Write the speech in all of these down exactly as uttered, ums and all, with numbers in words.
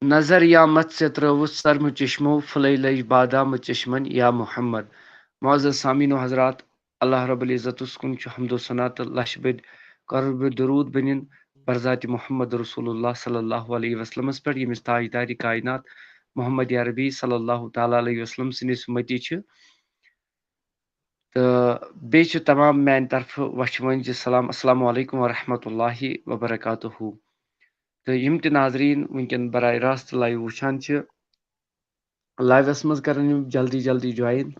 نظر یا مت ژےٚ ترٲوٕتھ سرمہٕ چشمو، پھُلے لٔج بادامہٕ چشمن یا محمد۔ معزز سامعین و حضرات، اللہ رب العزتس کُن چھُ حمد و ثنا تہٕ لچھ بٔدۍ قرب درود بنِن برذات محمد رسول اللہ صلی اللہ علیہ وسلمس پٮ۪ٹھ، ییٚمِس تاجدارِ کائنات محمد عربی صلی اللہ تعالیٰ علیہ وسلم سٕنٛدِس اُمتی چھِ۔ تہٕ بیٚیہِ چھِ تمام میانہِ طرفہٕ وۄچھِ وٲنۍ زِ سلام، السلام علیکم ورحمۃ اللہ وبرکاتہ۔ تہٕ یِم تہِ ناظریٖن وٕنکیٚن براہ راست لایو وٕچھان چھِ، لایوَس منٛز کرن یِم جلدی جلدی جوین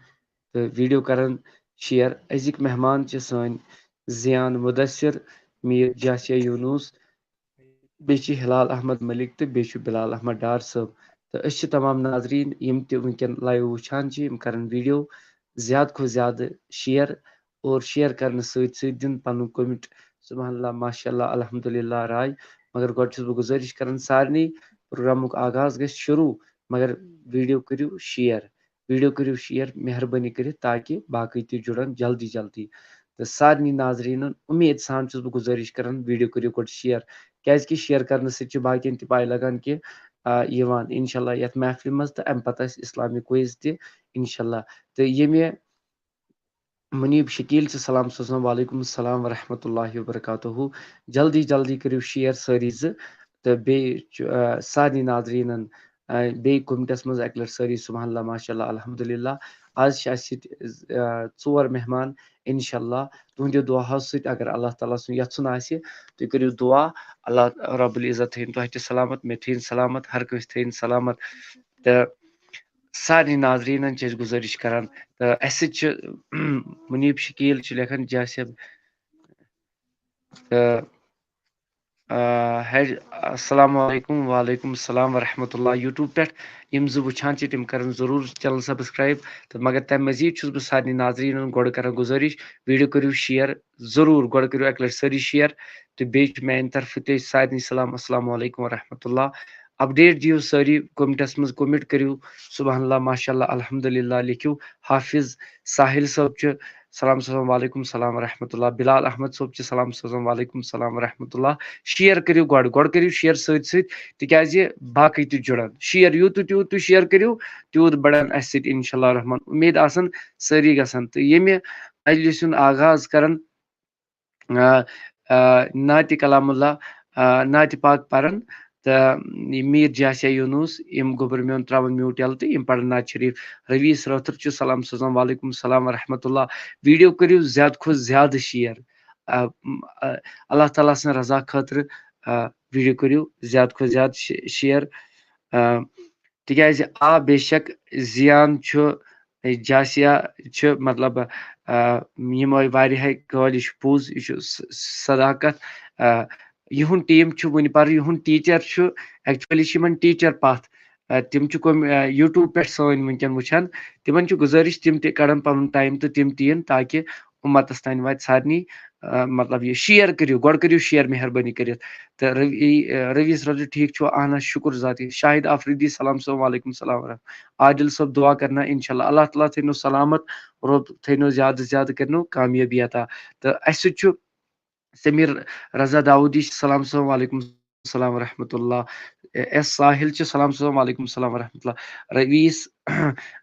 تہٕ ویڈیو کرن شیئر۔ أزِکۍ مہمان چھِ سٲنۍ زیان مدثر، میٖر جاسیہ یونس، بیٚیہِ چھِ ہلال احمد ملک تہٕ بیٚیہِ چھُ بلال احمد ڈار صٲب۔ تہٕ أسۍ چھِ تمام ناظریٖن یِم تہِ وٕنکیٚن لایو وٕچھان چھِ، یِم کرن ویڈیو زیادٕ کھۄتہٕ زیادٕ شیئر، اور شیئر کرنہٕ سۭتۍ سۭتۍ دِن پنُن کومنٹ سبحان اللہ، ماشاء اللہ، الحمدللہ راے۔ مگر گۄڈٕ چھُس بہٕ گُزٲرِش کران سارنٕے پروگرامُک آغاز گژھِ شروع، مگر ویڈیو کٔرِو شیئر، ویڈیو کٔرِو شیئر مہربٲنی کٔرِتھ، تاکہِ باقٕے تہِ جُڑن جلدی جلدی۔ تہٕ سارنٕے ناظریٖنن اُمید سان چھُس بہٕ گُزٲرِش کران ویڈیو کٔرِو گۄڈٕ شیئر، کیازِ کہِ شیئر کرنہٕ سۭتۍ چھِ باقین تہِ پاے لگان کہِ آ، یِوان انشاءاللہ یتھ محفلہِ منٛز، تہٕ امہِ پتہٕ آسہِ اسلامک کوئز تہِ انشاءاللہ۔ تہٕ ییٚمہِ منیب شکیل چھِ سلام سوزان، وعلیکم السلام ورحمۃ اللہ وبرکاتہ۔ جلدی جلدی کٔرِو شیئر سٲری زٕ، تہٕ بیٚیہِ چھُ، آ، سارنٕے ناظریٖنن، آ، بیٚیہِ کومنٹس منٛز اکہِ لٹہِ سٲری سبحان اللہ، ماشاء اللہ، الحمدللہ۔ آز چھِ اسہِ سۭتۍ، آ، ژور مہمان، انشاءاللہ تُہنٛدِ دعاہو سۭتۍ اگر اللہ تعالیٰ سُنٛد یژھُن آسہِ، تُہۍ کٔرِو دعا، اللہ رب العزت تھٲیِن تۄہہِ تہِ سلامت، مےٚ تھٲیِن سلامت، ہر کٲنٛسہِ تھٲیِن سلامت۔ تہٕ سارنٕے ناظریٖنن چھِ أسۍ گُزٲرِش کران۔ تہٕ اسہِ سۭتۍ چھِ منیب شکیل چھِ لیکھان جاسیہ۔ تہٕ، آ، ہے، السلام علیکم، وعلیکم السلام ورحمۃ اللہ۔ YouTube پٮ۪ٹھ یِم زٕ وٕچھان چھِ، تِم کرن ضروٗر چینل سبسکرائب۔ تہٕ مگر تَمہِ مزید چھُس بہٕ سارنٕے ناظریٖنن گۄڈٕ کران گُزٲرِش، ویڈیو کٔرِو شیئر ضروٗر، گۄڈٕ کٔرِو اَکہِ لٹہِ سٲری شیئر۔ تہٕ بیٚیہِ چھُ میانہِ طرفہٕ تہِ سارنٕے سلام، السلام علیکم ورحمۃ اللہ۔ اپڈیٹ دِیِو سٲری کومنٹس منٛز، کومنٹ کٔرِو سبحان اللہ، ماشاء اللہ، الحمدللہ لیکھِو۔ حافظ ساحل صٲب چھُ سلام سوزان، وعلیکم السلام ورحمۃ اللہ۔ بلال احمد صٲب چھُ سلام سوزان، وعلیکم السلام ورحمۃ اللہ۔ شیئر کٔرِو گۄڈٕ، گۄڈٕ کٔرِو شیئر سۭتۍ سۭتۍ، تِکیازِ باقٕے تہِ جُڑن۔ شیئر یوٗت تہٕ تیوٗت تُہۍ شیئر کٔرِو، تیوٗت بڑن اسہِ سۭتۍ انشاءاللہ الرحمن۔ اُمید آسن سٲری گژھن۔ تہٕ ییٚمہِ مجلہِ ہُنٛد آغاز کرن، آ، آ، نعتِ کلام اللہ، آ، نعتِ پاک پرن، تہٕ یہِ میٖر جاسیہ یونس، یِم گوٚبُر میون تراون میوٗٹ یَلہٕ تہٕ یِم پرن نعت شریف۔ رویس رٲتھٕر چھُ سلام سوزان، وعلیکم السلام ورحمۃ اللہ۔ ویڈیو کٔرِو زیادٕ کھۄتہٕ زیادٕ شیئر۔ آ، م، آ، اللہ تعالیٰ سٕنٛز رضا خٲطرٕ، آ، ویڈیو کٔرِو زیادٕ کھۄتہٕ زیادٕ شے-، شیئر۔ آ، تِکیازِ آ، بے شک زیان چھُ، جاسیہ چھُ، مطلب، آ، یِمے واریاہے کٲلۍ، یہِ چھُ پوٚز، یہِ چھُ س-، صداقت۔ آ، یِہُنٛد ٹیٖم چھُ وُنہِ پَرٕ، یِہُنٛد ٹیٖچر چھُ، actually چھِ یِمن ٹیٖچر پَتھ۔ آ، تِم چھِ کُم، آ، YouTube پٮ۪ٹھ سٲنۍ وٕنکیٚن وٕچھان، تِمن چھُ گُزٲرِش تِم تہِ کَڑن پَنُن ٹایم تہٕ تِم تہِ یِن، تاکہِ اُمتَس تام واتہِ سارنٕے، آ، مطلب، یہِ شیئر کٔرِو، گۄڈٕ کٔرِو شیئر مہربٲنی کٔرِتھ۔ تہٕ روی، آ، رویس رٲتھٕر، ٹھیٖک چھُوا؟ اہن حظ، شُکُر ذاتی۔ شاہد آفریدی، سلام صٲب، وعلیکم السلام ورحمۃ۔ عادل صٲب، دعا کرنا انشاءاللہ، اللہ تعالیٰ تھٲینو سلامت، رۄب تھٲینو زیادٕ زیادٕ کٔرنو کامیٲبی عطا۔ تہٕ اسہِ سۭتۍ چھُ سمیر رضا داوودی، سلام صٲب، وعلیکم السلام ورحمۃ اللہ۔ ایس ساحل چھُ، سلام صٲب، وعلیکم السلام ورحمۃ اللہ۔ رویس،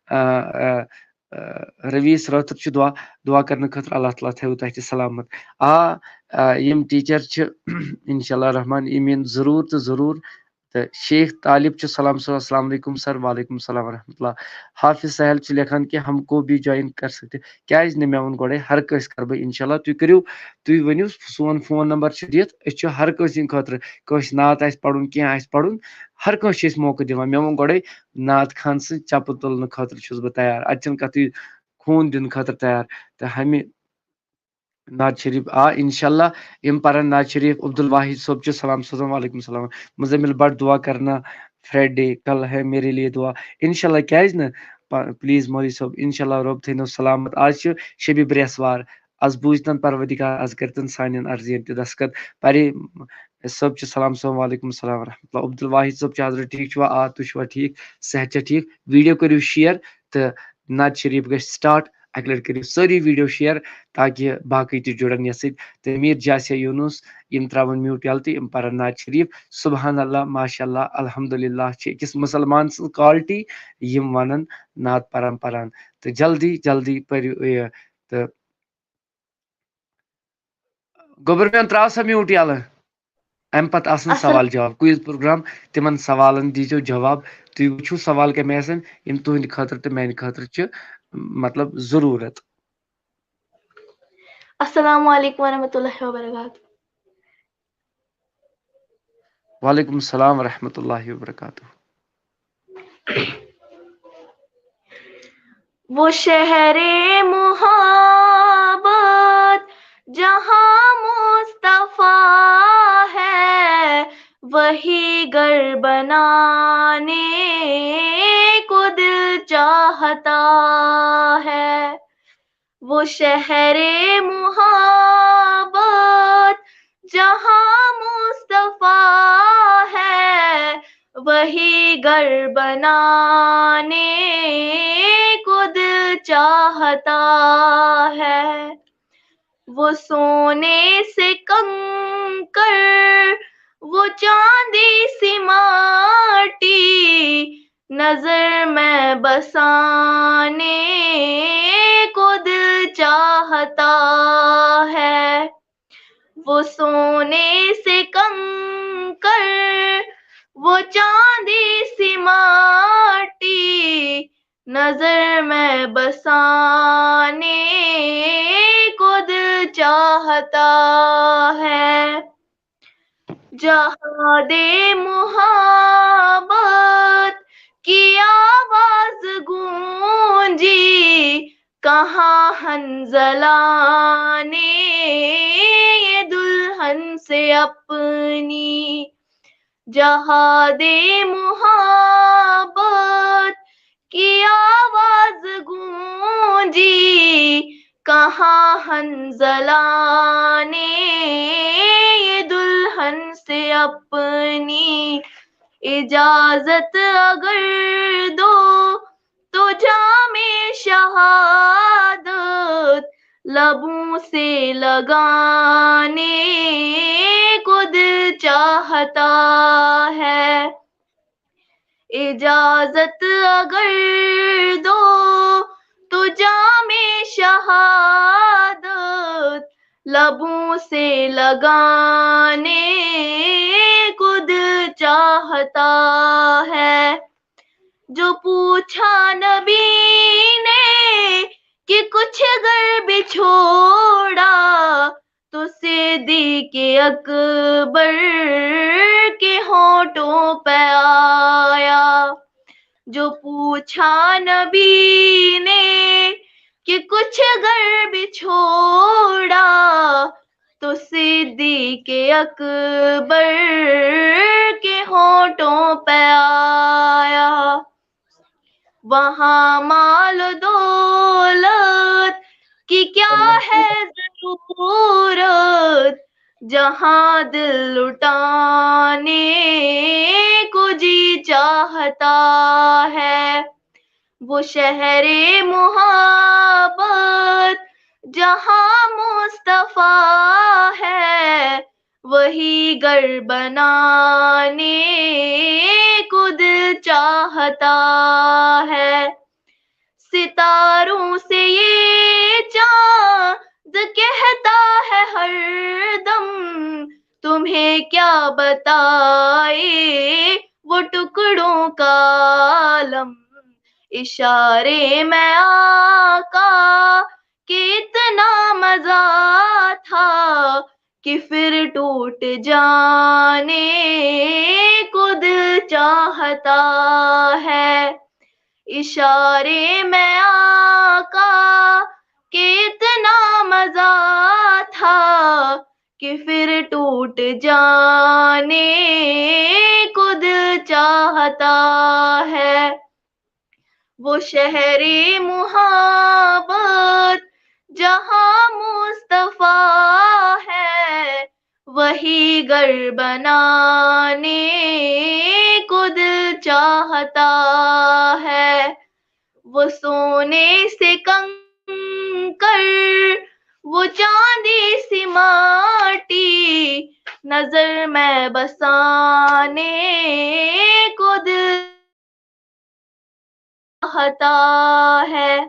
آ، آ، آ، رویس رٲتھٕر چھُ دعا، دعا کرنہٕ خٲطرٕ، اللہ تعالیٰ تھٲیِو تۄہہِ تہِ سلامت۔ آ، آ، یِم ٹیٖچر چھِ، انشاءاللہ الرحمن، یِم یِن ضروٗر تہٕ ضروٗر۔ تہٕ شیخ طالب چھُ، سلام صٲب، السلام علیکم سر، وعلیکم السلام ورحمۃ اللہ۔ حافظ سہیل چھُ لیکھان کہِ ہم کو بھی جوائن کر سکتے، کیازِ نہٕ؟ مےٚ ووٚن گۄڈے، ہر کٲنٛسہِ کرٕ بہٕ انشاءاللہ۔ تُہۍ کٔرِو، تُہۍ ؤنِو سون فون نمبر چھُ دِتھ، أسۍ چھِ ہر کٲنٛسہِ ہٕنٛدِ خٲطرٕ، کٲنٛسہِ نعت آسہِ پرُن، کینٛہہ آسہِ پرُن، ہر کٲنٛسہِ چھِ أسۍ موقعہٕ دِوان۔ مےٚ ووٚن گۄڈے، نعت خان سٕنٛز چپہٕ تُلنہٕ خٲطرٕ چھُس بہٕ تیار۔ اتہِ چھَنہٕ کتھٕے، خوٗن دِنہٕ خٲطرٕ تیار۔ تہٕ ہمہِ نعت شریف آ، انشاءاللہ یِم پرن نعت شریف۔ عبدالواحد صٲب چھُ، سلام سوزان، وعلیکم السلام۔ مزمل بٹ، دعا کرنا فرائیڈے، کل ہے میرے لیے دعا۔ انشاءاللہ، کیازِ نہٕ؟ پ-، پلیز مولوی صٲب، انشاءاللہ رۄب تھٲینو سلامت۔ آز چھُ شبِ برٛیسوار، از بوٗزتن پروردگار، از کٔرتن سانٮ۪ن عرضین تہِ دستخط۔ پرے صٲب چھُ، سلام صٲب، وعلیکم السلام ورحمۃ اللہ۔ عبدالواحد صٲب چھُ حضرت، ٹھیٖک چھُوا؟ آ، تُہۍ چھُوا ٹھیٖک؟ صحت چھا ٹھیٖک؟ ویڈیو کٔرِو شیئر تہٕ نعت شریف گژھِ سٹارٹ۔ اَکہِ لَٹہِ کٔرِو سٲری video share، تاکہِ باقٕے تہِ جُڑن یَتھ سۭتۍ۔ تہٕ میٖر جاسیا یوٗنُس، یِم ترٛاوَن mute یَلہٕ تہٕ یِم پَرَن نعت شریٖف۔ سبحان اللہ، ماشاء اللہ، الحمدللہ چھِ أکِس مُسلمان سٕنٛز quality، یِم وَنَن نعت پَران پَران۔ تہٕ جلدی جلدی پٔرِو یہِ۔ تہٕ گوٚبُر میون، ترٛاو سا mute یَلہٕ۔ اَمہِ پَتہٕ آسَن السلام۔ سوال جواب، quiz program، تِمَن سوالَن دیٖزیو جواب۔ تُہۍ وٕچھِو سوال کَمہِ آسَن، یِم تُہٕنٛدِ خٲطرٕ تہٕ میٛانہِ خٲطرٕ چھِ، مطلب، ضروٗرت۔ السلام علیکم ورحمۃ اللہ وبرکاتہ۔ وعلیکم السلام ورحمۃ اللہ وبرکاتہ۔ وہ شہر محبت جہاں مصطفیٰ ہے، وہی گھر بنانے کو دل چاہتا ہے۔ وہ شہر محبت جہاں مصطفیٰ ہے، وہی گھر بنانے کو دل چاہتا ہے۔ وہ سونے سے کنکر، وہ چاندی سی ماٹی، نظر میں بسانے کو دل چاہتا ہے۔ وہ سونے سے کنکر، وہ چاندی سی ماٹی، نظر میں بسانے کو دل چاہتا ہے۔ جہاد محبت کی آواز گونجی، کہاں حنظلہ نے یہ دلہن سے اپنی۔ جہاد محبت کی آواز گونجی، کہاں حنظلہ نے یہ دلہن سے اپنی۔ اجازت اگر دو تو جام شہادت لبوں سے لگانے کو دل چاہتا ہے۔ اجازت اگر دو تو جام شہادت لبوں سے لگانے کو دل چاہتا ہے۔ جو پوچھا نبی نے کہ کچھ اگر بچھوڑا، تو صدیق اکبر کے ہونٹوں پہ آیا۔ جو پوچھا نبی نے کہ کچھ اگر بچھوڑا، تو صدیق اکبر کے ہونٹوں پہ آیا۔ وہاں مال و دولت کی کیا ہے ضرورت، جہاں دل لٹانے کو جی چاہتا ہے۔ وہ شہر محبت جہاں مصطفیٰ ہے، وہی گھر بنانے کو دل چاہتا ہے۔ ستاروں سے یہ چاند کہتا ہے ہر دم، تمہیں کیا بتائے وہ ٹکڑوں کا عالم۔ اشارے میں آقا کہ اتنا مزہ تھا کہ پھر ٹوٹ جانے کو دل چاہتا ہے۔ اشارے میں آقا کہ اتنا مزہ تھا کہ پھر ٹوٹ جانے کو دل چاہتا ہے۔ وہ شہر محبت جہاں مصطفیٰ ہے، وہی گھر بنانے کو دل چاہتا ہے۔ وہ سونے سے کنگ کر، وہ چاندی سی ماٹی نظر میں بسانے کو دل چاہتا ہے۔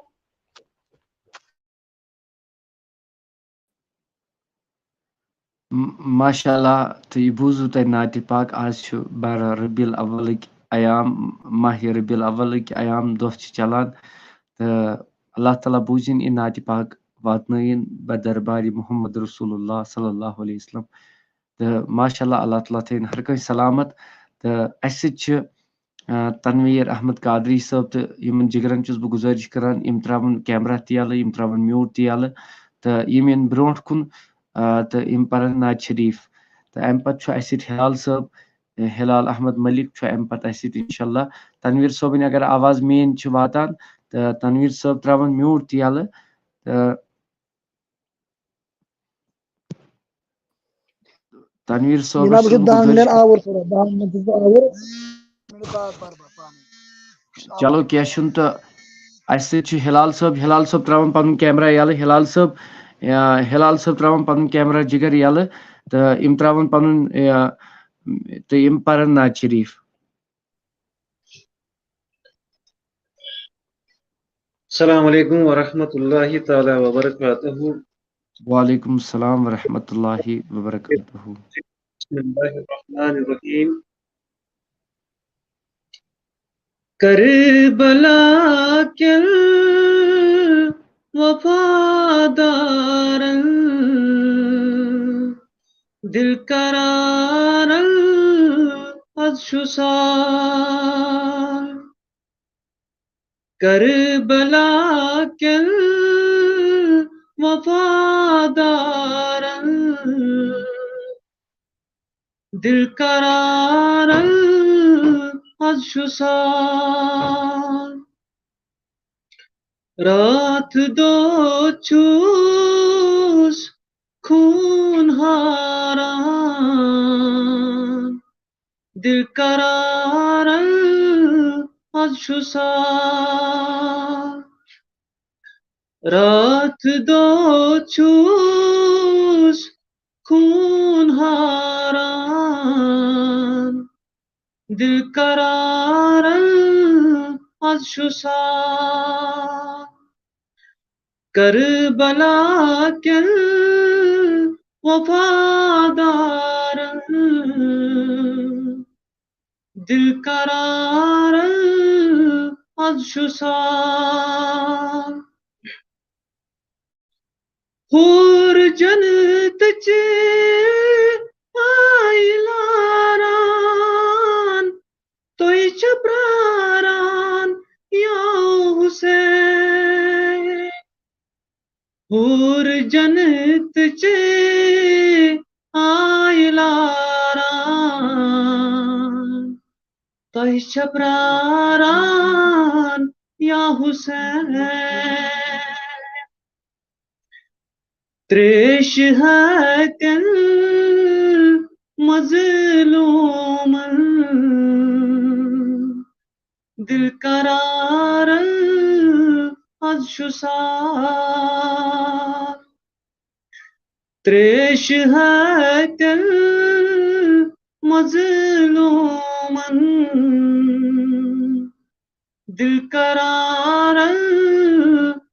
م- ماشاء اللہ۔ تہٕ یہِ بوٗزوٕ تۄہہِ نعتِ پاک۔ آز چھُ بارہ ربیع الاولٕکۍ ایام، ماہِ ربیع الاولٕکۍ ایام، دۄہ چھِ چلان۔ تہٕ اللہ تعالیٰ بوٗزِن یہِ نعتِ پاک، واتنٲیِن بہ دربارِ محمد رسول اللہ صلی اللہ علیہ وسلم۔ تہٕ ماشاء اللہ، اللہ تعالیٰ تھٲیِن ہر کٲنٛسہِ سلامت۔ تہٕ اَسہِ سۭتۍ چھِ، آ، تنویر احمد قادری صٲب، تہٕ یِمن جِگرن چھُس بہٕ گُزٲرِش کران، یِم ترٛاوَن کیمرہ تہِ یَلہٕ، یِم ترٛاوَن میوٗٹ تہِ یَلہٕ، تہٕ یِم یِن برونٛٹھ کُن، آ، تہٕ یِم پَرَن نعت شریٖف۔ تہٕ اَمہِ پَتہٕ چھُ اَسہِ سۭتۍ ہلال صٲب، ہلال احمد ملک چھُ اَمہِ پَتہٕ اَسہِ سۭتۍ اِنشاء اللہ۔ تنویر صٲبٕنۍ اگر آواز میٛٲنۍ چھِ واتان، تہٕ تنویر صٲب ترٛاوَن میوٗٹ تہِ یَلہٕ، تہٕ تنویر صٲبس چھُس بہٕ گُزٲرِش کران۔ آوُر تھوڑا، دَہَن منٛز چھُس بہٕ آوُر۔ چلو، کینٛہہ چھُنہٕ۔ تہٕ اَسہِ سۭتۍ چھُ ہلال صٲب۔ ہلال صٲب ترٛاوان پنُن کیمرہ یَلہٕ۔ ہلال صٲب، یا، ہلال صٲب ترٛاوان پنُن کیمرہ جِگر یَلہٕ، تہٕ یِم ترٛاوان پنُن، یا، تہٕ یِم پَرَن نعت شریٖف۔ السلام علیکم ورحمۃ اللہ تعالیٰ وبرکاتہ۔ وعلیکم السلام ورحمۃ اللہ وبرکاتہ۔ بسم اللہ الرحمن الرحیم۔ کربلا کٮ۪ن وفادارن، دل قرارن از شُسان۔ کربلا کٮ۪ن وفادارن، دل قرارن از شُسان۔ راتھ دۄہ چھُس خوٗن ہاران، دل قرارن از شُسان۔ راتھ دۄہ چھُس خوٗن ہاران، دل قرارن از شُسان۔ کربلا کٮ۪ن وفادارن، دل قرارن از شُسان۔ حور جنتٕچ آیہِ لاران، تۄہہِ چھا پراران یا حسین؟ حور جنتٕچ آیہِ لاران، تۄہہِ چھا پراران یا حسین؟ تریش ہتن مظلومن، دل قرارن از شُسان۔ تریش ہتن مظلومن، دل قرارن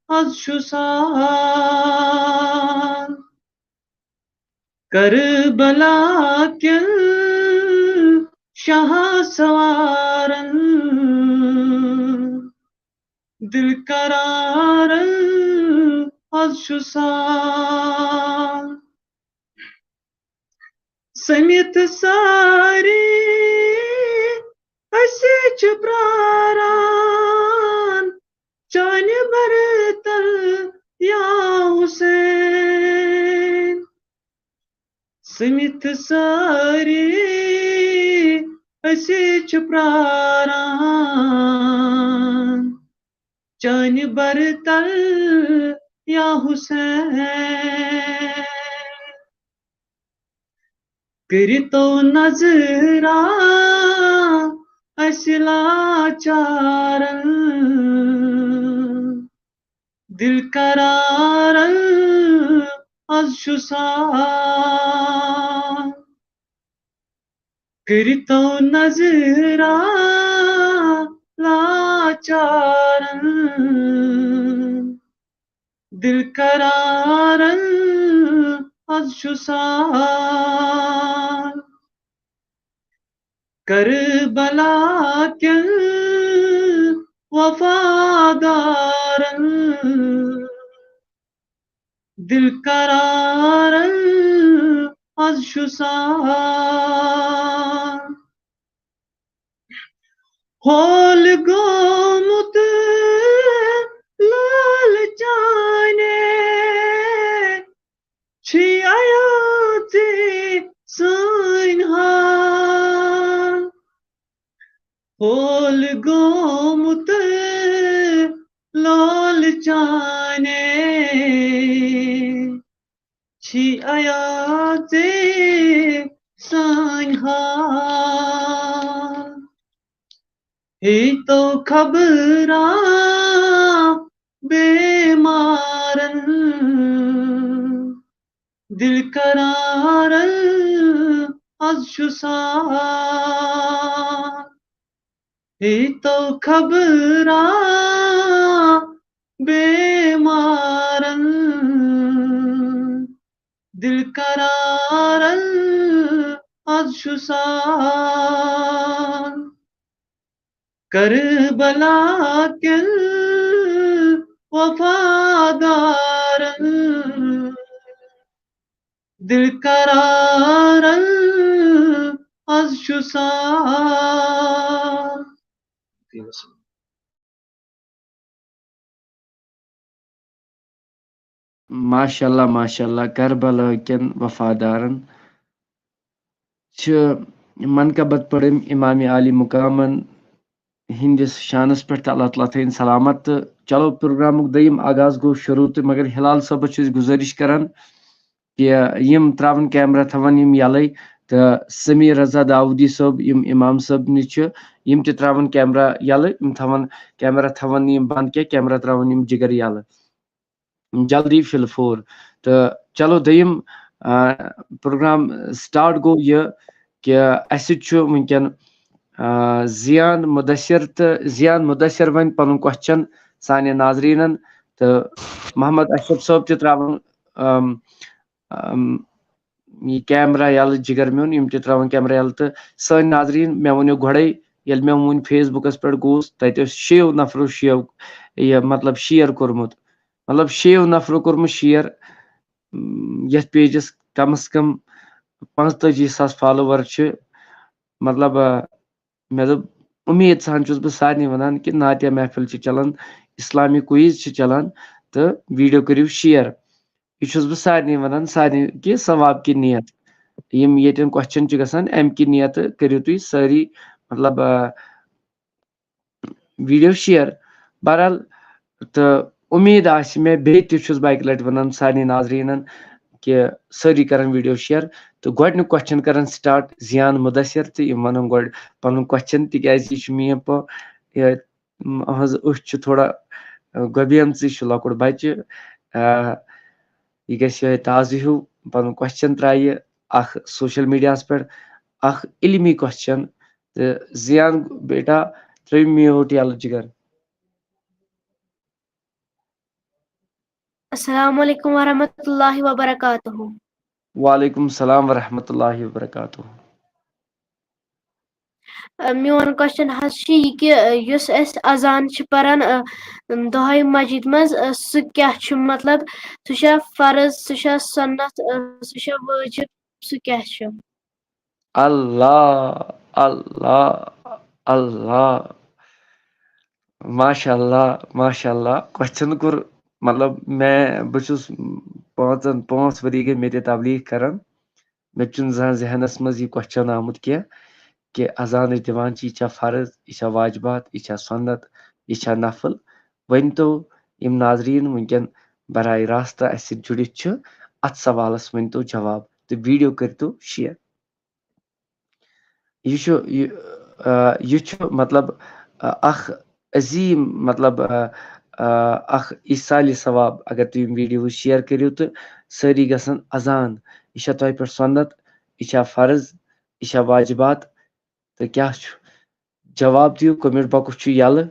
از شُسان۔ کربلا کٮ۪ن شاہ سوارن، دل قرارن از شُسان۔ سٔمِتھ سٲری أسۍ چھِ پراران، چانہِ برتل یا حسین۔ سٔمِتھ سٲری أسۍ چھِ پراران، چانہِ برتل یا حسین۔ کٔرِتو نظرا اَسہِ لاچارن، دِل قرارن از چھُ سان۔ کٔرِتو نظرا لاچارن، دِل قرارن از چھُ سان۔ کربلا کٮ۪ن وفادارن، دِل قرارن از چھُ سان۔ ہول گوٚمُت لال چانے، چھِ عیاژے سٲنۍ حال۔ ہول گوٚمُت لال چانے، چھِ عیاژے سٲنۍ حال۔ ہے تو خبراں بیمارن، دِل قرارن از چھُ سان۔ ہے تو خبراں بیمارن، دِل قرارن از چھُ سان۔ کربلا کٮ۪ن وفادارن، دِل قرارن از چھُ سان۔ ماشاء اللہ، ماشاء اللہ، کربلا کٮ۪ن وفادارن چھِ منقبت پٔرمٕتۍ امام عالی مقامن ہٕنٛدِس شانس پٮ۪ٹھ، تہٕ اللہ تعالیٰ تھٲیِن سلامت۔ تہٕ چلو، پروگرامُک دوٚیِم آغاز گوٚو شروٗع، تہٕ مگر ہلال صٲبس چھِ أسۍ گُزٲرِش کران کہِ یِم ترٛاوَن کیمرہ، تھاوَن یِم یَلَے، تہٕ سمیٖر رضا داوٗدی صٲب، یِم اِمام صٲب نِش چھِ، یِم تہِ ترٛاوَن کیمرہ یَلہٕ، یِم تھاوَن کیمرہ، تھاوَن یِم بنٛد کینٛہہ، کیمرہ ترٛاوَن یِم جِگر یَلہٕ۔ جلدی فِل فور۔ تہٕ چلو، دوٚیِم، آ، پروگرام سٹارٹ گوٚو یہِ کہِ اَسہِ سۭتۍ چھُ وٕنکٮ۪ن، آ، زیان مُدثر، تہٕ زیان مُدثر وَنہِ پَنُن کوسچن سانٮ۪ن ناظریٖنَن، تہٕ محمد اشرف صٲب تہِ ترٛاوَن، آم، آم، یہِ کیمرہ یَلہٕ، جِگر میون، یِم تہِ ترٛاوَن کیمرہ یَلہٕ۔ تہٕ سٲنۍ ناظریٖن، مےٚ ووٚن یہِ گۄڈَے، ییٚلہِ مےٚ ووٚن فیس بُکَس پٮ۪ٹھ گوس، تَتہِ اوس شیٚیو نفرو شیٚیو یہِ، مطلب، شیئر کوٚرمُت۔ مطلب، شیٚیو نفرو کوٚرمُت شیئر، م، یَتھ پیجَس کم از کم پانٛژتٲجی ساس فالوور چھِ۔ مطلب، آ، مےٚ دوٚپ، اُمید سان چھُس بہٕ سارنٕے وَنان کہِ نعتیہ محفل چھِ چلان، اِسلامی کوئز چھِ چلان، تہٕ ویڈیو کٔرِو شیئر۔ یہِ چھُس بہٕ سارنٕے وَنان، سارنٕے کہِ ثواب کہِ نیت۔ یِم ییٚتٮ۪ن کوسچن چھِ گژھان، اَمہِ کہِ نیتہٕ کٔرِو تُہۍ سٲری، مطلب، آ، ویڈیو شیئر۔ بہرحال، تہٕ اُمید آسہِ مےٚ، بیٚیہِ تہِ چھُس بہٕ اَکہِ لَٹہِ وَنان سارنٕے ناظریٖنَن کہِ سٲری کَرَن ویڈیو شیئر۔ تہٕ گۄڈٕنیُک کوسچن کَرَن سٹارٹ زیان مُدثر، تہٕ یِم وَنَن گۄڈٕ پَنُن کوسچن، تِکیٛازِ یہِ چھُ میٛٲنۍ پٲ-، یہِ، م، أہٕنٛز أچھ چھِ تھوڑا، آ، گۄبیمژٕے، یہِ چھُ لۄکُٹ بَچہٕ، آ، یہِ گژھِ یِہوٚے تازٕ ہیوٗ، پَنُن کوسچن ترٛایہِ اَکھ سوشل میڈیاہَس پٮ۪ٹھ، اَکھ علمی کوسچن۔ تہٕ زیان بیٹا، ترٛٲیِو میوٗٹ یَلہٕ جِگر۔ السلام علیکم ورحمۃ اللہ وبرکاتہ۔ وعلیکم السلام ورحمۃ اللہ وبرکاتہ۔ اَ، میون کوسچن حظ چھُ یہِ کہِ، اَ، یُس أسۍ اذان چھِ پَران، اَ، دۄہَے مسجد منٛز، اَ، سُہ کیٛاہ چھُ؟ مطلب، سُہ چھا فرض، سُہ چھا سُنت، اَ، سُہ چھا وٲجِب، سُہ کیٛاہ چھُ؟ اللہ، اللہ، اللہ۔ ماشاء اللہ، ماشاء اللہ۔ کوسچن کوٚر، مطلب، مےٚ، بہٕ چھُس پانٛژن، پانٛژھ ؤری گٔے مےٚ تہِ تبلیغ کران۔ مےٚ تہِ چھُنہٕ زانٛہہ ذہنس منٛز یہِ کوسچن آمُت کینٛہہ کہِ اذانٕچ دِوان چھِ، یہِ چھا فرض، یہِ چھا واجبات، یہِ چھا سُنت، یہِ چھا نفل؟ ؤنۍ تو یِم ناظریٖن وٕنکٮ۪ن براہ راست اَسہِ سۭتۍ جُڑِتھ چھِ، اَتھ سوالس ؤنۍ تو جواب تہٕ ویڈیو کٔرۍ تو شیئر۔ یہِ چھُ، یہِ، آ، یہِ چھُ، مطلب، آ، اکھ عظیٖم، مطلب، آ، آ، اکھ ایٖصالِ ثواب۔ اگر تُہۍ یِم videos share کٔرِو تہٕ سٲری گژھن اذان۔ یہِ چھا تۄہہِ پٮ۪ٹھ سُنت؟ یہِ چھا فرض؟ یہِ چھا واجبات؟ تہٕ کیٛاہ چھُ؟ جواب دِیِو، comment box چھُ یَلہٕ۔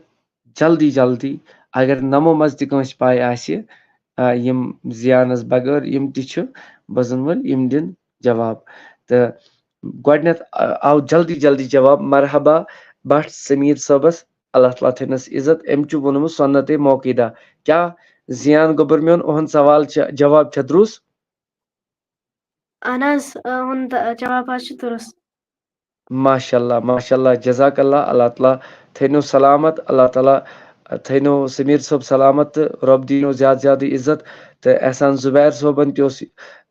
جلدی جلدی، اگر نَمو منٛز تہِ کٲنٛسہِ پَے آسہِ، آ، یِم زیانَس بغٲر یِم تہِ چھِ، بوزَن وٲلۍ، یِم دِن جواب۔ تہٕ گۄڈٕنٮ۪تھ، آ، آو جلدی جلدی جواب، مرحبا بٹ سمیٖر صٲبَس، اللہ تعالیٰ تھٲینَس عزت، أمۍ چھُ ووٚنمُت سُنتِ موقیدہ۔ کیٛاہ زیان گوٚبُر میون؟ اُہُنٛد سوال چھا، جواب چھا درُست؟ اہن حظ، اُہُنٛد جواب حظ چھُ درُست۔ ماشاء اللہ، ماشاء اللہ، جزاک اللہ، اللہ تعالیٰ تھٲینو سلامت، اللہ تعالیٰ تھٲینو سمیٖر صٲب سلامت تہٕ رۄب دِینو زیادٕ زیادٕ عزت۔ تہٕ احسان زُبیر صٲبن تہِ اوس،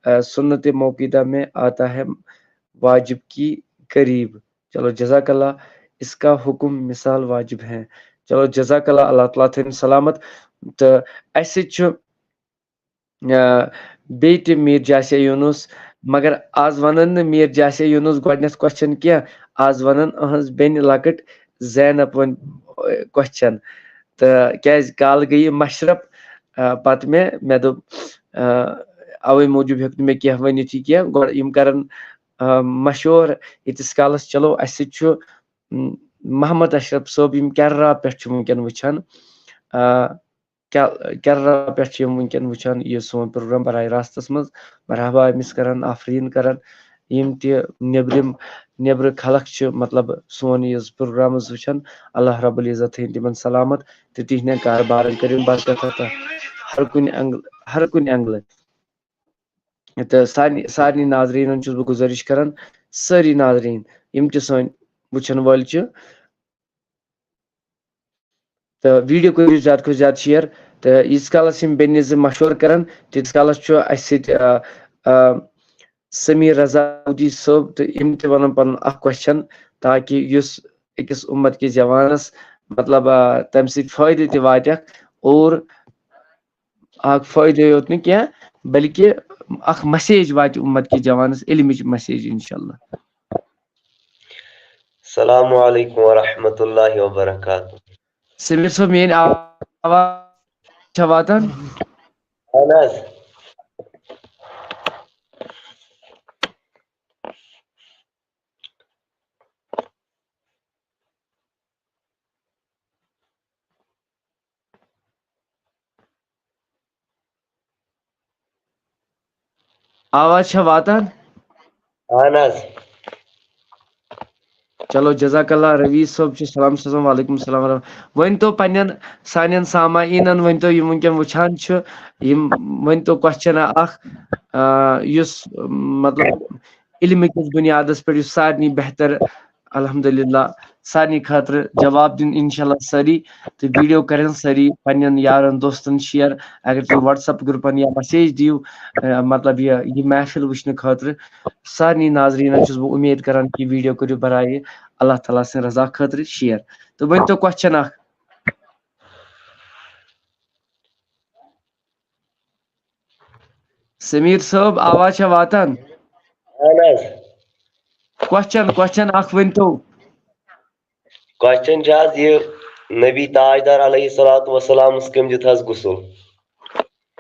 آ، سُنتِ موقیدہ میں آتا ہے واجب کی قریب۔ چلو، جزاک اللہ، اس کا حکم مثال واجب ہے۔ چلو، جزاک اللہ، اللہ تعالیٰ تھٲینو سلامت۔ تہٕ اَسہِ سۭتۍ چھُ، آ، بیٚیہِ تہِ میٖر جاسے یوٗنُس، مگر آز وَنن نہٕ میٖر جاسے یوٗنُس گۄڈٕنٮ۪تھ question کینٛہہ، آز وَنن أہٕنٛز بیٚنہِ لۄکٕٹ زینب وۄنۍ، آ، question۔ تہٕ کیٛازِ کالہٕ گٔیہِ مشرف، آ، پتہٕ مےٚ، مےٚ دوٚپ، آ، اَوَے موٗجوٗب ہیوٚک نہٕ مےٚ کینٛہہ ؤنِتھ یہِ کینٛہہ، گۄڈٕ یِم کرن، آ، مشورٕ ییٖتِس کالس۔ چلو، اَسہِ سۭتۍ چھُ، م، محمد اشرف صٲب، یِم کیرلا پٮ۪ٹھ چھِ وٕنکٮ۪ن وٕچھان، آ، کیا-، کیرلا پٮ۪ٹھ چھِ یِم وٕنکٮ۪ن وٕچھان یہِ سون program براہ راستس منٛز۔ مرحبا أمِس کران، آفریٖن کران۔ یِم تہِ نیٚبرِم، نیٚبرٕ خلق چھِ، مطلب، سون یہِ programs وٕچھان، اللہ رب العزت تھٲیِن تِمن سلامت تہٕ تِہنٛدٮ۪ن کاربارن کٔرِن برکت عطا ہر کُنہِ انگل-، ہر کُنہِ انگلہٕ۔ تہٕ سارنٕے، سارنٕے ناظریٖنن چھُس بہٕ گُزٲرِش کران، سٲری ناظریٖن یِم تہِ سٲنۍ وٕچھن وٲلۍ چھِ، تہٕ video کٔرِو زیادٕ کھۄتہٕ زیادٕ share۔ تہٕ ییٖتِس کالس یِم بیٚنہِ زٕ مشورٕ کرن، تیٖتِس کالس چھُ اَسہِ سۭتۍ، آ، آ، سمیٖر رضا مودی صٲب، تہٕ یِم تہِ وَنن پَنُن اکھ question، تاکہِ یُس أکِس اُمت کِس جوانس، مطلب، آ، تَمہِ سۭتۍ فٲیدٕ تہِ واتٮ۪کھ اور اکھ فٲیدٕ یوت نہٕ کینٛہہ، بلکہِ اکھ message واتہِ اُمت کِس جوانس، علمٕچ message، انشاءاللہ۔ السلام علیکم ورحمۃ اللہ وبرکاتہ۔ سمیر صٲب، میٲنۍ آواز چھا واتان؟ اہن حظ۔ آواز چھا واتان؟ اہن حظ۔ چلو، جزاک اللہ۔ رویٖس صٲب چھُ، سلام سوزان، وعلیکم السلام ورحمۃ۔ ؤنۍ تو پننٮ۪ن سانٮ۪ن سامعیٖنن ؤنۍ تو، یِم وٕنکٮ۪ن وٕچھان چھِ، یِم ؤنۍ تو question اکھ، آ، یُس، مطلب، علمہٕ کِس بُنیادس پٮ۪ٹھ یُس سارنٕے بہتر، الحمدللہ، سارنٕے خٲطرٕ جواب دِن انشاءاللہ سٲری، تہٕ video کرن سٲری پننٮ۪ن یارن دوستن share۔ اگر تُہۍ WhatsApp groupن یا message دِیِو، آ، مطلب، یہِ، یہِ محفل وٕچھنہٕ خٲطرٕ، سارنٕے ناظریٖنن چھُس بہٕ اُمید کران کہِ video کٔرِو برائے اللہ تعالیٰ سٕنٛدِ رضا خٲطرٕ share۔ تہٕ ؤنۍ تو question اکھ۔ سمیر صٲب، آواز چھا واتان؟ اہن حظ۔ Question، question اکھ ؤنۍ تو۔ Question چھُ حظ یہِ، نبی تاجدار علیہ الصلوۃ والسلامس کٔمۍ دیُت حظ غسل؟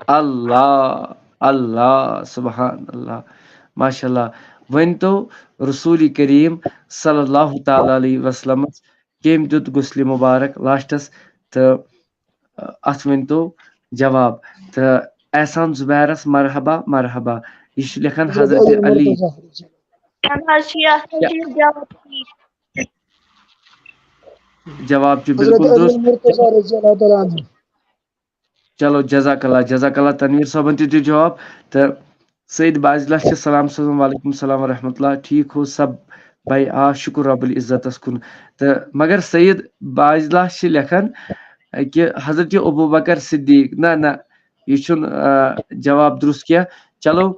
اللہ، اللہ، سبحان اللہ، ماشاء اللہ۔ ؤنۍ تو، رسول کریم صلی اللہ تعالیٰ علیہ وسلمس کٔمۍ دیُت غسلِ مبارک lastس؟ تہٕ اتھ ؤنۍ تو جواب۔ تہٕ احسان زبیرس مرحبا، مرحبا۔ یہِ چھُ لیکھان حضرت علی۔ اہن حظ، چھُ یہِ، اتھ منٛز چھُ یہِ جواب۔ جواب چھُ حضرت بِلکُل علی درست۔ مرتضیٰ رضی اللہ تعالیٰ عنہ۔ چلو، جزاک اللہ، جزاک اللہ تنویر صٲبن تہِ دیُت جواب۔ تہٕ سید باجلہ چھِ سلام سوزان، وعلیکم السلام ورحمۃ اللہ، ٹھیک ہو سب بھائی؟ آ، شکر رب العزتس کُن۔ تہٕ مگر سید باجلہ چھِ لیکھان، اَ، کہِ حضرت ابوبکر صدیق، نہ، نہ، یہِ چھُنہٕ، آ، جواب درست کینٛہہ۔ چلو،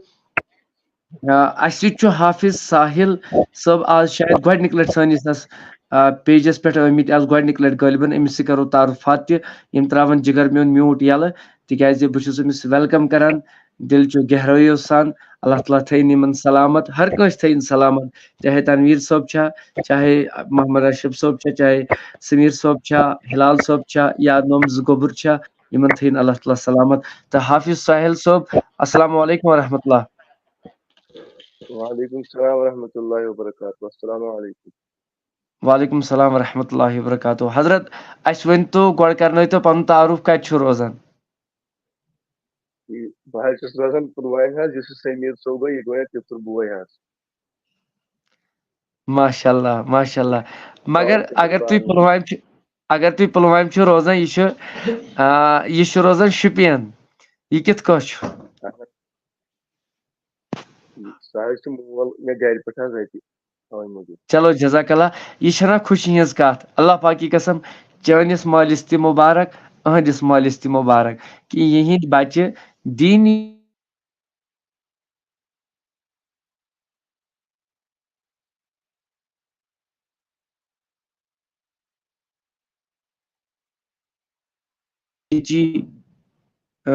آ، اَسہِ سۭتۍ چھُ حافظ ساحل صٲب آز شاید گۄڈٕنِکۍ لٹہِ سٲنِس یَتھ، آ، pageس پٮ۪ٹھ ٲمٕتۍ آز گۄڈٕنِکۍ لٹہِ غٲلبن۔ أمِس سۭتۍ کرو تعارُفات تہِ۔ یِم تراون جگر میون mute یَلہٕ، تِکیازِ بہٕ چھُس أمِس welcome کران دِل چو گہرٲیو سان۔ اللہ تعالیٰ تھٲیِن یِمن سلامت، ہر کٲنٛسہِ تھٲیِن سلامت، چاہے تنویر صٲب چھا، چاہے محمد اشرف صٲب چھا، چاہے سمیر صٲب چھا، ہلال صٲب چھا، یا نومز گوٚبُر چھا، یِمن تھٲیِن اللہ تعالیٰ سلامت۔ تہٕ حافظ ساحل صٲب، السلام علیکم ورحمۃ اللہ۔ وعلیکم السلام ورحمۃ اللہ وبرکاتہ۔ السلام علیکم۔ وعلیکم السلام ورحمۃ اللہ وبرکاتہ۔ حضرت، اَسہِ ؤنۍ تو گۄڈٕ، کرنٲے تو پنُن تعارُف، کتہِ چھُ روزان؟ بہٕ حظ چھُس روزان پُلوامہِ حظ، یُس یہِ سمیٖر صٲب، یہِ گوٚو یَتھ پِتُر بوے حظ۔ ماشاء اللہ، ماشاء اللہ۔ مگر اگر تُہۍ پُلوامہِ چھِ، اگر تُہۍ پُلوامہِ چھِو روزان، یہِ چھُ، آ، یہِ چھُ روزان شُپین۔ یہِ کِتھ کٲٹھۍ چھُ؟ سُہ حظ چھُ مول مےٚ گرِ پٮ۪ٹھ حظ اَتہِ، تَوَے موٗجوٗب۔ چلو، جزاک اللہ۔ یہِ چھَنا خوشی ہٕنٛز کَتھ؟ اللہ پاکی قسم، چٲنِس مٲلِس تہِ مُبارک، أہٕنٛدِس مٲلِس تہِ مُبارک، کہِ یِہِنٛدۍ بَچہِ دیٖنی نیٚچی، آ،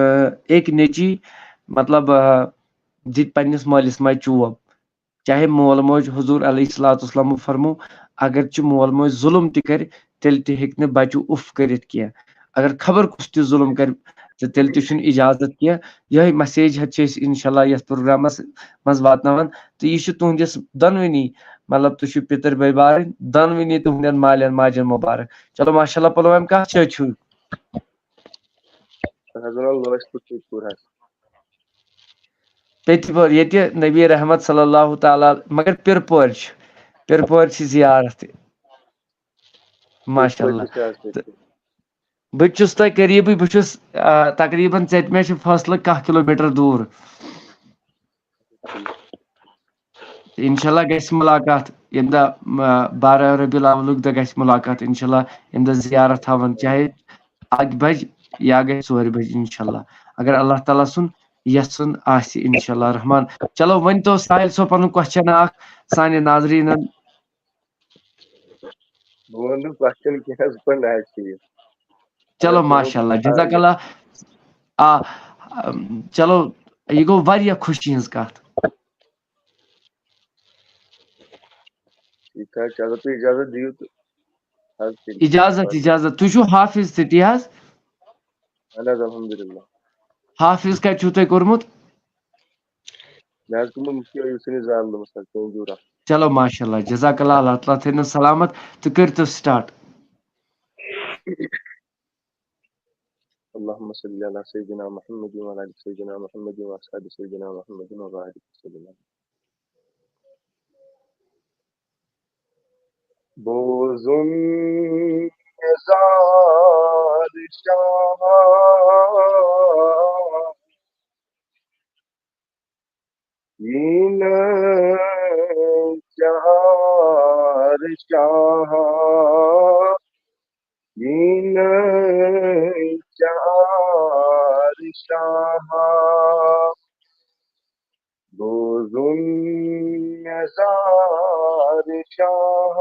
أکۍ نیٚچی، مطلب، آ، دِتۍ پننِس مٲلِس ماجہِ چوب۔ چاہے مول موج، حضور علیہ الصلوۃ والسلام فرمو، اگر چہِ مول موج ظلم تہِ کرِ، تیٚلہِ تہِ ہیٚکہِ نہٕ بچہِ اُف کٔرِتھ کینٛہہ۔ اگر خبر کُس تہِ ظلم کرِ، تہٕ تیٚلہِ تہِ چھُنہٕ اجازت کینٛہہ۔ یِہوٚے message حظ چھِ أسۍ انشاءاللہ یَتھ پروگرامس منٛز واتناوان۔ تہٕ یہِ چھُ تُہنٛدِس دۄنوٕنی، مطلب، تُہۍ چھِو پِتٕر بٲے بارٕنۍ، دۄنوٕنی تُہنٛدٮ۪ن مالٮ۪ن ماجٮ۪ن مُبارک۔ چلو، ماشاءاللہ، پُلوامہِ کتھ جایہِ چھِو؟ تَتھ حظ وَنان لٲسۍ پوٗر، ٹھیٖک پوٗر حظ۔ پیٚتہِ پورِ، ییٚتہِ نبی رحمت صلی اللہ تعالیٰ، مگر پِرپورِ چھِ، پِرپورِ چھِ زیارت۔ ماشاء اللہ۔ پِرپورِ چھِ حظ تَتہِ۔ تہٕ بہٕ تہِ چھُس تۄہہِ قریٖبٕے، بہٕ چھُس، آ، تقریٖباً ژےٚ تہِ مےٚ چھُ فٲصلہٕ کاہ کِلوٗ میٖٹر دوٗر۔ انشاءاللہ گژھِ مُلاقات ییٚمہِ دۄہ، آ، بارہ ربیع الاولُک دۄہ گژھِ مُلاقات انشاءاللہ۔ ییٚمہِ دۄہ زیارت تھاوان، چاہے اَکہِ بجہِ یا گژھِ ژورِ بجہِ انشاءاللہ، اگر اللہ تعالیٰ سُنٛد یژھُن آسہِ انشاءاللہ رحمان۔ چلو، وۄنۍ تو ساحل صٲب پنُن question اکھ سانہِ ناظریٖنن۔ بہٕ وَنہٕ نہٕ question کینٛہہ، بہٕ پَرٕ نہٕ حظ ٹھیٖک۔ چلو، ماشاءاللہ، جزاک اللہ۔ آ، ام، چلو، یہِ گوٚو واریاہ خوشی ہٕنٛز کتھ۔ ٹھیٖک حظ چھُ، اگر تُہۍ اجازت دِیِو تہٕ حظ تیٚلہِ۔ اجازت، اجازت۔ تُہۍ چھِو حافظ تہِ تی حظ؟ اہن حظ، الحمدللہ۔ حافظ کتہِ چھُو تۄہہِ کوٚرمُت؟ مےٚ حظ کوٚرمُت مُفتی ایوب حسینی زالُمس حظ، تُہُنٛد جوٗر اکھ۔ چلو، ماشاءاللہ، جزاک اللہ، اللہ تعالیٰ تھٲینو سلامت۔ تہٕ کٔرۍتو start۔ اللهم صل على سيدنا محمد وعلى آل سيدنا محمد وأصحاب سيدنا محمد وبارك وسلم۔ بوزُم یزار شاہ، یی نہٕ چار شاہ، یی نہٕ چار شاہ۔ بوزُم یزار شاہ،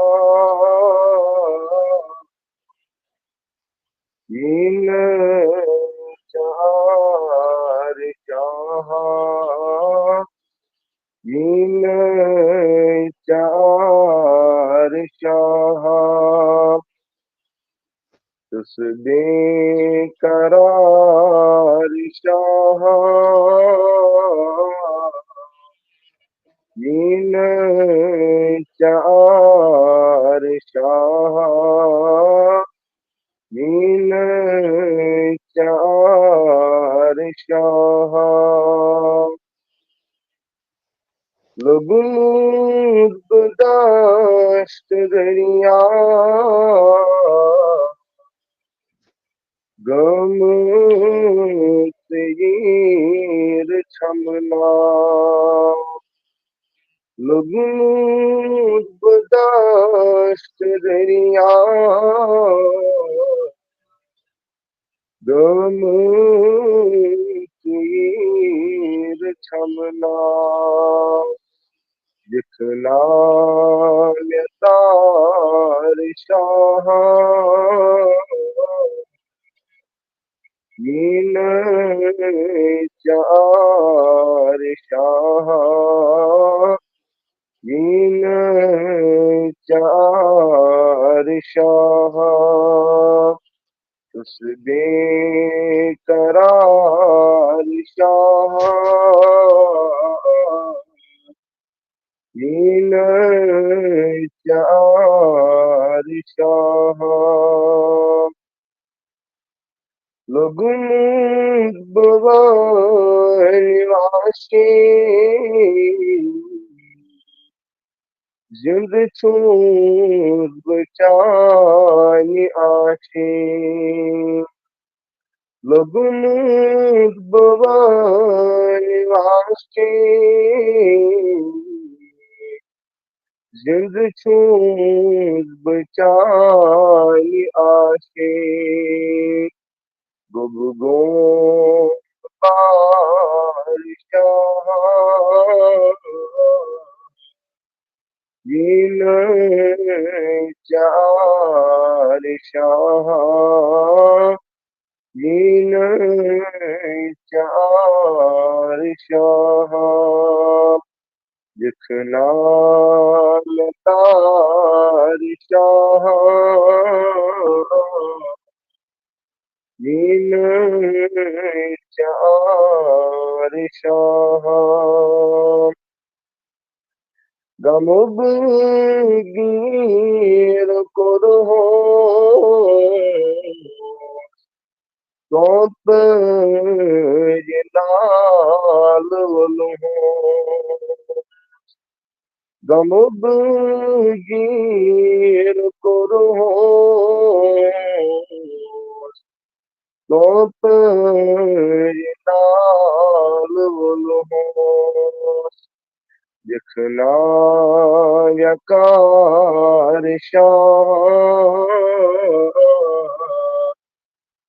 یی نہٕ چار شاہ، یی نہٕ چار شاہ۔ چھُس بے قرار شاہ، یی نہٕ چار شاہ، یی نہٕ چار شاہ۔ لوٚگمُت بہٕ داشت دریا، گوٚمُت ژیٖر چھمنا۔ لوٚگمُت بہٕ داشت دریا، گوٚمُت ژیٖر چھمنا۔ یِکھ ناو مےٚ تار شاہ، یی نہٕ چار شاہ، یی نہٕ چار شاہ۔ چھُس بے قرار شاہ، یی نہٕ چار شاہ۔ لوٚگمُت بہٕ وٲنۍ واشے، زِندٕ چھُس بہٕ چانہِ آشے۔ لوٚگمُت بہٕ وٲنۍ واشے، زِندٕ چھُس بہٕ چانہِ آشے۔ گوٚو بہٕ گوٚو بار شاہ، یی نہٕ چار شاہ، یی نہٕ چار شاہ۔ لکھنا لتار شاہ، یی نہٕ چار شاہ۔ غمہٕ بہٕ گیٖر کوٚرہوس، سونٛتہٕ یہِ نال ووٚلہوس۔ غمہٕ بہٕ گیٖر کوٚرہوس، سونٛتہٕ یہِ نال ووٚلہوس۔ لکھنا یکار شاہ،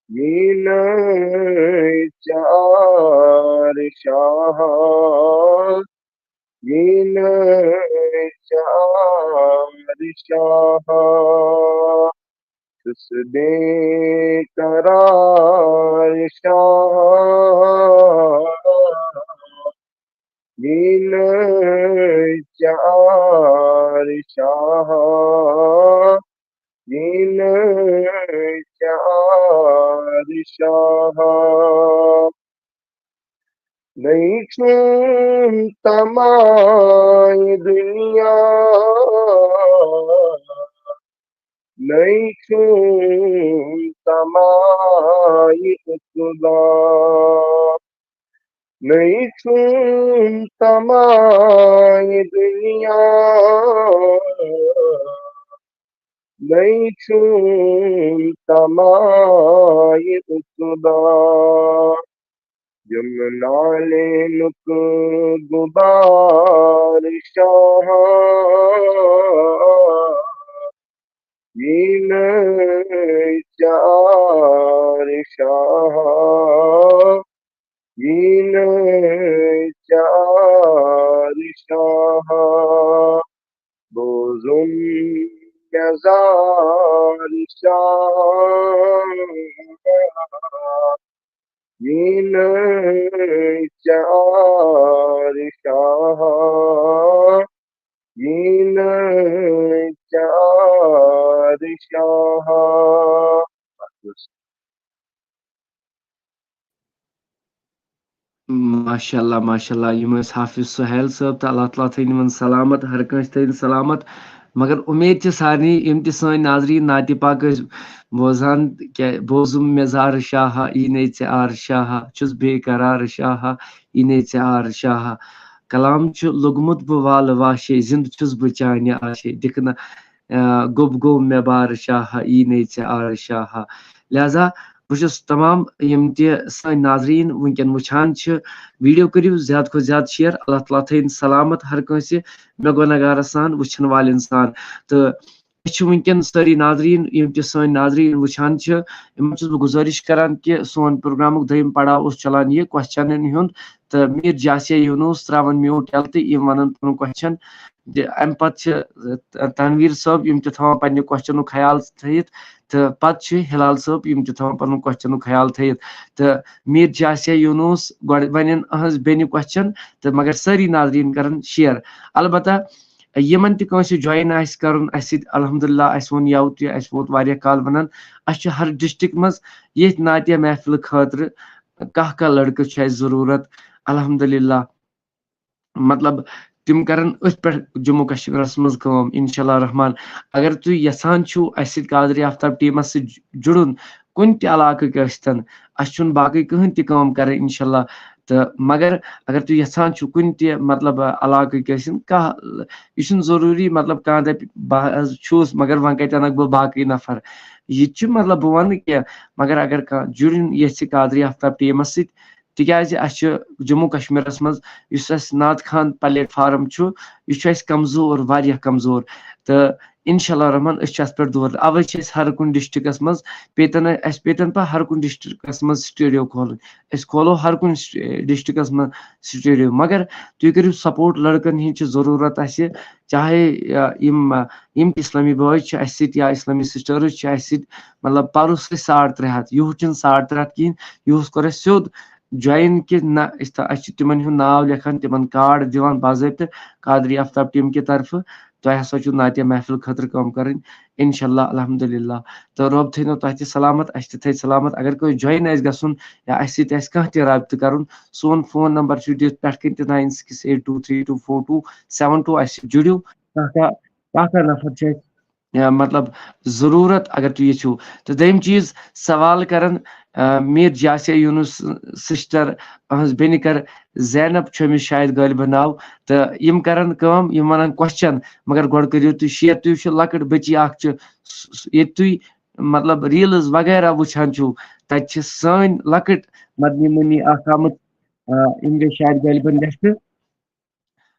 یی نہٕ چار شاہ، یی نہٕ چار شاہ۔ چھُس بے قرار شاہ، یی نہٕ چار شاہ، یی نہٕ چار شاہ۔ نٔے چھُم تمام دُنیا، نٔے چھُم تمام اقتدار۔ نٔے چھُم تمام دُنیا، نٔے چھُم تمام اقتدار۔ یِم نالینُک غُبار شاہ، یی نہٕ چار شاہ، یی نہٕ چار شاہ۔ بوزُم مےٚ زار شاہ، یی نہٕ چار شاہ، یی نہٕ چار شاہ۔ ماشاء اللہ، ماشاء اللہ، یِم ٲسۍ حافظ سہیل صٲب، تہٕ اللہ تعالیٰ تھٲیِن یِمن سلامت، ہر کٲنٛسہِ تھٲیِن سلامت۔ مگر اُمید چھِ سارنٕے، یِم تہِ سٲنۍ ناظریٖن نعتِ پاک ٲسۍ بوزان، کیٛاہ بوزُم مےٚ زار شاہ، یی نے ژےٚ آر شاہ، چھُس بے قرار شاہ، یی نے ژےٚ آر شاہ۔ کلام چھُ لوٚگمُت بہٕ والہٕ واشے، زِندٕ چھُس بہٕ چانہِ آشے، دِکھ نہٕ، آ، گوٚب گوٚو مےٚ بار شاہ، یی نے ژےٚ آر شاہ۔ لہذا بہٕ چھُس تمام یِم تہِ سٲنۍ ناظریٖن وٕنکیٚن وٕچھان چھِ، ویٖڈیو کٔرِو زیادٕ کھۄتہٕ زیادٕ شِیر۔ اللہ تعالیٰ تھٲیِن سلامت ہر کٲنٛسہِ مےٚ گۄناہ گار سان، وٕچھَن والٮ۪ن سان۔ تہٕ أسۍ چھِ وٕنکیٚن سٲری ناظریٖن، یِم تہِ سٲنۍ ناظریٖن وٕچھان چھِ، یِمَن چھُس بہٕ گُزٲرِش کران کہِ سون پروگرامُک دوٚیِم پڑاو اوس چلان یہِ کوسچنَن ہُنٛد، تہٕ میٖر جاسیہ یوٗنوٗس ترٛاوَن میوٗٹ یَلہٕ تہٕ یِم وَنَن پَنُن کوسچن۔ تہٕ اَمہِ پَتہٕ چھِ، آ، تنویٖر صٲب، یِم تہِ تھاوَن پنٛنہِ کوسچنُک خیال تھٲیِتھ، تہٕ پَتہٕ چھِ ہِلال صٲب، یِم تہِ تھاوَن پَنُن کوسچنُک خیال تھٲیِتھ۔ تہٕ میٖر جاسیہ یوٗنوٗس گۄڈٕ وَنن أہٕنٛز بیٚنہِ کوسچن، تہٕ مگر سٲری ناظریٖن کَرَن شِیر۔ البتہ یِمن تہِ کٲنٛسہِ جوین آسہِ کرُن اَسہِ سۭتۍ، الحمدللہ، اَسہِ ووٚن یَوٕ تہِ، اَسہِ ووت واریاہ کال وَنان، اَسہِ چھُ ہر ڈسٹرکٹ منٛز ییٚتھۍ نعتیہ محفلہٕ خٲطرٕ کانٛہہ کانٛہہ لڑکہٕ چھُ اَسہِ ضروٗرت، الحمدللہ۔ مطلب، تِم کرن أتھۍ پٮ۪ٹھ جموں کشمیرس منٛز کٲم، انشاءاللہ الرحمن۔ اگر تُہۍ یژھان چھِو اَسہِ سۭتۍ قادری آفتاب ٹیمس سۭتۍ جُڑُن، کُنہِ تہِ علاقٕکۍ ٲسۍتن، اَسہِ چھُنہٕ باقٕے کٕہٕنۍ تہِ کٲم کرٕنۍ، انشاءاللہ۔ تہٕ مگر اگر تُہۍ یژھان چھِو کُنہِ تہِ، مطلب، علاقٕکۍ ٲسِن کانٛہہ، یہِ چھُنہٕ ضروٗری، مطلب، کانٛہہ دَپہِ بہٕ حظ چھُس، مگر وۄنۍ کَتہِ اَنَکھ بہٕ باقٕے نفر۔ یہِ تہِ چھُ، مطلب، بہٕ وَنہٕ کینٛہہ، مگر اگر کانٛہہ جُڑُن یژھِ قادری آفتاب ٹیمس سۭتۍ، تِکیازِ اَسہِ چھُ جموں کشمیرس منٛز یُس اَسہِ نعت خوان پلیٹ فارم چھُ، یہِ چھُ اَسہِ کمزور، واریاہ کمزور۔ تہٕ انشاءاللہ الرحمن، أسۍ چھِ اَتھ پٮ۪ٹھ دور۔ اَوَے چھِ أسۍ ہر کُنہِ ڈسٹرکٹس منٛز پیتن، اَسہِ پیتن پَتہٕ ہر کُنہِ ڈسٹرکٹس منٛز سٹوڈیو کھولٕنۍ۔ أسۍ کھولو ہر کُنہِ ڈسٹرکٹس منٛز سٹوڈیو، مگر تُہۍ کٔرِو سپورٹ، لڑکن ہِنٛز چھِ ضروٗرت اَسہِ، چاہے، آ، یِم، آ، یِم تہِ اسلامی بٲے چھِ اَسہِ سۭتۍ یا اسلامی سسٹرز چھِ اَسہِ سۭتۍ، مطلب، پَرُس أسۍ ساڑ ترٛےٚ ہَتھ، یِہُس چھِنہٕ ساڑ ترٛےٚ ہَتھ کِہیٖنۍ، یِہُس کوٚر اَسہِ سیوٚد جوین کہِ نہ، أسۍ تھا-، اَسہِ چھِ تِمن ہُنٛد ناو لیکھان، تِمن کارڈ دِوان باضٲبطہٕ قادری آفتاب ٹیم کہِ طرفہٕ، تۄہہِ ہسا چھُو نعتیہ محفل خٲطرٕ کٲم کَرٕنۍ، انشاءاللہ، الحمدللہ۔ تہٕ رۄب تھٲینو تۄہہِ تہِ سلامت، اَسہِ تہِ تھٲے سلامت۔ اگر کٲنٛسہِ جوین آسہِ گژھُن یا اَسہِ سۭتۍ آسہِ کانٛہہ تہِ رابطہٕ کَرُن، سون فون نمبر چھُ دِتھ پٮ۪ٹھ کَنہِ تہِ، nine six eight two three two four two seven two۔ اَسہِ سۭتۍ جُڑِو۔ کانٛہہ کانٛہہ کانٛہہ کانٛہہ نفر چھُ اَسہِ، یا مطلب، ضروٗرت اگر تُہۍ یژھِو۔ تہٕ دوٚیِم چیٖز، سوال کرن، آ، میٖر جاسیا یوٗنُس سسٹر، أہنٛز بیٚنہِ کر زینب چھُ أمِس شاید غٲلبن ناو۔ تہٕ یِم کرن کٲم، یِم ونن کوسچن، مگر گۄڈٕ کٔرِو تُہۍ شیر۔ تُہۍ وٕچھِو، لۄکٕٹ بٔچی اکھ چھِ، س-، س-، ییٚتہِ تُہۍ، مطلب، ریلز وغیرہ وٕچھان چھِو، تتہِ چھِ سٲنۍ لۄکٕٹ مدنی مُنی اکھ آمٕژ، آ، یِم گٔے شاید غٲلبن گژھِ۔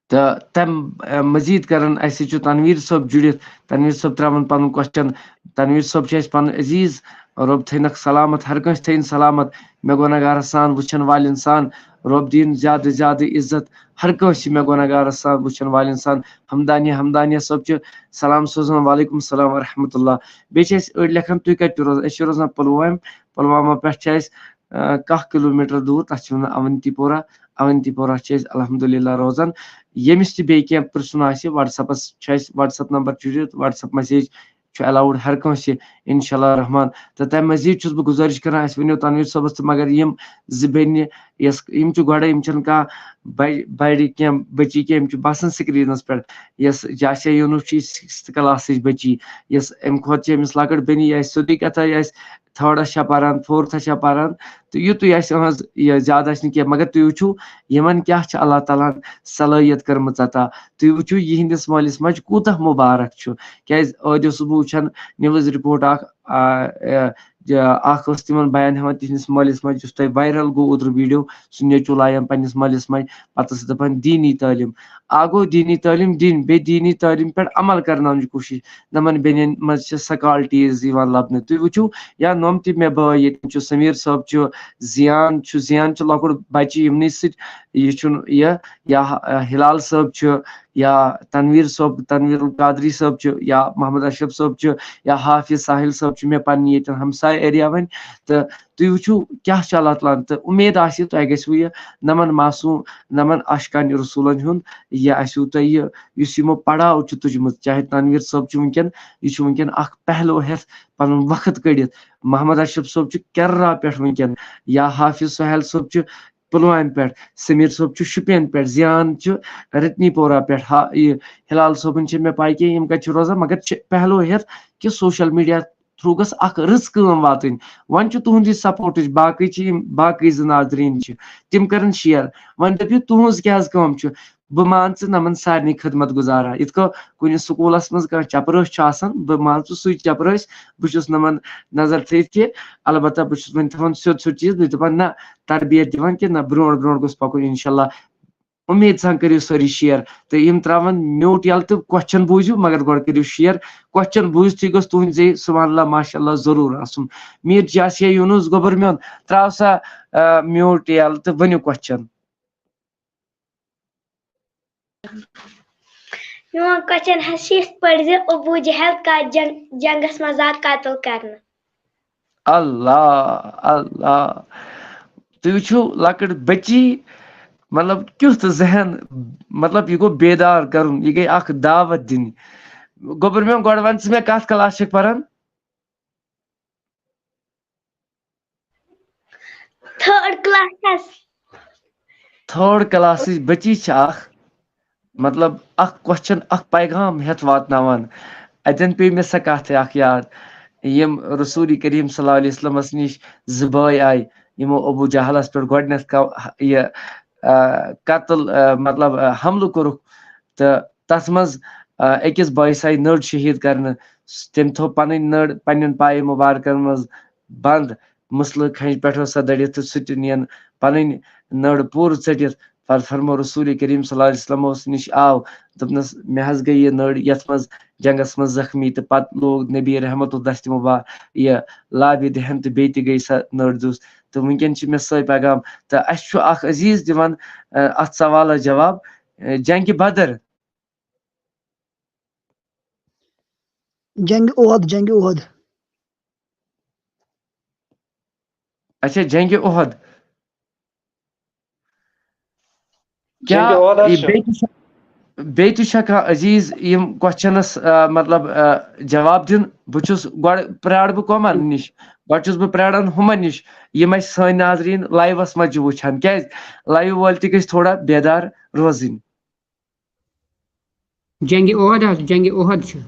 تہٕ تَمہِ، آ، مزید کرن اَسہِ سۭتۍ چھُ تنویر صٲب جُڑِتھ۔ تنویر صٲب ترٛاوَن پنُن کوسچن۔ تنویر صٲب چھُ اَسہِ پنُن عزیز۔ رۄب تھٲینَکھ سلامت، ہر کٲنٛسہِ تھٲیِن سلامت۔ مےٚ گۄناہ گارس سان، وٕچھن والٮ۪ن سان۔ رۄب دِیِن زیادٕ زیادٕ عزت ہر کٲنٛسہِ مےٚ گۄناہ گارس سان، وٕچھن والٮ۪ن سان۔ حمدانیہ، حمدانیہ صٲب چھُ سلام سوزان، وعلیکم السلام ورحمۃ اللہ۔ بیٚیہِ چھِ اَسہِ أڑۍ لیکھان، تُہۍ کَتہِ چھِو روزان؟ أسۍ چھِ روزان پُلوامہِ۔ پُلوامہ پٮ۪ٹھ چھِ اَسہِ، آ، کاہ کلوٗ میٖٹر دوٗر، تَتھ چھِ وَنان اونتی پورہ۔ اونتی پورہ چھِ أسۍ الحمدللہ روزان۔ ییٚمِس تہِ بیٚیہِ کینٛہہ پرٛژھُن آسہِ، WhatsApp-س چھُ اَسہِ WhatsApp نمبر چھُ دِتھ، WhatsApp message چھُ allowed ہر کٲنٛسہِ، انشاءاللہ الرحمن۔ تہٕ تَمہِ مزید چھُس بہٕ گُزٲرِش کران، اَسہِ ؤنِو تنویر صٲبَس تہٕ، مگر یِم زٕ بیٚنہِ، یۄس، یِم چھِ گۄڈَے، یِم چھِنہٕ کانٛہہ بَ-، بَڑِ کینٛہہ، بٔچی کینٛہہ، یِم چھِ باسان screen-س پٮ۪ٹھ۔ یۄس جاسیا یوٗنُس چھِ، یہِ چھِ sixth class-ٕچ بٔچی، یۄس اَمہِ کھۄتہٕ چھِ أمِس لۄکٕٹ بیٚنہِ، یہِ آسہِ سیوٚدُے کَتھا، یہِ آسہِ third-س چھا پَران، fourth-س چھا پَران، تہٕ یُتُے آسہِ یِہٕنٛز، یہِ زیادٕ آسہِ نہٕ کینٛہہ، مگر تُہۍ وٕچھِو، یِمَن کیٛاہ چھِ اللہ تعالیٰ ہَن صلٲحیت کٔرمٕژ عطا۔ تُہۍ وٕچھِو یِہِنٛدِس مٲلِس ماجہِ کوٗتاہ مُبارک چھُ، کیٛازِ ٲدۍ اوسُس بہٕ وٕچھان news report اَکھ، آ، آ، یہِ اَکھ ٲس تِمَن بیان ہٮ۪وان تِہِنٛدِس مٲلِس ماجہِ، یُس تۄہہِ viral گوٚو اوترٕ video، سُہ نیٚچوٗ لایان پنٛنِس مٲلِس ماجہِ، پَتہٕ ٲس دَپان دیٖنی تعلیٖم۔ اَکھ گوٚو دیٖنی تعلیٖم دِنۍ، بیٚیہِ دیٖنی تعلیٖم پٮ۪ٹھ عمل کَرناونٕچ کوٗشِش۔ دَپان بیٚنٮ۪ن منٛز چھِ سکالٹیٖز یِوان لَبنہٕ۔ تُہۍ وٕچھِو، یا نۄم تہِ مےٚ بٲے ییٚتٮ۪ن چھُ، سمیٖر صٲب چھُ، زیان چھُ، زیان چھُ لۄکُٹ بَچہِ یِمنٕے سۭتۍ، یہِ چھُنہٕ یہِ، یا، آ، ہلال صٲب چھُ، یا تنویر صٲب، تنویر القادری صٲب چھُ، یا محمد اشرف صٲب چھُ، یا حافظ ساحل صٲب چھُ مےٚ پننہِ ییٚتٮ۪ن ہمساے ایریا وۄنۍ۔ تہٕ تُہۍ وٕچھِو کیٛاہ چھُ اللہ تعالیٰ ہن، تہٕ اُمید آسہِ تۄہہِ گژھِوٕ یہِ نمن معصوم، نمن عاشقانِ رسولن ہُنٛد، یہِ آسِوٕ تۄہہِ یہِ، یُس یِمو پڑاو چھُ تُجمُت، چاہے تنویر صٲب چھُ وٕنکیٚن، یہِ چھُ وٕنکیٚن اکھ پہلو ہٮ۪تھ پنُن وقت کٔڑِتھ۔ محمد اشرف صٲب چھُ کررا پٮ۪ٹھ وٕنکیٚن، یا حافظ سہیل صٲب چھُ پُلوامہِ پٮ۪ٹھ، سمیٖر صٲب چھُ شُپین پٮ۪ٹھ، زیان چھُ رتنی پورہ پٮ۪ٹھ، ہا، یہِ ہلال صٲبُن چھِ مےٚ پاے کینٛہہ، یِم کتہِ چھِ روزان، مگر چھِ پہلو ہٮ۪تھ کہِ social media through گٔژھ اکھ رٕژ کٲم واتٕنۍ۔ وۄنۍ چھُ تُہُنٛدُے سپورٹٕچ، باقٕے چھِ یِم، باقٕے زٕ ناظریٖن چھِ، تِم کرن share۔ وۄنۍ دٔپِو، تُہٕنٛز کیٛاہ حظ کٲم چھُ؟ بہٕ مان ژٕ نمن سارنٕے خدمت گزارا۔ یِتھ کٔنۍ کُنہِ سکوٗلس منٛز کانٛہہ چپرٲسۍ چھُ آسان، بہٕ مان ژٕ سُے چپرٲسۍ، بہٕ چھُس نمن نظر تھٲیِتھ کہِ، البتہ بہٕ چھُس وۄنۍ تھاوان سیوٚد سیوٚد چیٖز، بہٕ چھُس دپان نہ، تربیت دِوان کہِ نہ، برونٛٹھ برونٛٹھ گوٚژھ پکُن انشاءاللہ۔ اُمید سان کٔرِو سٲری share تہٕ یِم ترٛاوَن mute یَلہٕ تہٕ question بوٗزِو، مگر گۄڈٕ کٔرِو share۔ Question بوٗزتھٕے گوٚژھ تُہٕنٛدِ ذٔریعہٕ سبحان اللہ ماشاء اللہ ضروٗر آسُن۔ میٖر جاسیا یوٗنُس گوٚبُر میون، ترٛاو سا، آ، mute یَلہٕ تہٕ ؤنِو question۔ میون question حظ چھُ یِتھ پٲٹھۍ زِ ابوٗ جہل کَتھ جنگ-، جنگس منٛز آو قتل کرنہٕ؟ اللہ، اللہ۔ تُہۍ وٕچھِو، لۄکٕٹ بٔچی مطلب کیُتھ ذہن، مطلب یہِ گوٚو بیدار کرُن، یہِ گٔے اکھ دعوت دِنۍ۔ گوٚبُر میون، گۄڈٕ وَن ژٕ مےٚ کتھ کلاس چھکھ پران؟ Third classes. تھٲرڈ کلاسٕچ بچی چھِ اکھ، مطلب اکھ کوسچن، اکھ پیغام ہٮ۪تھ واتناوان۔ اتٮ۪ن پیٚیہِ مےٚ سۄ کتھ اکھ یاد، یِم رسول کریم صلی اللہ علیہ وسلمس نِش زٕ بٲے آیہِ، یِمو ابو جہلس پٮ۪ٹھ گۄڈٕنٮ۪تھ کا-، یہِ، آ، قتل، آ، مطلب، آ، حملہٕ کوٚرُکھ، تہٕ تتھ منٛز، آ، أکِس بٲیِس آیہِ نٔر شہید کرنہٕ۔ تٔمۍ تھوٚو پنٕنۍ نٔر پننٮ۪ن پایہِ مُبارکن منٛز بند، مسلہٕ کھنجہِ پٮ۪ٹھ ٲس سۄ دٔرِتھ تہٕ سُہ تہِ نِین پنٕنۍ نٔر پوٗرٕ ژٔٹِتھ۔ پتہٕ فرموو رسول کریم صلی اللہ علیہ وسلمس نِش آو، دوٚپنس، مےٚ حظ گٔے یہِ نٔر یتھ منٛز جنگس منٛز زخمی، تہٕ پتہٕ لوگ نبی رحمت الدست مبا-، یہِ لابہِ دہن تہٕ بیٚیہِ تہِ گٔے سۄ نٔر دُس۔ تہٕ وٕنکیٚن چھِ مےٚ سۄے پیغام۔ تہٕ اسہِ چھُ اکھ عزیز دِوان، آ، اتھ سوالس جواب، آ، جنگِ بدر۔ جنگ احد، جنگ احد۔ اچھا، جنگِ احد۔ کیا جنگِ احد حظ یہِ چھُ۔ بیٚیہِ تہِ چھا، بیٚیہِ تہِ چھا کانٛہہ عزیز یِم کوسچنس، آ، مطلب، آ، جواب دیُن؟ بہٕ چھُس گۄڈٕ پرٛارٕ بہٕ کۄمن نِش؟ گۄڈٕ چھُس بہٕ پرٛاران ہُمن نِش، یِم اسہِ سٲنۍ ناظریٖن لایوس منٛز چھِ وٕچھان۔ کیازِ؟ لایو وٲلۍ تہِ گٔژھۍ تھوڑا بیدار روزٕنۍ۔ جنگِ احد حظ، جنگِ احد چھُ۔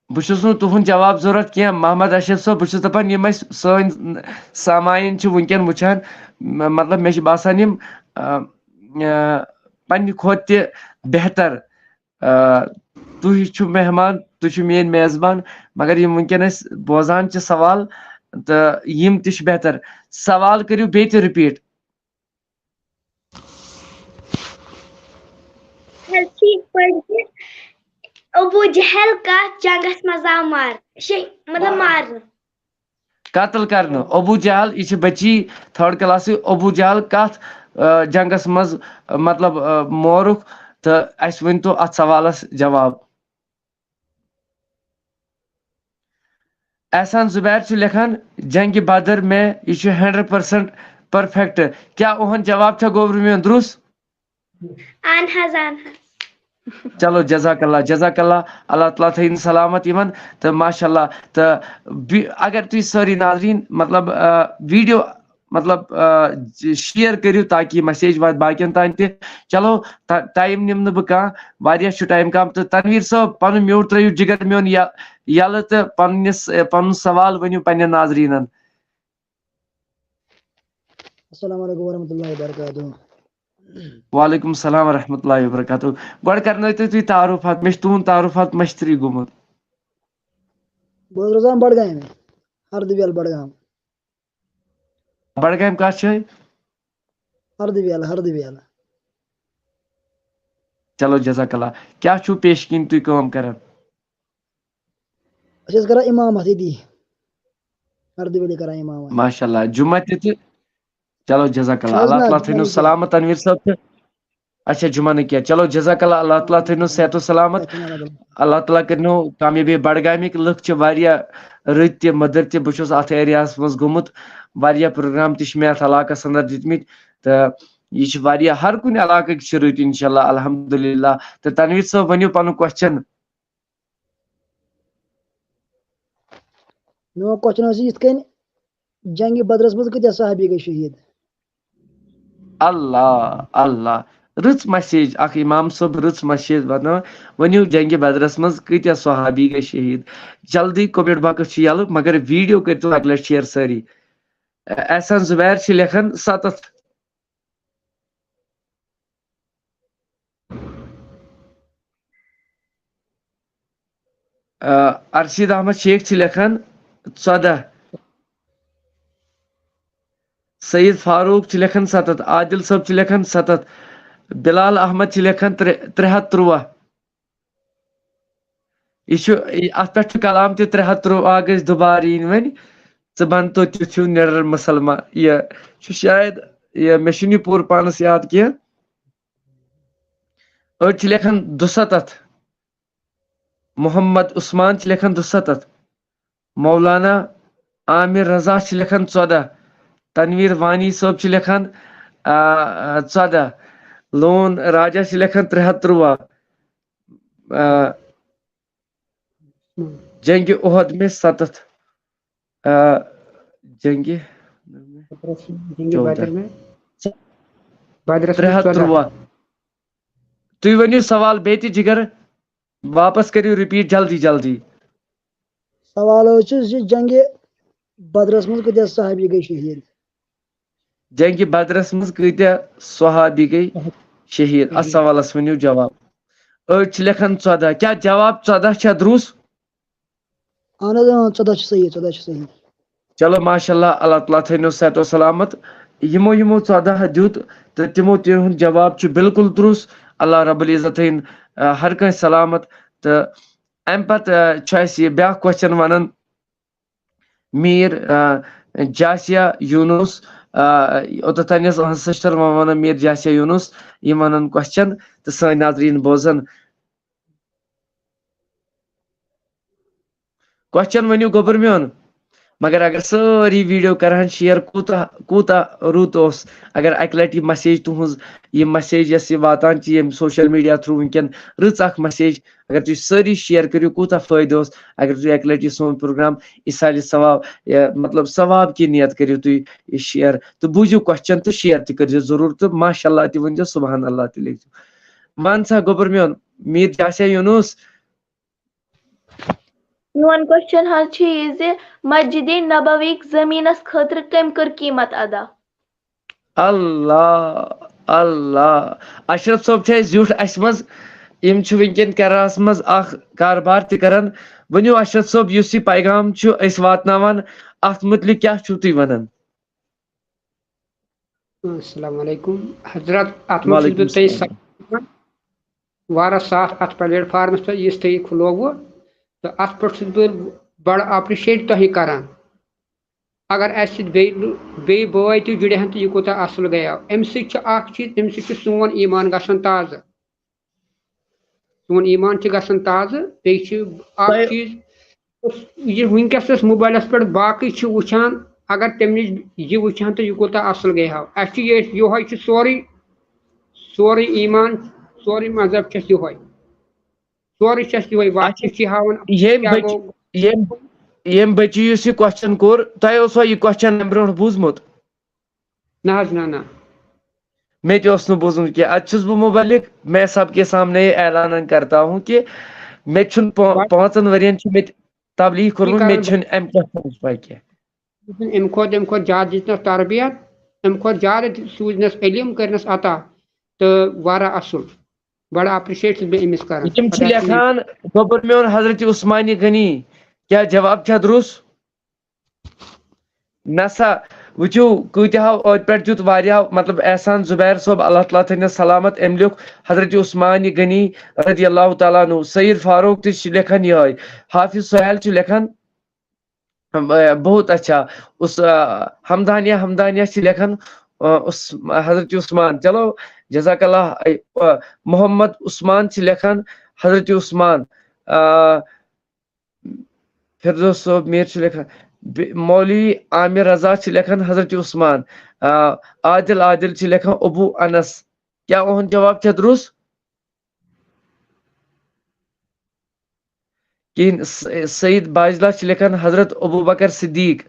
بہٕ چھُس نہٕ تُہُنٛد جواب ضروٗرت کینٛہہ، محمد اشرف صٲب۔ بہٕ چھُس دَپان، یِم اَسہِ سٲنۍ سامعیٖن چھِ وٕنکیٚن وٕچھان، م-، مطلب، مےٚ چھُ باسان، یِم، آ، آ، پننہِ کھۄتہٕ تہِ بہتر، آ، تُہۍ چھِو مہمان، تُہۍ چھِو میٲنۍ میزبان، مگر یِم وٕنکیٚن اَسہِ بوزان چھِ سوال، تہٕ یِم تہِ چھِ بہتر۔ سوال کٔرِو بیٚیہِ تہِ رِپیٖٹ۔ حظ ٹھیٖک پٲٹھۍ زِ ابو جہل کتھ جنگس منٛز آو مارنہٕ؟ شے-، مطلب مارنہٕ۔ قتل کرنہٕ۔ ابو جہل، یہِ چھِ بچی تھٲرڈ کلاسٕے۔ ابو جہل کتھ، آ، جنگس منٛز، آ، مطلب، آ، مورُکھ؟ تہٕ اسہِ ؤنۍ تو اتھ سوالس جواب۔ احسان زبیر چھُ لیکھان، جنگِ بدر میں، یہِ چھُ ہنڈریڈ پرسنٹ پرفیکٹ۔ کیٛاہ اُہُنٛد جواب چھا گوٚبرٕ میون درُس؟ اہن حظ، اہن حظ۔ چلو، جزاک اللہ، جزاک اللہ، اللہ تعالیٰ تھٲیِن سلامت یِمن۔ تہٕ ماشاء اللہ، تہٕ بی-، اگر تُہۍ سٲری ناظریٖن، مطلب، آ، ویڈیو، مطلب، آ، شیئر کٔرِو تاکہِ یہِ میسیج واتہِ باقین تام تہِ۔ چلو، ٹا-، ٹایم نِمہٕ نہٕ بہٕ کانٛہہ، واریاہ چھُ ٹایم کم۔ تہٕ تنویر صٲب، پنُن میوٗٹ ترٲیِو جگر میون یَ-، یَلہٕ تہٕ پننِس، پنُن سوال ؤنِو پننٮ۪ن ناظریٖنن۔ السلام علیکم ورحمۃ اللہ وبرکاتہ۔ وعلیکم السلام ورحمۃ اللہ وبرکاتہ۔ گۄڈٕ کرنٲیتو تُہۍ تعارُف حظ، مےٚ چھُ تُہُنٛد تعارُف حظ مٔشتٕرٕے گوٚمُت۔ بہٕ حظ روزان بڈگامہِ، ہردٕ ویل بڈگام۔ بڈگامہِ کتھ جایہِ؟ ہردٕ ویل، ہردٕ ویل۔ چلو، جزاک اللہ۔ کیٛاہ چھُو پیش کِنۍ تُہۍ کٲم کران؟ أسۍ حظ کران امامت ییٚتی، ہردٕ ویلہِ کران امامت۔ ماشاء اللہ، جمعہ تہِ تہٕ چلو، جزاک اللہ۔ چھُ حظ اللہ نہ، تعالیٰ تھٲینو جمعہ تہِ۔ سلامت تنویر صٲب تہٕ اچھا، جمعہ نہٕ کینٛہہ۔ چلو، جزاک اللہ، اللہ تعالیٰ تھٲینو صحت و سلامت۔ اچھا، نہ، نہ، نہ۔ اللہ تعالیٰ کٔرنو کامیٲبی۔ بڈگامِکۍ لُکھ چھِ واریاہ رٕتۍ تہِ مٔدٕرۍ تہِ۔ بہٕ چھُس اتھ ایریاہس منٛز گوٚمُت، واریاہ پروگرام تہِ چھِ مےٚ اتھ علاقس اندر دِتمٕتۍ، تہٕ یہِ چھِ واریاہ، ہر کُنہِ علاقٕکۍ چھِ رٕتۍ، انشاءاللہ، الحمدللہ۔ تہٕ تنویر صٲب، ؤنِو پنُن کوسچن۔ میون کوسچن اوس یِتھ کٔنۍ، جنگِ بدرس منٛز کۭتیاہ صحابی گٔے شہیٖد؟ اللہ، اللہ، رٕژ میسیج اکھ امام صٲب، رٕژ میسیج واتناوان۔ ؤنِو، جنگِ بدرس منٛز کۭتیاہ صحابی گٔے شہیٖد؟ جلدی، کومنٹ باکس چھُ یَلہٕ، مگر ویڈیو کٔرۍتو اکہِ لٹہِ شیئر سٲری۔ احسان زبیر چھِ لیکھان ستتھ۔ آ، ارشید احمد شیخ چھِ لیکھان ژۄدہ۔ سید فاروق چھِ لیکھان ستتھ، عادل صٲب چھِ لیکھان ستتھ، بلال احمد چھِ لیکھان ترٛےٚ، ترٛےٚ ہتھ ترٛواہ۔ یہِ چھُ، یہِ، اتھ پٮ۪ٹھ چھُ کلام تہِ، ترٛےٚ ہتھ ترٛواہ گژھِ دُبارٕ یِنۍ وۄنۍ۔ ژٕ بن تو تیُتھ ہیوٗ نِڈر مُسلمان۔ یہِ چھُ شاید، یہِ، مےٚ چھُنہٕ یہِ پوٗرٕ پانس یاد کینٛہہ۔ أڑۍ چھِ لیکھان دُسَتتھ۔ محمد عثمان چھِ لیکھان دُسَتتھ۔ مولانا عامر رضا چھِ لیکھان ژۄدہ۔ تنویر وانی صٲب چھِ لیکھان آ، آ، ژۄدہ۔ لون راجا چھِ لیکھان ترٛےٚ ہَتھ تُرٛواہ۔ آ، جنگِ احد میں ستتھ۔ آ، جنگِ بدرس، جنگِ چودہ۔ بدر میں، بدرس میں ترٛےٚ ہَتھ تُرٛواہ۔ ژۄدہ۔ تُہۍ ؤنِو سوال بیٚیہِ تہِ، جِگر۔ واپس کٔرِو repeat جلدی جلدی۔ سوال حظ چھُ زِ جنگِ بدرس منٛز کۭتیٛاہ صحابی گٔے شہیٖد؟ جنگِ بدرس منٛز کۭتیٛاہ صحابی گٔے شہیٖد؟ اتھ سوالس ؤنِو جواب۔ أڑۍ چھِ لیکھان ژۄدہ۔ کیٛاہ جواب ژۄدہ چھا درُست؟ اہن حظ، اۭں، ژۄدہ چھُ صحیح، ژۄدہ چھُ صحیح۔ چلو، ماشاء اللہ، اللہ تعالیٰ تھٲینو صحت و سلامت۔ یِمو یِمو ژۄدہ دیُت تہٕ تِمو تِہُنٛد جواب چھُ بالکل درُست۔ اللہ رب العزت تھٲیِن، آ، ہر کٲنٛسہِ سلامت۔ تہٕ امہِ پتہٕ، آ، چھُ اسہِ یہِ بیٛاکھ question ونان میٖر، آ، جاسیا یونس، آ، اوٚتتھ تانۍ ٲس أہنٛز sister، وۄنۍ ونان میٖر جاسیا یونس، یِم ونان question تہٕ سٲنۍ ناظریٖن بوزن۔ Question ؤنِو گوٚبُر میون۔ مگر اگر سٲری video کرہن share، کوٗتاہ، کوٗتاہ رُت اوس۔ اگر اکہِ لٹہِ یہِ message تُہنٛز، یہِ message یۄس یہِ واتان چھِ ییٚمہِ social media through وٕنکیٚن، رٕژ اکھ message، اگر تُہۍ سٲری share کٔرِو، کوٗتاہ فٲیدٕ اوس۔ اگر تُہۍ اکہِ لٹہِ یہِ سون program ایٖصالِ ثواب، یہِ مطلب ثواب کی نیت کٔرِو تُہۍ یہِ share، تہٕ بوٗزِو question تہٕ share تہِ کٔرۍزیو ضروٗر، تہٕ ماشاء اللہ تہِ ؤنۍزیو، سبحان اللہ تہِ لیکھزیو۔ وَن سا گوٚبُر میون، میٖر جاسیا یونس۔ میون question حظ چھُ یہِ زِ مسجد نبوی زٔمیٖنَس خٲطرٕ کٔمۍ کٔر قیٖمت ادا؟ اللہ، اللہ۔ اشرف صٲب چھِ اَسہِ زیُٹھ اَسہِ منٛز، یِم چھِ وٕنکیٚن کیرلاہَس منٛز اکھ کاربار تہِ کران۔ ؤنِو اشرف صٲب، یُس یہِ پیغام چھُ أسۍ واتناوان، اَتھ مُتعلِق کیٛاہ چھِو تُہۍ وَنان؟ السلام علیکم حضرت، اتھ منٛز چھُس وعلیکم بہٕ تۄہہِ السلام۔ سلام دِوان۔ واریاہ صاف اتھ platformس پٮ۪ٹھ یُس تۄہہِ یہِ کھُلووُ، تہٕ اتھ پٮ۪ٹھ چھُس بہٕ بڑٕ appreciate تۄہہِ کران۔ اگر اسہِ سۭتۍ بیٚیہِ لُ-، بیٚیہِ بٲے تہِ جُڑِ ہن تہٕ یہِ کوٗتاہ اصل گٔیو۔ امہِ سۭتۍ چھُ اکھ چیٖز، امہِ سۭتۍ چھُ سون ایمان گژھان تازٕ۔ سون ایمان چھُ گژھان تازٕ۔ بیٚیہِ چھُ اکھ تۄہہِ چیٖز، یُس یہِ وٕنکیٚس أسۍ موبایلَس پٮ۪ٹھ باقٕے چھِ وٕچھان، اگر تَمہِ نِش یہِ وٕچھان تہٕ یہِ کوٗتاہ اَصٕل گٔے ہاو۔ اَسہِ چھُ یہِ، یِہوٚے چھُ سورُے، سورُے ایمان، سورُے مذہب چھُ اَسہِ یِہوٚے۔ سورُے چھُ اَسہِ یِہوٚے، اَسہِ واقعہٕ چھِ ہاوان، ییٚمہِ کیٛاہ بٔچ-، گوٚو۔ ییٚمہِ، ییٚمہِ بٔچی یُس یہِ question کوٚر، تۄہہِ اوسوا یہِ question اَمہِ برونٛٹھ بوٗزمُت؟ نہ حظ، نہ، نہ۔ مےٚ تہِ اوس نہٕ بوٗزمُت کینٛہہ۔ اَتہِ چھُس بہٕ مُبلِغ، میں سب کے سامنے اعلان کرتا ہوں کہ مےٚ تہِ چھُنہٕ پا-، پانٛژن ؤرین چھُ مےٚ تہِ تبلیغ کوٚرمُت، مےٚ تہِ چھُنہٕ اَمہِ کیٛاہ سمجھ پَے کینٛہہ۔ أمۍ کھۄتہٕ، أمۍ کھۄتہٕ زیادٕ دِژنَس تربیت، أمۍ کھۄتہٕ زیادٕ سوٗزنَس علم، کٔرنَس عطا، تہٕ واریاہ اَصٕل۔ بڑٕ appreciate چھُس بہٕ أمِس کران۔ یِم چھِ خۄداے سٕنٛدِ لیکھان، گوٚبُر میون حضرت عثمانِ غنی، کیٛاہ جواب چھا درُست؟ نسا، وٕچھِو، کۭتیاہو أتھۍ پٮ۪ٹھ دیُت واریاہو، مطلب، احسان زبیر صٲب، اللہ تعالیٰ تھٲینَس سلامت، أمۍ لیوٚکھ حضرت عثمانِ غنی رضی اللہ تعالیٰ عنہ، سید فاروق تہِ چھِ لیکھان یِہوٚے، حافظ سہیل چھُ لیکھان، ب-، بہت اچھا، اس، آ، حمدانیہ، حمدانیہ چھِ لیکھان، آ، اس-، حضرت عثمان۔ چلو، جزاک اللہ۔ آ، محمد عثمان چھِ لیکھان حضرت عثمان۔ آ، فردوس صٲب میٖر چھُ لیکھان، بِ-، مولوی عامر رضا چھِ لیکھان حضرت عثمان۔ آ، عادل، عادل چھِ لیکھان ابو انس۔ کیٛاہ اُہُنٛد جواب چھا درُست؟ کِہیٖنۍ۔ س-، سید باجلا چھِ لیکھان حضرت ابو بکر صدیق۔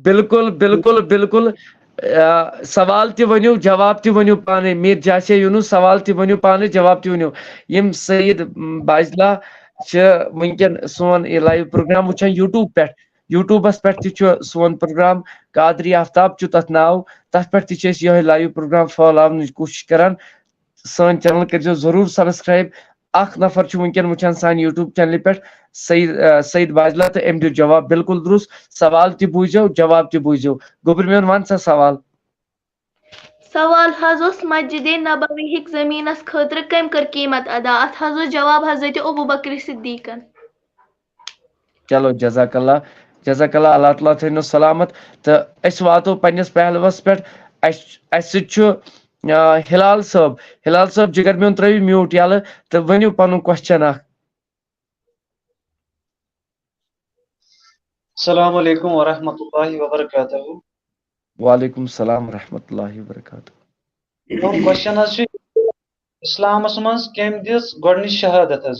بالکل، بالکل، بالکل۔ آ، سوال تہِ ؤنِو، جواب تہِ ؤنِو پانے۔ میٖر جاسیا یونس، سوال تہِ ؤنِو پانے، جواب تہِ ؤنِو۔ یِم سید، م، باجلا چھِ وٕنکیٚن سون یہِ live program وٕچھان YouTube پٮ۪ٹھ۔ YouTubeس پٮ۪ٹھ تہِ چھُ سون program، قادری آفتاب چھُ تتھ ناو۔ تتھ پٮ۪ٹھ تہِ چھِ أسۍ یِہوٚے live program پھٲلاونٕچ کوٗشش کران۔ سٲنۍ channel کٔرۍزیو ضروٗر subscribe۔ اکھ نفر چھُ وٕنکیٚن وٕچھان سانہِ YouTube channelہِ پٮ۪ٹھ، سعید، آ، سعید باجلا، تہٕ أمۍ دیُت جواب بالکل درُست۔ سوال تہِ بوٗزیو، جواب تہِ بوٗزیو۔ گوٚبُر میون، وَن سا سوال۔ سوال حظ اوس، مسجد نبوی ہٕکۍ زٔمیٖنَس خٲطرٕ کٔمۍ کٔر قیٖمت ادا؟ اَتھ حظ اوس جواب حضرت ابو بکر صدیقن۔ چلو، جزاک اللہ، جزاک اللہ، اللہ تعالیٰ تھٲینو سلامت۔ تہٕ أسۍ واتو پننِس پہلوس پٮ۪ٹھ۔ اَسہِ، اَسہِ سۭتۍ چھُ، آ، ہلال صٲب۔ ہلال صٲب، جِگر میون، ترٲیِو mute یَلہٕ تہٕ ؤنِو پنُن question اکھ۔ السلام علیکم ورحمۃ اللہ وبرکاتہ۔ وعلیکم السلام ورحمۃ اللہ وبرکاتہ۔ میون کوسچن حظ چھُ، اسلامس منٛز کٔمۍ دِژ گۄڈٕنِچ شہادت حظ؟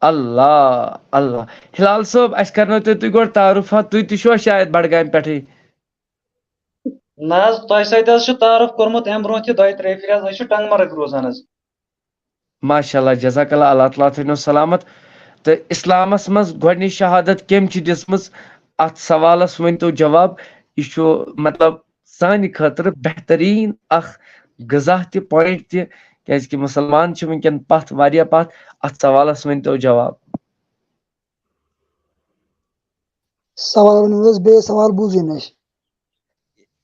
اللہ اللہ۔ ہلال صٲب، اسہِ کرنٲو تُہۍ تُہۍ گۄڈٕ تعارُف ہا، تُہۍ تہِ چھِوا شاید بڈگامہِ پٮ۪ٹھٕے؟ نہ حظ، تۄہہِ سۭتۍ حظ چھُ تعارُف کوٚرمُت امہِ برونٛہہ تہِ دۄیہِ ترٛیٚیہِ پھِرِ حظ۔ أسۍ چھِ ٹنٛگمرگ روزان حظ۔ ماشاء اللہ، جزاک اللہ، اللہ تعالیٰ تھٲینو سلامت۔ تہٕ اسلامس منٛز گۄڈٕنِچ شہادت کٔمۍ چھِ دِژمٕژ؟ اتھ سوالس ؤنۍ تو جواب۔ یہِ چھُ، مطلب، سانہِ خٲطرٕ بہتریٖن اکھ غذا تہِ، پوینٹ تہِ، کیازِ کہِ مسلمان چھِ وٕنکیٚن پتھ، واریاہ پتھ۔ اتھ سوالس ؤنۍ تو جواب۔ سوال ؤنِو حظ، بیٚیہِ سوال بوٗزٕے نہٕ اَسہِ۔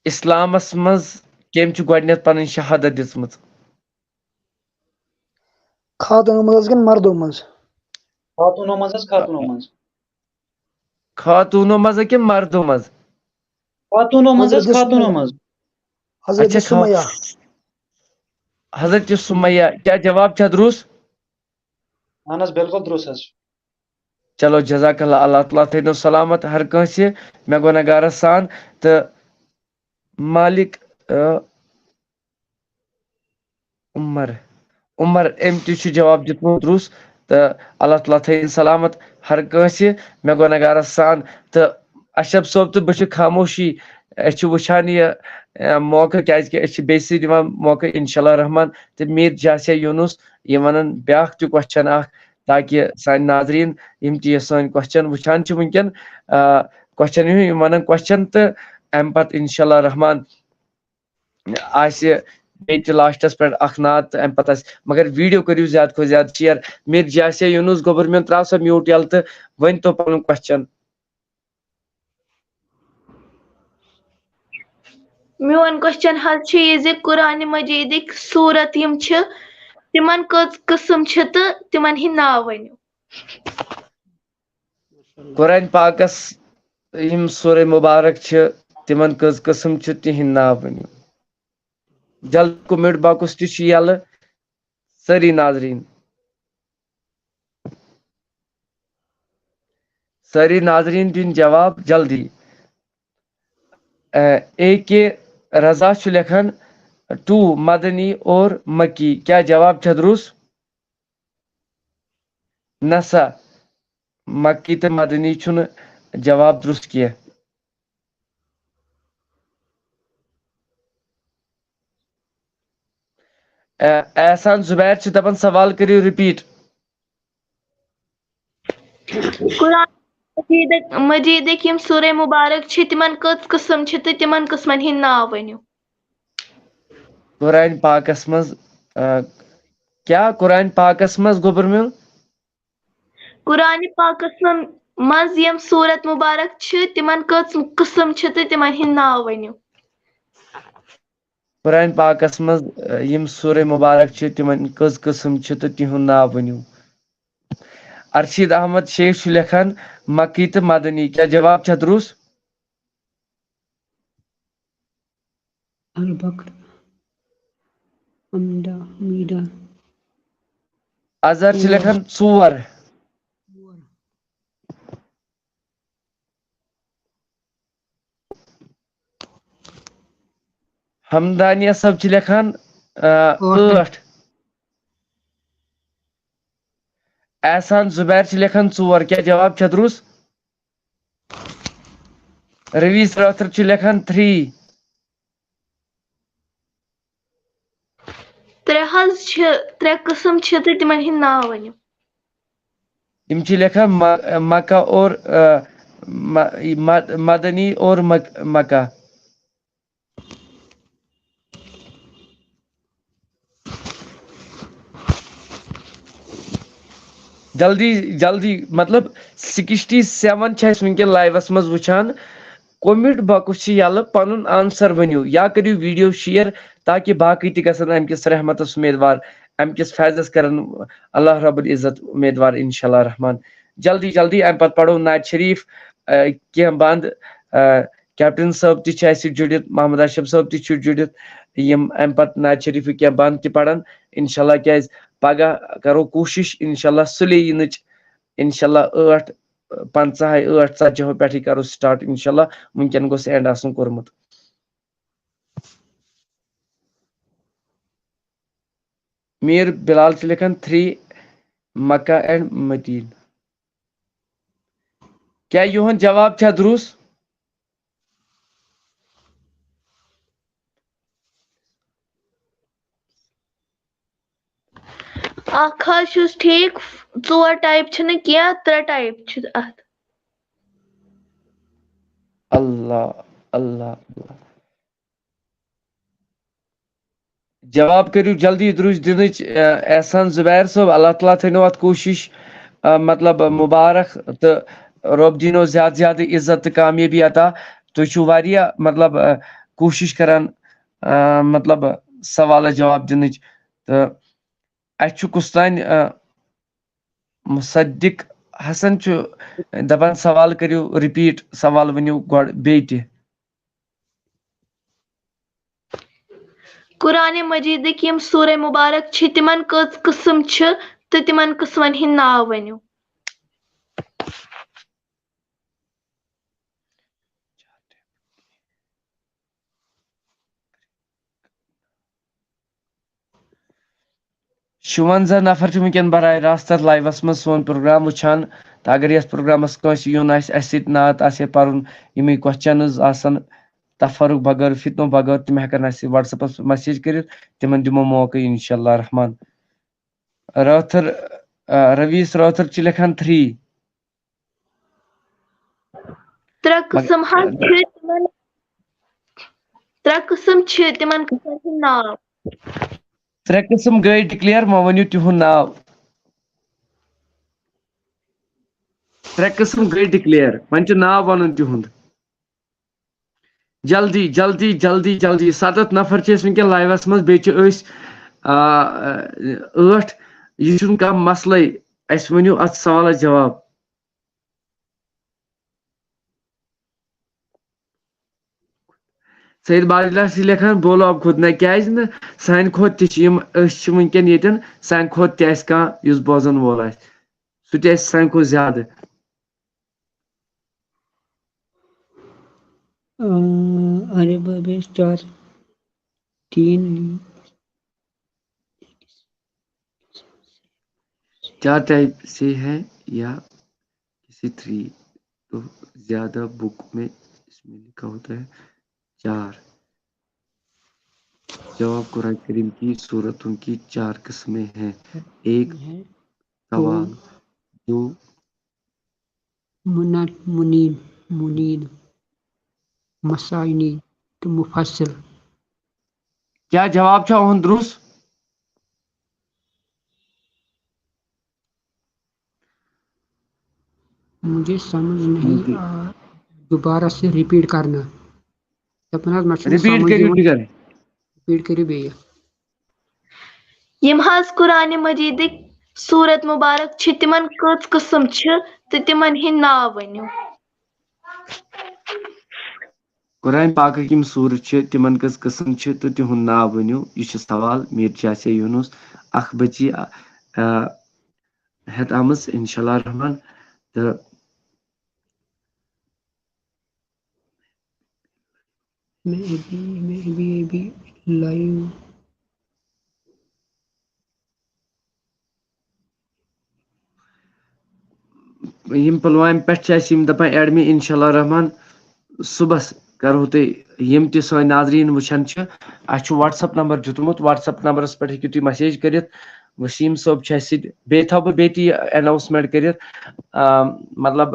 اسلامس منٛز کٔمۍ چھِ گۄڈٕنیتھ پنٕنۍ شہادت دِژمٕژ؟ خاتوٗنو منٛز حظ کِنہٕ مردو منٛز؟ خاتوٗنو منٛز حظ، خاتوٗنو منٛز۔ خاتوٗنو منٛز کِنہٕ مردو منٛز؟ خاتوٗنو منٛز حظ، حضرت خاتوٗنو سُمَیہ۔ منٛز۔ حضرت اچھا، خا- سُمَیہ۔ حضرت سُمَیہ، کیٛاہ جواب چھا درُست؟ اہن حظ، بالکل درُست حظ چھُ۔ چلو، جزاک اللہ، اللہ تعالیٰ تھٲینو سلامت ہر کٲنٛسہِ مےٚ گۄناہ گارس سان۔ تہٕ مالک، آ، عمر، عمر، أمۍ تہِ چھُ جواب دیُتمُت درُست۔ تہٕ اللہ تعالیٰ تھٲیِن سلامت ہر کٲنٛسہِ مےٚ گۄناہ گارس سان۔ تہٕ اشرف صٲب تہٕ بہٕ چھِ خاموشی، أسۍ چھِ وٕچھان یہِ، آ، موقعہٕ، کیازِ کہِ أسۍ چھِ بیٚیہِ سۭتۍ دِوان موقعہٕ، انشاء اللہ رحمان۔ تہٕ میٖر جاسیا یوٗنُس، یِم ونن بیٛاکھ تہِ کوسچن اکھ، تاکہِ سانہِ ناظریٖن یِم تہِ یہِ سٲنۍ کوسچن وٕچھان چھِ وٕنکیٚن، آ، کوسچن یِم ونن کوسچن، تہٕ امہِ پتہٕ انشاء اللہ رحمان آسہِ بیٚیہِ تہِ لاسٹس پٮ۪ٹھ اکھ نعت، تہٕ امہِ پتہٕ آسہِ، مگر ویڈیو کٔرِو زیادٕ کھۄتہٕ زیادٕ شیئر۔ میٖر جاسیا یوٗنُس گوٚبُر میون، ترٛاو سا میوٗٹ یَلہٕ تہٕ ؤنۍ تو پنُن کوسچن۔ میون کوسچن حظ چھُ یہِ زِ قرآنِ مجیدٕکۍ سوٗرت یِم چھِ، تِمن کٔژ قٕسم چھِ تہٕ تِمن ہٕنٛدۍ ناو ؤنِو۔ قرآن پاکس یِم سورہ مبارک چھِ، تِمن کٔژ قٕسم چھِ، تِہنٛدۍ ناو ؤنِو۔ جلدی، کومنٹ باکس تہِ چھُ یَلہٕ۔ سٲری ناظریٖن، سٲری ناظریٖن دِن جواب جلدی۔ اے کے رضا چھُ لیکھان، ٹو مدنی اور مکی، کیٛاہ جواب چھا درُست؟ نسا، مکی تہٕ مدنی چھُنہٕ جواب درُست کینٛہہ۔ اے-، احسان زبیر چھِ دپان، سوال کٔرِو رِپیٖٹ۔ قرآن مجیدٕکۍ، مجیدٕکۍ یِم سورہ مبارک چھِ، تِمن کٔژ قٕسم چھِ تہٕ تِمن قٕسمن ہٕنٛدۍ ناو ؤنِو۔ قرآن پاکس منٛز، آ، کیٛاہ قرآن پاکس منٛز، گوٚبُر میون؟ قرآن پاکس من-، منٛز یِم سورت مبارک چھِ، تِمن کٔژ قٕسم چھِ تہٕ تِمن ہٕنٛدۍ ناو ؤنِو۔ قرآن پاکس منٛز، آ، یِم سورہ مبارک چھِ، تِمن کٔژ قٕسم چھِ تہٕ تِہُنٛد ناو ؤنِو۔ ارشید احمد شیخ چھُ لیکھان، مکی تہٕ مدنی، کیٛاہ جواب چھا درُست؟ البقرہ، حمدہ، حمیدہ۔ اظہر چھِ لیکھان ژور۔ حمدانیہ صٲب چھِ لیکھان، آ، ٲٹھ۔ ٲٹھ۔ احسان زبیر چھِ لیکھان ژور۔ کیٛاہ جواب چھا درُست؟ رویز رٲتھر چھُ لیکھان تھری۔ ترٛےٚ حظ چھِ، ترٛےٚ قٕسم چھِ تہٕ تِمن ہٕنٛدۍ ناو ؤنِو۔ یِم چھِ لیکھان م-، مکہ اور، آ، م-، م-، مدنی اور مک-، مکہ۔ جلدی جلدی، مطلب، سِکِسٹی سیوَن چھِ اَسہِ وٕنکیٚن لایوَس منٛز وٕچھان۔ کومنٹ باکس چھِ یَلہٕ، پَنُن آنسر ؤنِو یا کٔرِو ویڈیو شیئر، تاکہِ باقٕے تہِ گژھن اَمہِ کِس رحمتَس اُمیدوار، اَمہِ کِس فیضَس کَرن اللہ رب العزت اُمیدوار، انشاءاللہ رحمان۔ جلدی جلدی، اَمہِ پَتہٕ پَرو نعت شریف، آ، کینٛہہ بند، آ، کیپٹن صٲب تہِ چھِ اَسہِ سۭتۍ جُڑِتھ، محمد اشرف صٲب تہِ چھُ جُڑِتھ، یِم اَمہِ پَتہٕ نعت شریفٕکۍ کینٛہہ بند تہِ پَرن۔ انشاءاللہ، کیازِ پگاہ کرو کوٗشِش انشاءاللہ سُلے یِنٕچ۔ انشاءاللہ ٲٹھ پنژاہ، ٲٹھ ژتجی ہو پٮ۪ٹھٕے کرو سٹارٹ انشاءاللہ۔ وٕنکیٚن گوٚژھ اینڈ آسُن کوٚرمُت۔ میٖر بِلال چھُ لیکھان تھری مکہ اینڈ مدیٖنہ۔ کیٛاہ یِہُنٛد جواب چھا درُست؟ اکھ حظ چھُس ٹھیٖک، ژور ٹائپ چھِنہٕ کینٛہہ، ترٛےٚ ٹائپ چھِ اتھ۔ اللہ اللہ اللہ۔ جواب کٔرِو جلدی درُج دِنٕچ، احسان زبیر صٲب، اللہ تعالیٰ تھٲینو اتھ کوٗشش، مطلب، مبارک، تہٕ رۄب دِنو زیادٕ زیادٕ عزت تہٕ کامیٲبی عطا۔ تُہۍ چھِو واریاہ، مطلب، کوٗشش کران، مطلب، سوالس جواب دِنٕچ۔ تہٕ اسہِ چھُ کُس تام، مصدق حسن چھُ دپان، سوال کٔرِو رِپیٖٹ، سوال ؤنِو گۄڈٕ بیٚیہِ تہِ۔ قرآن مجیدٕکۍ یِم سورہ مبارک چھِ، تِمن کٔژ قٕسم چھِ تہٕ تِمن قٕسمن ہٕنٛدۍ ناو ؤنِو؟ شُوَنزاہ نفر چھِ وٕنکیٚن براہ راست تَتھ لایوَس منٛز سون پروگرام وٕچھان۔ تہٕ اگر یَتھ پروگرامَس کٲنٛسہِ یُن آسہِ، اَسہِ سۭتۍ نعت آسہِ ہے پَرُن، یِمٕے کوسچنٕز آسَن تفرُق بغٲر، فتنو بغٲر، تِم ہٮ۪کَن اَسہِ WhatsApp-َس message کٔرِتھ، تِمَن دِمو موقعہٕ انشاءاللہ الرحمن۔ رٲتھٕر، آ، رٔویٖس رٲتھٕر چھِ لیکھان تھری۔ ترٛےٚ قٕسم حظ چھِ تِمن، ترٛےٚ قٕسم چھِ تِمن قٕسمن ہُنٛد ناو۔ ترٛےٚ قٕسم گٔے ڈِکلیئر، وۄنۍ ؤنِو تِہُنٛد ناو۔ ترٛےٚ قٕسم گٔے ڈِکلیئر، وۄنۍ چھُ ناو وَنُن تِہُنٛد۔ جلدی جلدی جلدی جلدی، سَتَتھ نفر چھِ أسۍ وٕنکیٚن لایوَس منٛز، بیٚیہِ چھِ أسۍ، آ، ٲٹھ۔ یہِ چھُنہٕ کانٛہہ مسلَے، اَسہِ ؤنِو اَتھ سوالَس جواب۔ سید باجلا چھِ لیکھان، بولو اب خود، نہ کیازِ نہٕ؟ سانہِ کھۄتہٕ تہِ چھِ یِم، أسۍ چھِ وٕنکیٚن ییٚتٮ۪ن، سانہِ کھۄتہٕ تہِ آسہِ کانٛہہ یُس بوزن وول آسہِ، سُہ تہِ آسہِ سانہِ کھۄتہٕ زیادٕ۔ अ, अरे बाबे, चार, तीन। चार टाइप से है या किसी थ्री, तो ज्यादा बुक में इसमें लिखा होता है चार। जवाब: कुरान करीम की सूरतों की चार किस्में हैं। एक, है सवाल। दो, मुना मुनीन मुनीन मसाइनी तो मुफस्सिल। کیٛاہ جواب چھا اُہُنٛد درُست؟ मुझे समझ नहीं आ, दोबारा से रिपीट करना। دَپان حظ، مےٚ چھُنہٕ رِپیٖٹ سمجھ کٔرِو یِوان۔ ٹھیٖک ہے۔ رِپیٖٹ کٔرِو بیٚیہِ۔ یِم حظ قرآنِ مجیدٕکۍ سورت مبارک چھِ، تِمن کٔژ قٕسم چھِ تہٕ تِمن ہٕنٛدۍ ناو ؤنِو؟ قرآن پاکٕکۍ یِم سوٗرٕ چھِ، تِمن کٔژ قٕسم چھِ تہٕ تِہُنٛد ناو ؤنِو؟ یہِ چھُ سوال میٖر جاسے یوٗنُس اکھ بچی، آ، آ، ہٮ۪تھ آمٕژ، انشاءاللہ الرحمن۔ تہٕ میں ابھی میں ابھی ابھی لائیو۔ یِم پُلوامہِ پٮ۪ٹھ چھِ اَسہِ یِم دَپان ایڈمِن، انشاءاللہ الرحمن، صُبحَس کَرو تۄہہِ، یِم تہِ سٲنۍ ناظریٖن وٕچھان چھِ، اَسہِ چھُ WhatsApp نمبر دیُتمُت، WhatsApp نمبرَس پٮ۪ٹھ ہیٚکِو تُہۍ message کٔرِتھ۔ وسیٖم صٲب چھُ اَسہِ سۭتۍ، بیٚیہِ تھاوٕ بہٕ بیٚیہِ تہِ یہِ announcement کٔرِتھ، آ، مطلب،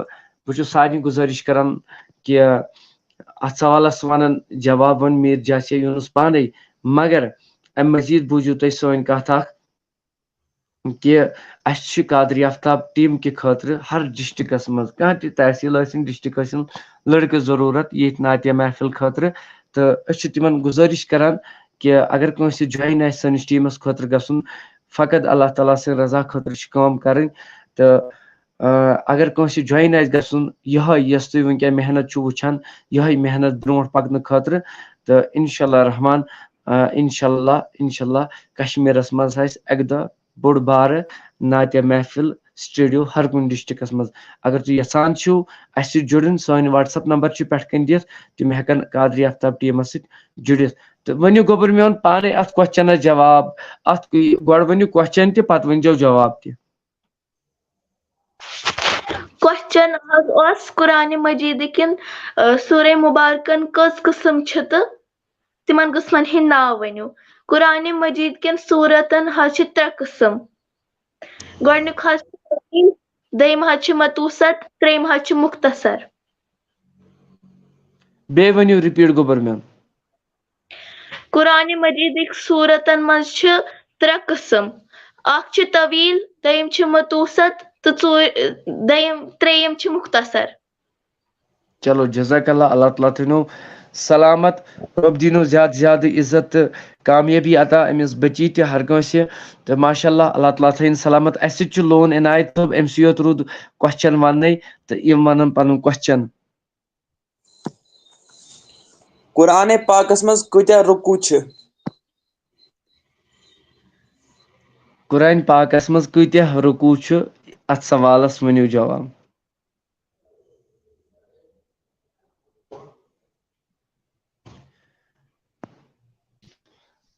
بہٕ چھُس سارنٕے گُزٲرِش کران کہِ اَتھ سوالَس وَنَن جواب وۄنۍ میٖر جاسے یوٗنُس پانَے، مگر اَمہِ مٔزیٖد بوٗزِو تُہۍ سٲنۍ کَتھ اَکھ، کہِ اَسہِ چھِ قادری آفتاب ٹیٖم کہِ خٲطرٕ ہر ڈسٹرکٹس منٛز، کانٛہہ تہِ تحصیٖل ٲسِن، ڈسٹرکٹ ٲسِن، لڑکہٕ ضروٗرت ییٚتھۍ نعتیہ محفل خٲطرٕ۔ تہٕ أسۍ چھِ تِمن گُزٲرِش کران کہِ اگر کٲنٛسہِ join آسہِ سٲنِس ٹیٖمس خٲطرٕ گژھُن، فقط اللہ تعالیٰ سٕنٛدِ رضا خٲطرٕ چھِ کٲم کرٕنۍ۔ تہٕ، آ، اگر کٲنٛسہِ join آسہِ گژھُن، یِہوٚے یۄس تُہۍ وٕنکیٚن محنت چھِو وٕچھان، یِہوٚے محنت برونٛٹھ پکنہٕ خٲطرٕ، تہٕ انشاءاللہ الرحمن، آ، انشاءاللہ، انشاءاللہ کشمیرس منٛز آسہِ اکہِ دۄہ بوٚڑ بارٕ نعتیہ محفل سٹوڈیو ہر کُنہِ ڈسٹرکٹس منٛز۔ اگر تُہۍ یژھان چھِو اَسہِ سۭتۍ جُڑٕنۍ، سٲنۍ WhatsApp نمبر چھِ پٮ۪ٹھ کَنۍ دِتھ، تِم ہٮ۪کن قادری آفتاب ٹیٖمس سۭتۍ جُڑِتھ۔ تہٕ ؤنِو گوٚبُر میون پانے اتھ کوسچنس جواب۔ اتھ گۄڈٕ ؤنِو کوسچن تہِ، پتہٕ ؤنۍزیو جواب تہِ۔ کوسچن حظ اوس، قرآن مجیدٕکٮ۪ن، آ، سورہ مبارکن کٔژ قٕسم چھِ تہٕ تِمن قٕسمن ہٕنٛدۍ ناو ؤنِو؟ قرآن مجید کٮ۪ن سورتن حظ چھِ ترٛےٚ قٕسم۔ گۄڈٕنیُک حظ چھُ طویل، دوٚیِم حظ چھُ متوسط، ترٛیٚیِم حظ چھُ مختصر۔ بیٚیہِ ؤنِو رِپیٖٹ گوٚبُر میون۔ قرآن مجیدٕکۍ سورتن منٛز چھِ ترٛےٚ قٕسم۔ اکھ چھُ طویل، دوٚیِم چھُ متوسط تہٕ ژوٗ-، دوٚیِم، ترٛیٚیِم چھُ مختصر۔ چلو، جزاک اللہ، اللہ تعالیٰ تھٲینو سلامت۔ رۄب دیٖنو زیادٕ زیادٕ عزت تہٕ کامیٲبی عطا أمِس بچی تہِ ہر کٲنٛسہِ۔ تہٕ ماشاء اللہ، اللہ تعالیٰ تھٲیِن سلامت۔ اَسہِ سۭتۍ چھُ لون عنایت صٲب، أمۍ سٕے یوت روٗد کوسچن وننَے تہٕ یِم ونن پنُن کوسچن۔ قرآن پاکس منٛز کۭتیاہ رکوع چھِ؟ قرآن پاکس منٛز کۭتیاہ رکوع چھُ؟ اتھ سوالس ؤنِو جواب۔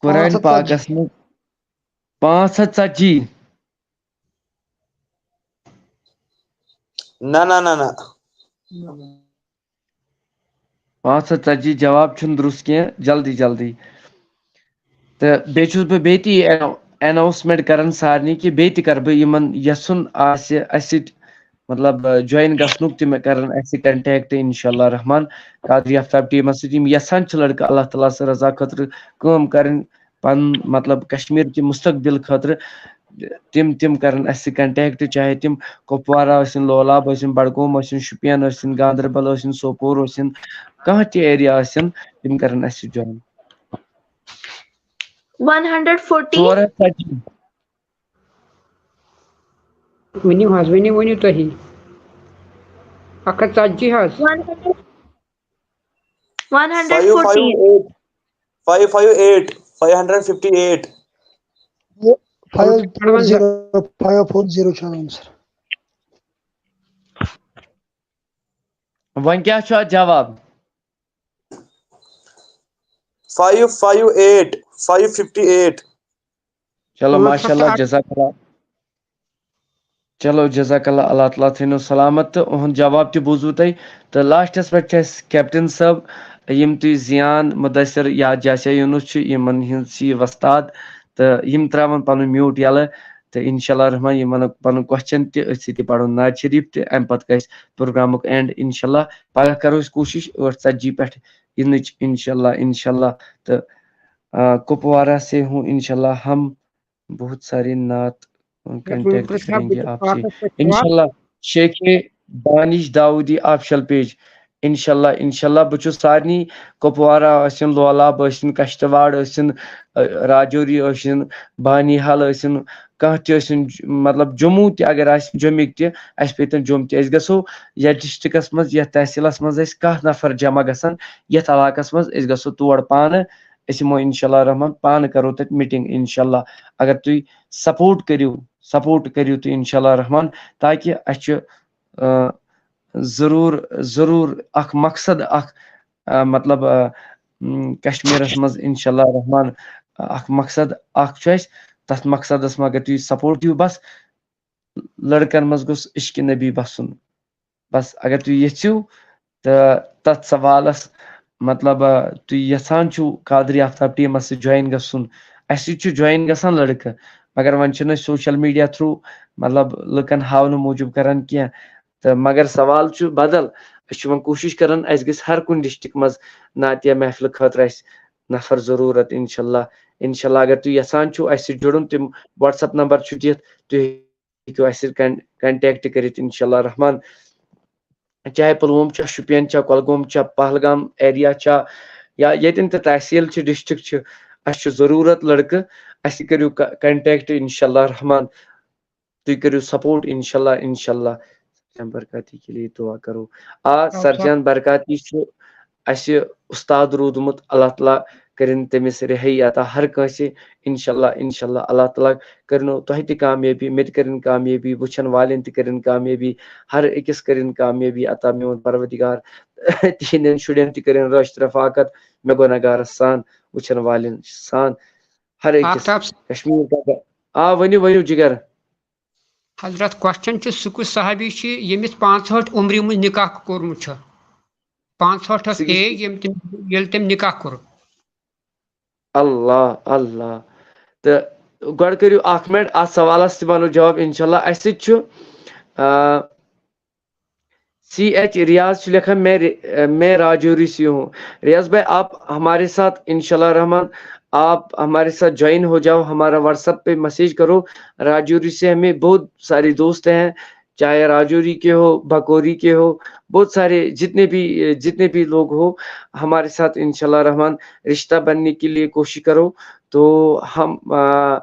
قرآن پانٛژھ ہَتھ ژتجی۔ پاکس منٛز پانٛژھ ہتھ ژتجی۔ نہ نہ نہ نہ۔ پانٛژھ ہتھ ژتجی جواب چھُنہٕ درست کینٛہہ، جلدی جلدی۔ تہٕ بیٚیہِ چھُس بہٕ بیٚیہِ تہِ یہِ اٮ۪ناوسمنٹ کران سارنٕے کہِ بیٚیہِ تہِ کرٕ بہٕ یِمن یژھُن آسہِ اَسہِ سۭتۍ مطلب جوین گژھنُک، تِم کرن اَسہِ سۭتۍ کنٹیکٹ انشاء اللہ رحمان۔ قادری آفتاب ٹیمس سۭتۍ یِم یژھان چھِ لڑکہٕ اللہ تعالیٰ سٕنٛز رضا خٲطرٕ کٲم کرٕنۍ، پنُن مطلب کشمیر کہِ مستقبل خٲطرٕ، تِم تِم کرن اَسہِ سۭتۍ کنٹیکٹ، چاہے تِم کپوارہ ٲسِن، لولاب ٲسِن، بڈگوم ٲسِن، شُپین ٲسِن، گاندربل ٲسِن، سوپور ٲسِن، کانٛہہ تہِ ایریا ٲسِن، تِم کرن اَسہِ سۭتۍ جوین۔ ون ہنڈریڈ فورٹی۔ ژور ہتھ ژتجی۔ ؤنِو حظ، ؤنِو، ؤنِو تُہی۔ اکھ ہتھ ژتجی حظ۔ One hundred, one hundred five five forty. Eight, five five eight, five hundred fifty eight. Five پانٛژھ ہتھ ژُوَنزاہ۔ زیٖرو، فایو فور زیٖرو چھُ آمُت سر۔ وۄنۍ کیٛاہ چھُ اتھ جواب؟ Five five eight, five fifty eight. چلو پانٛژھ ماشاء ہتھ اللہ، اکھ۔ جزاک اللہ۔ چلو جزاک اللہ، اللہ تعالیٰ تھٲینو سلامت۔ تہٕ اُہُنٛد جواب تہِ بوٗزوٕ تۄہہِ۔ تہٕ لاسٹس پٮ۪ٹھ چھِ اَسہِ کیپٹن صٲب، یِم تُہۍ زیان مُدثر یا جاسیا یوٗنس چھِ، یِمن ہٕنٛز چھِ یہِ وۄستاد، تہٕ یِم ترٛاوَن پنُن میوٗٹ یَلہٕ۔ تہٕ انشاء اللہ الرحمن یِم وَنَن پنُن کوسچن تہِ، أتھۍ سۭتۍ تہِ پرو نعت شریف تہِ، اَمہِ پتہٕ گژھِ پروگرامُک اینڈ انشاء اللہ۔ پگاہ کرو أسۍ کوٗشش ٲٹھ ژتجی پٮ۪ٹھ یِنٕچ انشاء اللہ، انشاء اللہ۔ تہٕ آ، کپوارہ سے ہوں، انشاء اللہ ہم بہت ساری نعت کنٹیکٹ کریں گے آپ سے۔ انشاء اللہ شیخ دانش داؤدی آفیشل پیج۔ انشاء اللہ، انشاء اللہ بہٕ چھُس سارنٕے، کپوارہ ٲسِن، لولاب ٲسِن، کشتواڑ ٲسِن، آ، راجوری ٲسِن، بانی حال ٲسِن، کانٛہہ تہِ ٲسِن، مطلب جموں تہِ اگر آسہِ، جوٚمِکۍ تہِ، اَسہِ پیٚتن جوٚم تہِ۔ أسۍ گژھو یتھ ڈسٹرکٹس منٛز، یتھ تحصیلس منٛز أسۍ کانٛہہ نفر جمع گژھن، یتھ علاقس منٛز، أسۍ گژھو تور پانہٕ، أسۍ یِمو انشاء اللہ الرحمن، پانہٕ کرو تتہِ میٖٹنگ انشاء اللہ۔ اگر تُہۍ سپورٹ کٔرِو، سپورٹ کٔرِو تُہۍ انشاء اللہ الرحمن، تاکہِ اَسہِ چھُ، آ، ضروٗر، ضروٗر اکھ مقصد، اکھ، آ، مطلب، آ، م، کشمیرس منٛز انشاء اللہ الرحمن اکھ مقصد اکھ چھُ اَسہِ۔ تتھ مقصدس منٛز اگر تُہۍ سپورٹ دِیِو، بس لڑکن منٛز گوٚژھ عشق نبی بسُن۔ بس اگر تُہۍ یژھِو تہٕ تتھ سوالس، مطلب، آ، تُہۍ یژھان چھِو قادری آفتاب ٹیمس سۭتۍ جوین گژھُن، اَسہِ سۭتۍ چھُ جوین گژھان لڑکہٕ، مگر وۄنۍ چھِنہٕ أسۍ سوشل میڈیا تھرو، مطلب، لُکن ہاونہٕ موٗجوٗب کران کینٛہہ۔ تہٕ مگر سوال چھُ بدل، أسۍ چھِ وۄنۍ کوٗشش کران اَسہِ گژھِ ہر کُنہِ ڈسٹرکٹ منٛز نعتیہ محفلہٕ خٲطرٕ اَسہِ نفر ضروٗرت انشاء اللہ۔ انشاء اللہ اگر تُہۍ یژھان چھِو اَسہِ سۭتۍ جُڑُن، تِم WhatsApp نمبر چھُ دِتھ، تُہۍ ہیٚکِو اَسہِ سۭتۍ کن-، کنٹیکٹ کٔرِتھ انشاء اللہ الرحمن۔ چاہے پُلووم چھا، شُپین چھا، کۄلگوم چھا، پہلگام ایریا چھا، یا ییٚتٮ۪ن تہِ تحصیل چھِ، ڈسٹرکٹ چھِ، اَسہِ چھُ ضروٗرت لڑکہٕ، اَسہِ کٔرِو ک-، کنٹیکٹ انشاء اللہ الرحمن۔ تُہۍ کٔرِو سپورٹ انشاء اللہ، انشاء اللہ۔ برکاتی کے لیے دعا کرو۔ آ، سرجان برکاتی چھُ اَسہِ اُستاد روٗدمُت، اللہ تعالیٰ کٔرِن تٔمِس رِہٲیی عطا ہر کٲنٛسہِ۔ انشاء اللہ، انشاء اللہ، اللہ تعالیٰ کٔرِنو تۄہہِ تہِ کامیٲبی، مےٚ تہِ کٔرِن کامیٲبی، وٕچھن والٮ۪ن تہِ کٔرِن کامیٲبی، ہر أکِس کٔرِن کامیٲبی عطا میون پروردگار۔ تِہِنٛدٮ۪ن شُرٮ۪ن تہِ کٔرِن رٲچھ رفاقت، مےٚ گۄناہگارس سان۔ وٕچھن والٮ۪ن سان، ہر أکِس آفتاب صٲب۔ کشمیٖر کا۔ آ، ؤنِو، ؤنِو جِگر۔ حضرت، کوسچن چھُ، سُہ کُس صحابی چھُ ییٚمِس پانٛژہٲٹھ عمرِ منٛز نکاح کوٚرمُت چھُ؟ پانٛژہٲٹھس سُہ کُس؟ ایج، ییٚمۍ تٔمۍ، ییٚلہِ تٔمۍ نکاح کوٚر۔ اللہ، اللہ۔ تہٕ گۄڈٕ کٔرِو اکھ منٹ، اتھ سوالس تہِ ونو جواب انشاءاللہ۔ اسہِ سۭتۍ چھُ، آ، سی ایچ ریاض چھُ لیکھان، "میں ری-، میں راجوری سے ہوں۔" ریاض بھائی، آپ ہمارے ساتھ انشاءاللہ رحمان، آپ ہمارے ساتھ جوائن ہو جاؤ، ہمارا واٹس ایپ پہ میسج کرو۔ راجوری سے ہمیں بہت سارے دوست ہیں، چاہے راجوری کے ہو، بکوری کے ہو، بہت سارے جتنے بھی، جتنے بھی لوگ ہو، ہمارے ساتھ انشاءاللہ رحمان رشتہ بننے کے لیے کوشش کرو۔ تو ہم، آ،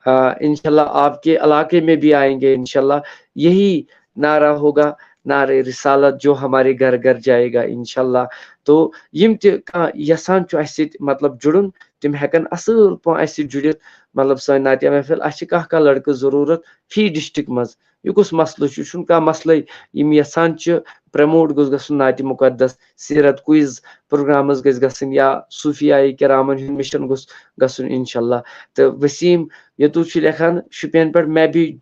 آ، انشاءاللہ آپ کے علاقے میں بھی آئیں گے انشاءاللہ۔ یہی نعرہ ہوگا، نعرہ رسالت، جو ہمارے گھر گھر جائے گا انشاءاللہ۔ تو یِم تہِ کانٛہہ یژھان چھُ اَسہِ سۭتۍ مطلب جُڑُن، تِم ہٮ۪کن اَصٕل پٲٹھۍ اَسہِ سۭتۍ جُڑِتھ۔ مطلب سٲنۍ نعتیہ محفل، اَسہِ چھِ کانٛہہ کانٛہہ لڑکہٕ ضروٗرت فی ڈسٹرکٹ منٛز۔ یہِ کُس مسلہٕ چھُ؟ یہِ چھُنہٕ کانٛہہ مسلے۔ یِم یژھان چھِ پروموٹ گوٚژھ گژھُن نعتِ مقدس، سیرت کوئز پروگرامز گژھِ گژھٕنۍ یا صوفیاء کرامن ہُنٛد مشن گوٚژھ گژھُن انشاءاللہ۔ تہٕ وسیٖم یتوٗ چھُ لیکھان، شُپین پٮ۪ٹھ میں بھی،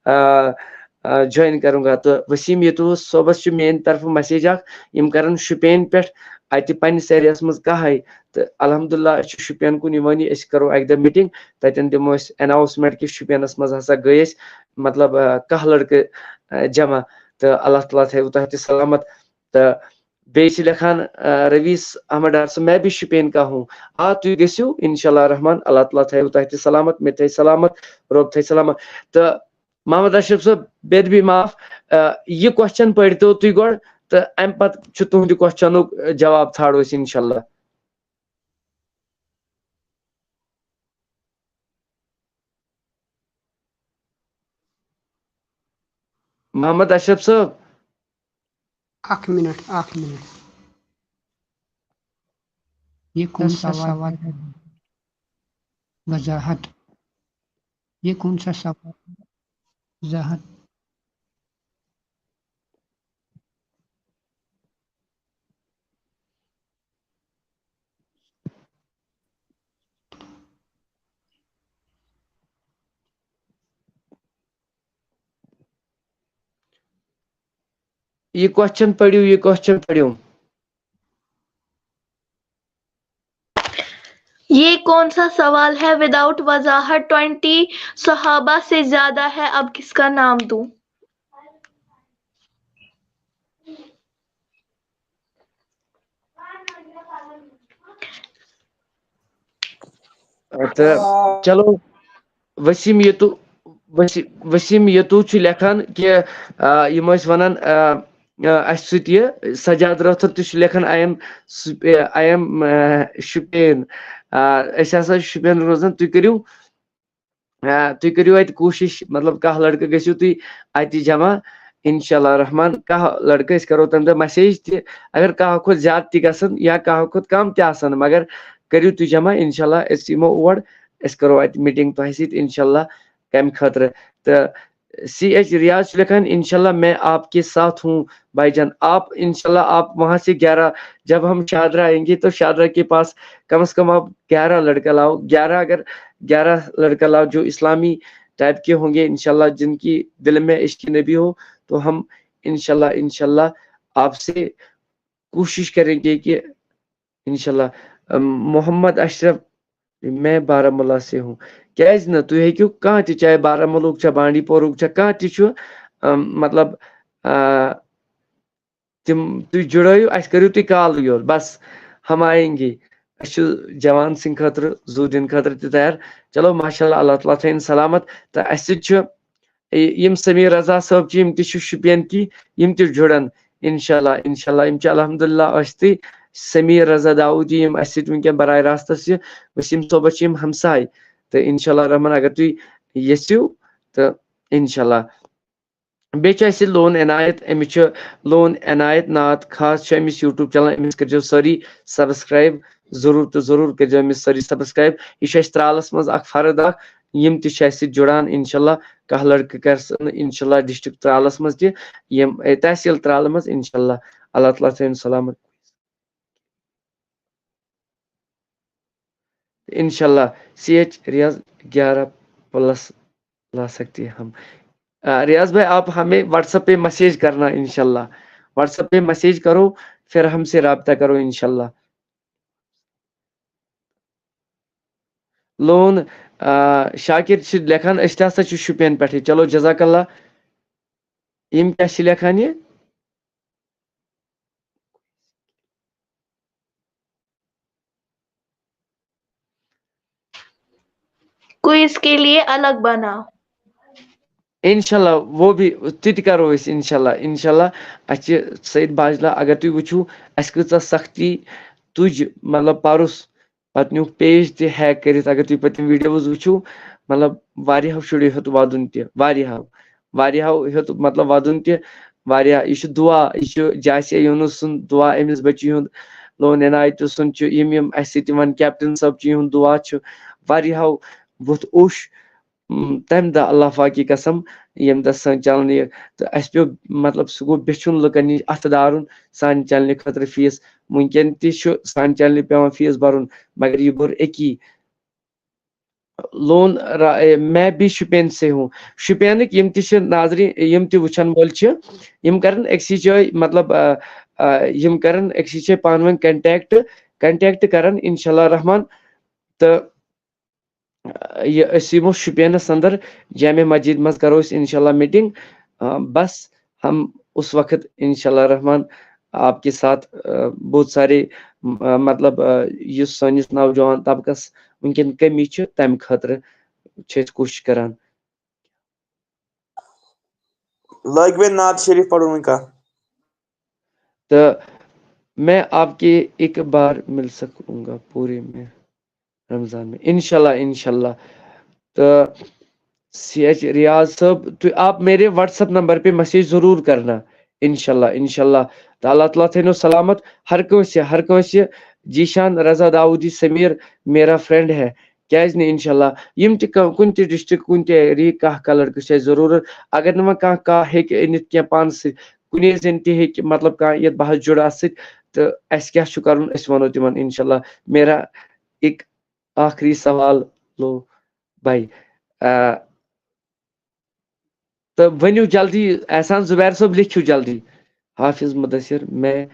آ، آ، جوائن کروں گا۔ تہٕ وسیٖم یتوٗ صٲبس چھُ میٲنۍ طرفہٕ مسیج اکھ، یِم کرن شُپین پٮ۪ٹھ اتہِ پننِس ایریاہس منٛز کانٛہہ ہاے۔ تہٕ الحمدللہ أسۍ چھِ شُپین کُن یِوٲنی، أسۍ کرو اکہِ دۄہ میٖٹنگ، تتٮ۪ن دِمو أسۍ اناؤنسمنٹ کہِ شُپینس منٛز ہسا گٔے أسۍ مطلب، آ، کانٛہہ لڑکہٕ، آ، جمع۔ تہٕ اللہ تعالیٰ تھٲیِو تۄہہِ تہِ سلامت۔ تہٕ بیٚیہِ چھِ لیکھان، آ، رویس احمد ڈار صٲب، "میں بھی شُپین کا ہوں۔" آ، تُہۍ گٔژھِو، انشاءاللہ رحمان، اللہ تعالیٰ تھٲیِو تۄہہِ تہِ سلامت، مےٚ تہِ تھٲیِو سلامت، رۄب تھٲیِو سلامت۔ تہٕ محمد اشرف صٲب، بے ادبی معاف، آ، یہِ کوسچن پٔرۍتو تُہۍ گۄڈٕ، تہٕ اَمہِ پتہٕ چھُ تُہنٛدِ کوسچنُک، آ، جواب ژھانڈو أسۍ انشاءاللہ۔ محمد اشرف صٲب۔ اکھ منٹ، اکھ منٹ۔ یہ کون سا سوال ہے؟ وضاحت۔ یہ کون سا سوال ہے؟ وضاحت۔ یہ کوسچن پڑھیو، یہ کوسچن پڑھیو۔ یہ کون سا سوال ہے؟ وداؤٹ وضاحت ٹوینٹی صحابہ سے زیادہ ہے، اب کس کا نام دوں؟ تہٕ چلو، وسیٖم یتوٗ، وسیٖم، وسیٖم یتوٗ چھُ لیکھان کہِ، آ، یِم ٲسۍ وَنان، آ، آ، اَسہِ سۭتۍ یہِ سجاد رٲتھٕر تہِ چھُ لیکھان، "I am سُپ-، I am، آ، شُپین۔" آ، أسۍ ہسا چھِ شُپین روزان، تُہۍ کٔرِو، آ، تُہۍ کٔرِو اَتہِ کوٗشِش، مطلب، کانٛہہ لڑکہٕ گٔژھِو تُہۍ اَتہِ جمع، انشاءاللہ رحمان، کانٛہہ لڑکہٕ، أسۍ کرو تَمہِ دۄہ میسیج تہِ، اگر کانٛہہ کھۄتہٕ زیادٕ تہِ گژھن یا کانٛہہ کھۄتہٕ کم تہِ آسن، مگر کٔرِو تُہۍ جمع، انشاءاللہ أسۍ یِمو اور، أسۍ کرو اَتہِ میٖٹِنگ تۄہہِ سۭتۍ، انشاءاللہ، کَمہِ خٲطرٕ۔ تہٕ سی ایچ ریاض چھُ لیکھان، "انشاءاللہ میں آپ کے ساتھ ہوں بھائی جان۔" آپ، انشاءاللہ آپ وہاں سے گیارہ، جب ہم شاہدرہ آئیں گے تو شاہدرہ کے پاس کم از کم آپ گیارہ لڑکا لاؤ، گیارہ، اگر گیارہ لڑکا لاؤ جو اسلامی ٹائپ کے ہوں گے، انشاءاللہ جن کی دل میں عشق نبی ہو، تو ہم انشاءاللہ، انشاءاللہ آپ سے کوشش کریں گے کہ انشاءاللہ، ام، محمد اشرف، میں بارہمولہ سے ہوں۔ کیازِ نہٕ؟ تُہۍ ہیٚکِو کانٛہہ تہِ، چاہے بارہمولہُک چھا، بانڈی پورہُک چھا، کانٛہہ تہِ چھُ، ام، مطلب، آ، تِم تُہۍ جُڑٲیِو، اَسہِ کٔرِو تُہۍ کالٕے یوت، بس ہم آئیں گے۔ أسۍ چھِ جوان سٕنٛدِ خٲطرٕ، زُو دِنہٕ خٲطرٕ تہِ تیار۔ چلو، ماشاءاللہ، اللہ تعالیٰ تھٲیِن سلامت۔ تہٕ اَسہِ سۭتۍ چھُ یِم سمیٖر رضا صٲب چھِ، یِم تہِ چھِ شُپین کی، یِم تہِ جُڑن۔ انشاءاللہ، انشاءاللہ، یِم چھِ الحمدللہ ٲسۍتھٕے۔ سمیٖر رضا داوودی، یِم اَسہِ سۭتۍ وٕنکیٚن براہ راستس چھِ، وسیٖم صٲبس چھِ یِم ہمساے۔ تہٕ انشاءاللہ رحمان، اگر تُہۍ یژھِو، تہٕ انشاءاللہ۔ بیٚیہِ چھُ اَسہِ لون عنایت، أمِس چھُ لون عنایت نعت خاص چھُ أمِس YouTube چینل، أمِس کٔرۍزیو سٲری subscribe، ضروٗر تہٕ ضروٗر کٔرۍزیو أمِس سٲری subscribe۔ یہِ چھُ اَسہِ ترٛالَس منٛز اکھ فرد اکھ، یِم تہِ چھِ اَسہِ سۭتۍ جُڑان، انشاءاللہ کانٛہہ لڑکہٕ کَرِ سُہ، انشاءاللہ ڈسٹرکٹ ترٛالَس منٛز تہِ، یِم، اے، تحصیل ترٛالہٕ منٛز، انشاءاللہ۔ اللہ تعالیٰ تھٲیِن سلامت۔ انشاءاللہ سی ایچ ریاض گیارہ پلس لا سکتے ہیں ہم۔ آ، ریاض بھائی، آپ ہمیں WhatsApp پہ میسج کرنا انشاءاللہ، WhatsApp پہ میسج کرو، پھر ہم سے رابطہ کرو انشاءاللہ۔ لون آ، شاکر چھِ لیکھان، أسۍ تہِ ہسا چھِ شُپین پٮ۪ٹھٕے۔ چلو، جزاک اللہ۔ یِم کیٛاہ چھِ لیکھان یہِ؟ کوئز کے لیے الگ بناؤ۔ انشاءاللہ وہ بھی، تہِ تہِ کرو أسۍ انشاءاللہ۔ انشاءاللہ اَسہِ چھِ سعید باجلا، اگر تُہۍ وٕچھِو اَسہِ کۭژاہ سختی تُج، مطلب پَرُس، پَتہٕ نیوٗکھ پیج تہِ ہیک کٔرِتھ۔ اگر تُہۍ پٔتِم ویٖڈیوز وٕچھِو، مطلب واریاہو شُریو ہیوٚت وَدُن تہِ، واریاہو، واریاہو ہیوٚت مطلب وَدُن تہِ۔ واریاہ، یہِ چھُ دُعا، یہِ چھُ جاسیہ یوٗنُس سُنٛد دُعا، أمِس بٔچی ہُنٛد، لون عنایتہٕ سُنٛد چھُ، یِم یِم اَسہِ سۭتۍ یِوان، کیپٹن صٲب چھُ، یِہُنٛد دُعا چھُ۔ واریاہو ووٚتھ اوٚش، م، تَمہِ دۄہ اللہ پاک کی قسم، ییٚمہِ دۄہ سٲنۍ چینل یہِ، تہٕ اَسہِ پیوٚو، مطلب، سُہ گوٚو بیٚچھُن لُکن نِش اَتھٕ دارُن، سانہِ چینلہِ خٲطرٕ فیس۔ وٕنکیٚن تہِ چھُ سانہِ چینلہِ پیوان فیس بَرُن، مگر یہِ بوٚر أکی۔ لون را-، اے، میں بھی شُپین سے ہوں۔ شُپینٕکۍ یِم تہِ چھِ ناظریٖن، یِم تہِ وٕچھن وٲلۍ چھِ، یِم کرن أکسٕے جایہِ، مطلب، آ، آ، یِم کرن أکسٕے جایہِ پانہٕ ؤنۍ کنٹیکٹ، کنٹیکٹ کرن انشاءاللہ رحمان۔ تہٕ، آ، یہِ أسۍ یِمو شُپینس اندر جامع مسجد منٛز کرو أسۍ انشاءاللہ میٖٹنگ۔ آ، بس ہم اس وقت انشاءاللہ رحمان آپ کے ساتھ، آ، بہت سارے، آ، مطلب، آ، یُس سٲنِس نوجوان طبقس وٕنکیٚن کمی چھِ، تَمہِ خٲطرٕ چھِ أسۍ کوٗشِش کران۔ لٲگۍ وۄنۍ نعت شریف پرُن وۄنۍ کانٛہہ۔ تو میں آپ کے ایک بار مل سکوں گا پورے میں رمضان میں، انشاءاللہ، انشاءاللہ۔ تو سی ایچ ریاض صٲب، تو آپ میرے WhatsApp نمبر پہ میسج ضرور کرنا، انشاءاللہ، انشاءاللہ۔ تو اللہ تعالیٰ تھٲینو سلامت ہر کٲنٛسہِ، ہر کٲنٛسہِ۔ جیشان رضا داؤدی سمیر میرا فرینڈ ہے، کیازِ نہٕ انشاءاللہ۔ یِم تہِ کانٛہہ، کُنہِ تہِ ڈسٹرکٹ، کُنہِ تہِ ایریا، کانٛہہ کانٛہہ لڑکہٕ چھُ اَسہِ ضروٗرت، اگر نہٕ وۄنۍ کانٛہہ کانٛہہ ہیٚکہِ أنِتھ کینٛہہ پانہٕ سۭتۍ، کُنے زٔنۍ تہِ ہیٚکہِ، مطلب، کانٛہہ یتھ بہس جُڑا سۭتۍ، تہٕ اَسہِ کیٛاہ چھُ کرُن، أسۍ ونو تِمن انشاءاللہ۔ میرا ایک آخری سوال لو بھائی، آ، تہٕ ؤنِو جلدی، احسان زبیر صٲب، لیکھِو جلدی۔ حافظ مدثر، میں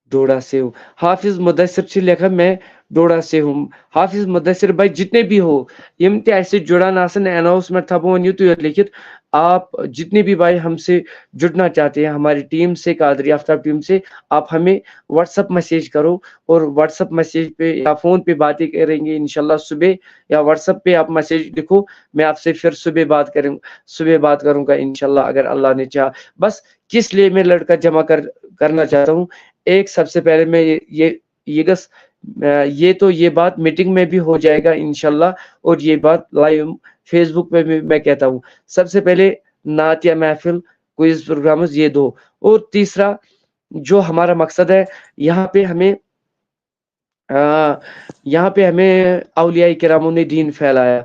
ڈوڈا سے ہوں۔ حافظ مدثر چھِ لیکھان، میں ڈوڈا سے ہوں۔ حافظ مدثر بھائی، جتنے بھی ہو، یِم تہِ اَسہِ سۭتۍ جُڑان آسن، اناؤنسمنٹ تھاوو وۄنۍ یُتُے یوت لیکھِتھ، آپ جتنے بھی بھائی ہم سے جڑنا چاہتے ہیں، ہماری ٹیم سے، قادری آفتاب ٹیم سے، آپ ہمیں WhatsApp میسج کرو اور WhatsApp میسج پہ یا فون پہ باتیں کریں گے انشاءاللہ صبح، یا WhatsApp پہ آپ میسج لکھو، میں آپ سے پھر صبح بات کریں، صبح بات کروں گا انشاءاللہ اگر اللہ نے چاہا۔ بس کس لیے میں لڑکا جمع کر، کرنا چاہتا ہوں، ایک سب سے پہلے میں یہ، یہ، یہ گس، آ، یہ تو یہ بات میٹنگ میں بھی ہو جائے گا انشاءاللہ، اور یہ بات لائیو فیس بک پہ بھی میں کہتا ہوں۔ سب سے پہلے نعتیہ محفل، کوئز پروگرامز، یہ دو، اور تیسرا جو ہمارا مقصد ہے، یہاں پہ ہمیں آ، یہاں پہ ہمیں اولیاء کراموں نے دین پھیلایا،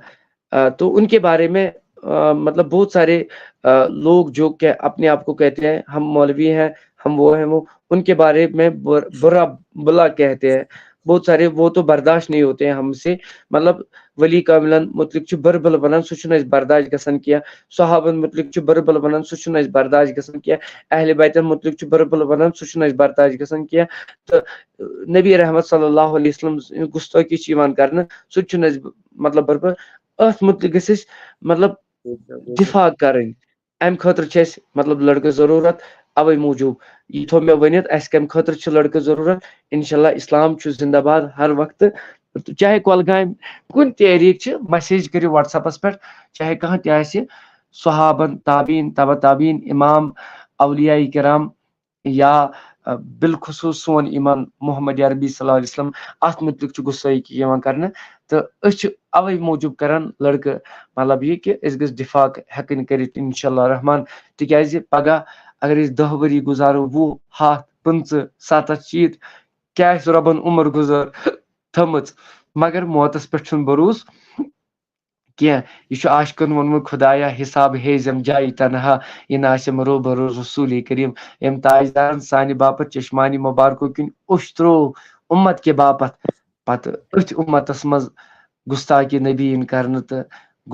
آ، تو ان کے بارے میں، آ، مطلب بہت سارے، آ، لوگ جو کہ اپنے آپ کو کہتے ہیں ہم مولوی ہیں، ہم وہ ہیں، وہ، ان کے بارے میں بر-، برا بلا کہتے ہیں۔ بہت سارے وہ تو برداشت نہیں ہوتے ہیں ہم سے، مطلب ولی کاملن متعلق چھُ بربل بنان، سُہ چھُنہٕ اَسہِ برداشت گژھان کینٛہہ۔ صحابن متعلق چھُ بربل بنان، سُہ چھُنہٕ اَسہِ برداشت گژھان کینٛہہ۔ اہل بیتن متعلق چھُ بربل بنان، سُہ چھُنہٕ اَسہِ برداشت گژھان کینٛہہ۔ تہٕ نبی رحمت صلی اللہ علیہ وسلم گستٲخی چھِ یِوان کرنہٕ، سُہ تہِ چھُنہٕ اَسہِ، مطلب، بربل۔ أتھۍ متعلق گژھِ اَسہِ، مطلب، دفاع کرٕنۍ۔ اَمہِ خٲطرٕ چھِ اَسہِ، مطلب، لڑکہٕ ضروٗرت۔ اَوَے موٗجوٗب یہِ تھوٚو مےٚ ؤنِتھ، اَسہِ کَمہِ خٲطرٕ چھِ لڑکہٕ ضروٗرت۔ انشاءاللہ اسلام چھُ زندہ باد ہر وقتہٕ۔ چاہے کۄلگامہِ کُنہِ تہِ ایریاہٕکۍ چھِ، میسیج کٔرِو WhatsApp-س پٮ۪ٹھ، چاہے کانٛہہ تہِ آسہِ، صحابن، تابعین، تبع تابعین، امام، اولیاء کرام، یا، آ، بالخصوص سون امام محمد عربی صلی اللہ علیہ وسلم، اتھ متعلق چھُ گُستٲخی یِوان کرنہٕ۔ تہٕ أسۍ چھِ اوے موٗجوٗب کران لڑکہٕ، مطلب یہِ کہِ أسۍ گٔژھۍ دفاع ہٮ۪کٕنۍ کٔرِتھ انشاءاللہ رحمان۔ تِکیازِ پگاہ اگر أسۍ دَہ ؤری گُزارو، وُہ، ہَتھ، پٕنٛژٕہ، ستتھ، شیٖتھ، کیٛاہ آسہِ رۄبن عمر گُزٲر تھٲمٕژ، مگر موتس پٮ۪ٹھ چھُنہٕ بروسہٕ کینٛہہ۔ یہِ چھُ عاشقن ووٚنمُت، خدایا، حساب ہے زم جایی تنہا، یہِ نہ آسٮ۪م روبرو رسول کریم۔ أمۍ تاجدارن سانہِ باپتھ چشمانی مبارکو کِنۍ اوٚش ترٛوو اُمت کہِ باپتھ۔ پتہٕ أتھۍ اُمتس منٛز گُستاخِ نبی یِن کرنہٕ تہٕ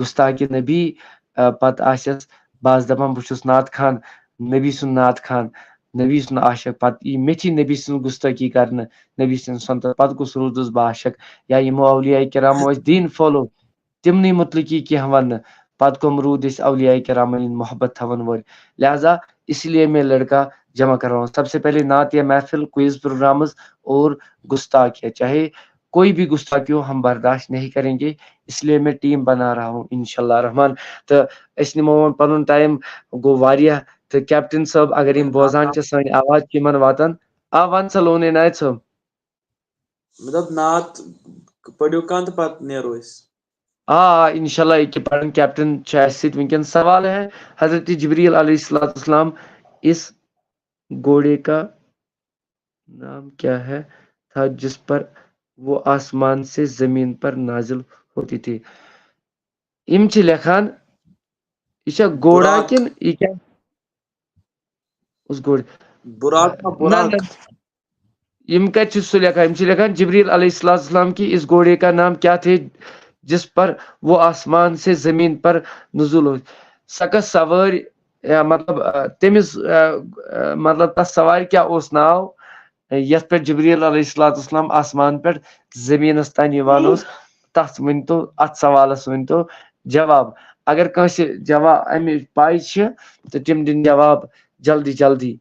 گُستاخِ نبی، آ، پتہٕ آسٮ۪س بس دپان، بہٕ چھُس نعت خان، نبی سُنٛد نعت خان، نبی سُنٛد عاشق، پتہٕ یی مےٚ تھی نبی سٕنٛز گُستٲخی کرنہٕ، نبی سٕنٛز سنتس، پتہٕ کُس روٗدُس بہٕ عاشق؟ یا یِمو اولیاء کرامو أسۍ دین فالو، تِمنٕے مُتعلِق یی کینٛہہ وننہٕ، پتہٕ کٕم روٗدۍ أسۍ اولیاء کرامن ہٕنٛدۍ محبت تھاون وٲلۍ؟ لہذا اس لیے میں لڑکا جمع کر رہا ہوں۔ سب سے پہلے نعتیہ محفل، کوئز پروگرامز اور گستاخیہ، چاہے کوئی بھی گستاخی ہو، ہم برداشت نہیں کریں گے، اس لیے میں ٹیم بنا رہا ہوں انشاءاللہ الرحمن۔ تہٕ أسۍ نِمو وۄنۍ پنُن ٹایم، گوٚو واریاہ۔ تہٕ کیپٹن صٲب، اگر یِم بوزان چھِ سٲنۍ آواز چھِ یِمن واتان، آ، وَن سا لون عنایت صٲب۔ مےٚ دوٚپ نعت پٔرِو کانٛہہ تہٕ پتہٕ نیرو أسۍ۔ آ، آ، انشاءاللہ یہِ کہِ پرن کیپٹن چھُ اَسہِ سۭتۍ وٕنکیٚن۔ سوال ہے، حضرت جبریل علیہ الصلوۃ والسلام، اس گھوڑے کا نام کیا ہے تھا جس پر وہ آسمان سے زمین پر نازل ہوتی تھی؟ یِم چھِ لیکھان، یہِ چھا گھوڑا براق۔ کِنہٕ یہِ کیٛاہ؟ اس گھوڑے، براق کا نہ، براق۔ نہ۔ یِم کتہِ چھِ سُہ لیکھان؟ یِم چھِ لیکھان، جبریل علیہ الصلوۃ والسلام کی اس گھوڑے کا نام کیا تھے جس پر وہ آسمان سے زمین پر نزول ہو؟ سۄ کۄس سوٲرۍ، یا مطلب، آ، تٔمِس، آ، آ، مطلب، تَس سوارِ کیٛاہ اوس ناو، یَتھ پٮ۪ٹھ جبریل علیہ الصلوۃ والسلام آسمان پٮ۪ٹھ زٔمیٖنَس تام یِوان اوس؟ تَتھ ؤنۍتو، اَتھ سوالَس ؤنۍتو جواب۔ اگر کٲنٛسہِ جواب اَمِچ پَے چھِ، تہٕ تِم دِن جواب جلدی جلدی۔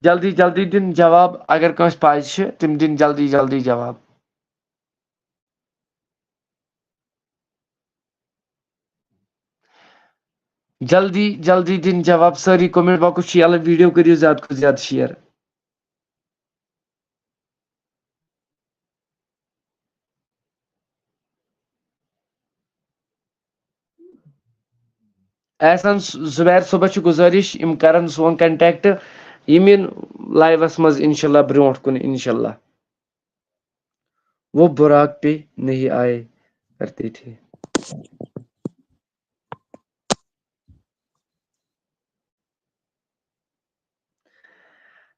جلدی جلدی دِن جواب، اگر کٲنٛسہِ پَے چھِ، تِم دِن جلدی جلدی جواب۔ جلدی جلدی دِن جواب۔ سٲری کمنٹ باکس چھِ یَلہٕ، ویڈیو کٔرِو زیادٕ کھۄتہٕ زیادٕ شیئر۔ احسان زبیر صٲبس چھِ گُزٲرِش، یِم کرن سون کنٹیکٹ، یِم یِن لایوس منٛز انشاءاللہ برونٛٹھ کُن انشاءاللہ۔ وہ براق پہ نہیں آئے کرتے تھے۔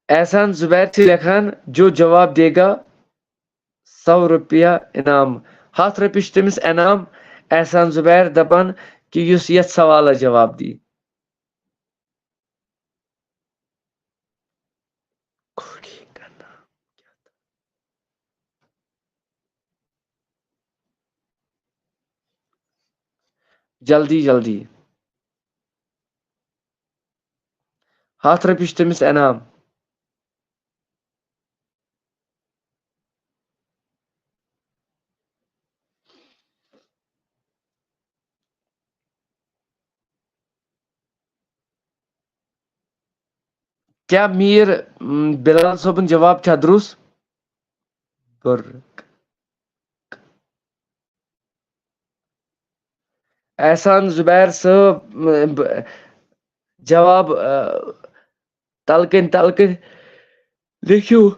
احسان زبیر چھِ لیکھان، جو جواب دے گا، سو روپیہ انعام۔ ہَتھ رۄپیہِ چھِ تٔمِس انعام۔ احسان زبیر دپان کہِ یُس یتھ سوالس جواب دی۔ جلدی جلدی۔ ہَتھ رۄپیہِ چھِ تٔمِس انعام۔ کیٛاہ میٖر، م، بلال صٲبُن جواب چھا درُس؟ بُر۔ احسان زبیر صٲب، م، ب-، جواب، آ، تلہٕ کنۍ تلہٕ کنۍ لیکھِو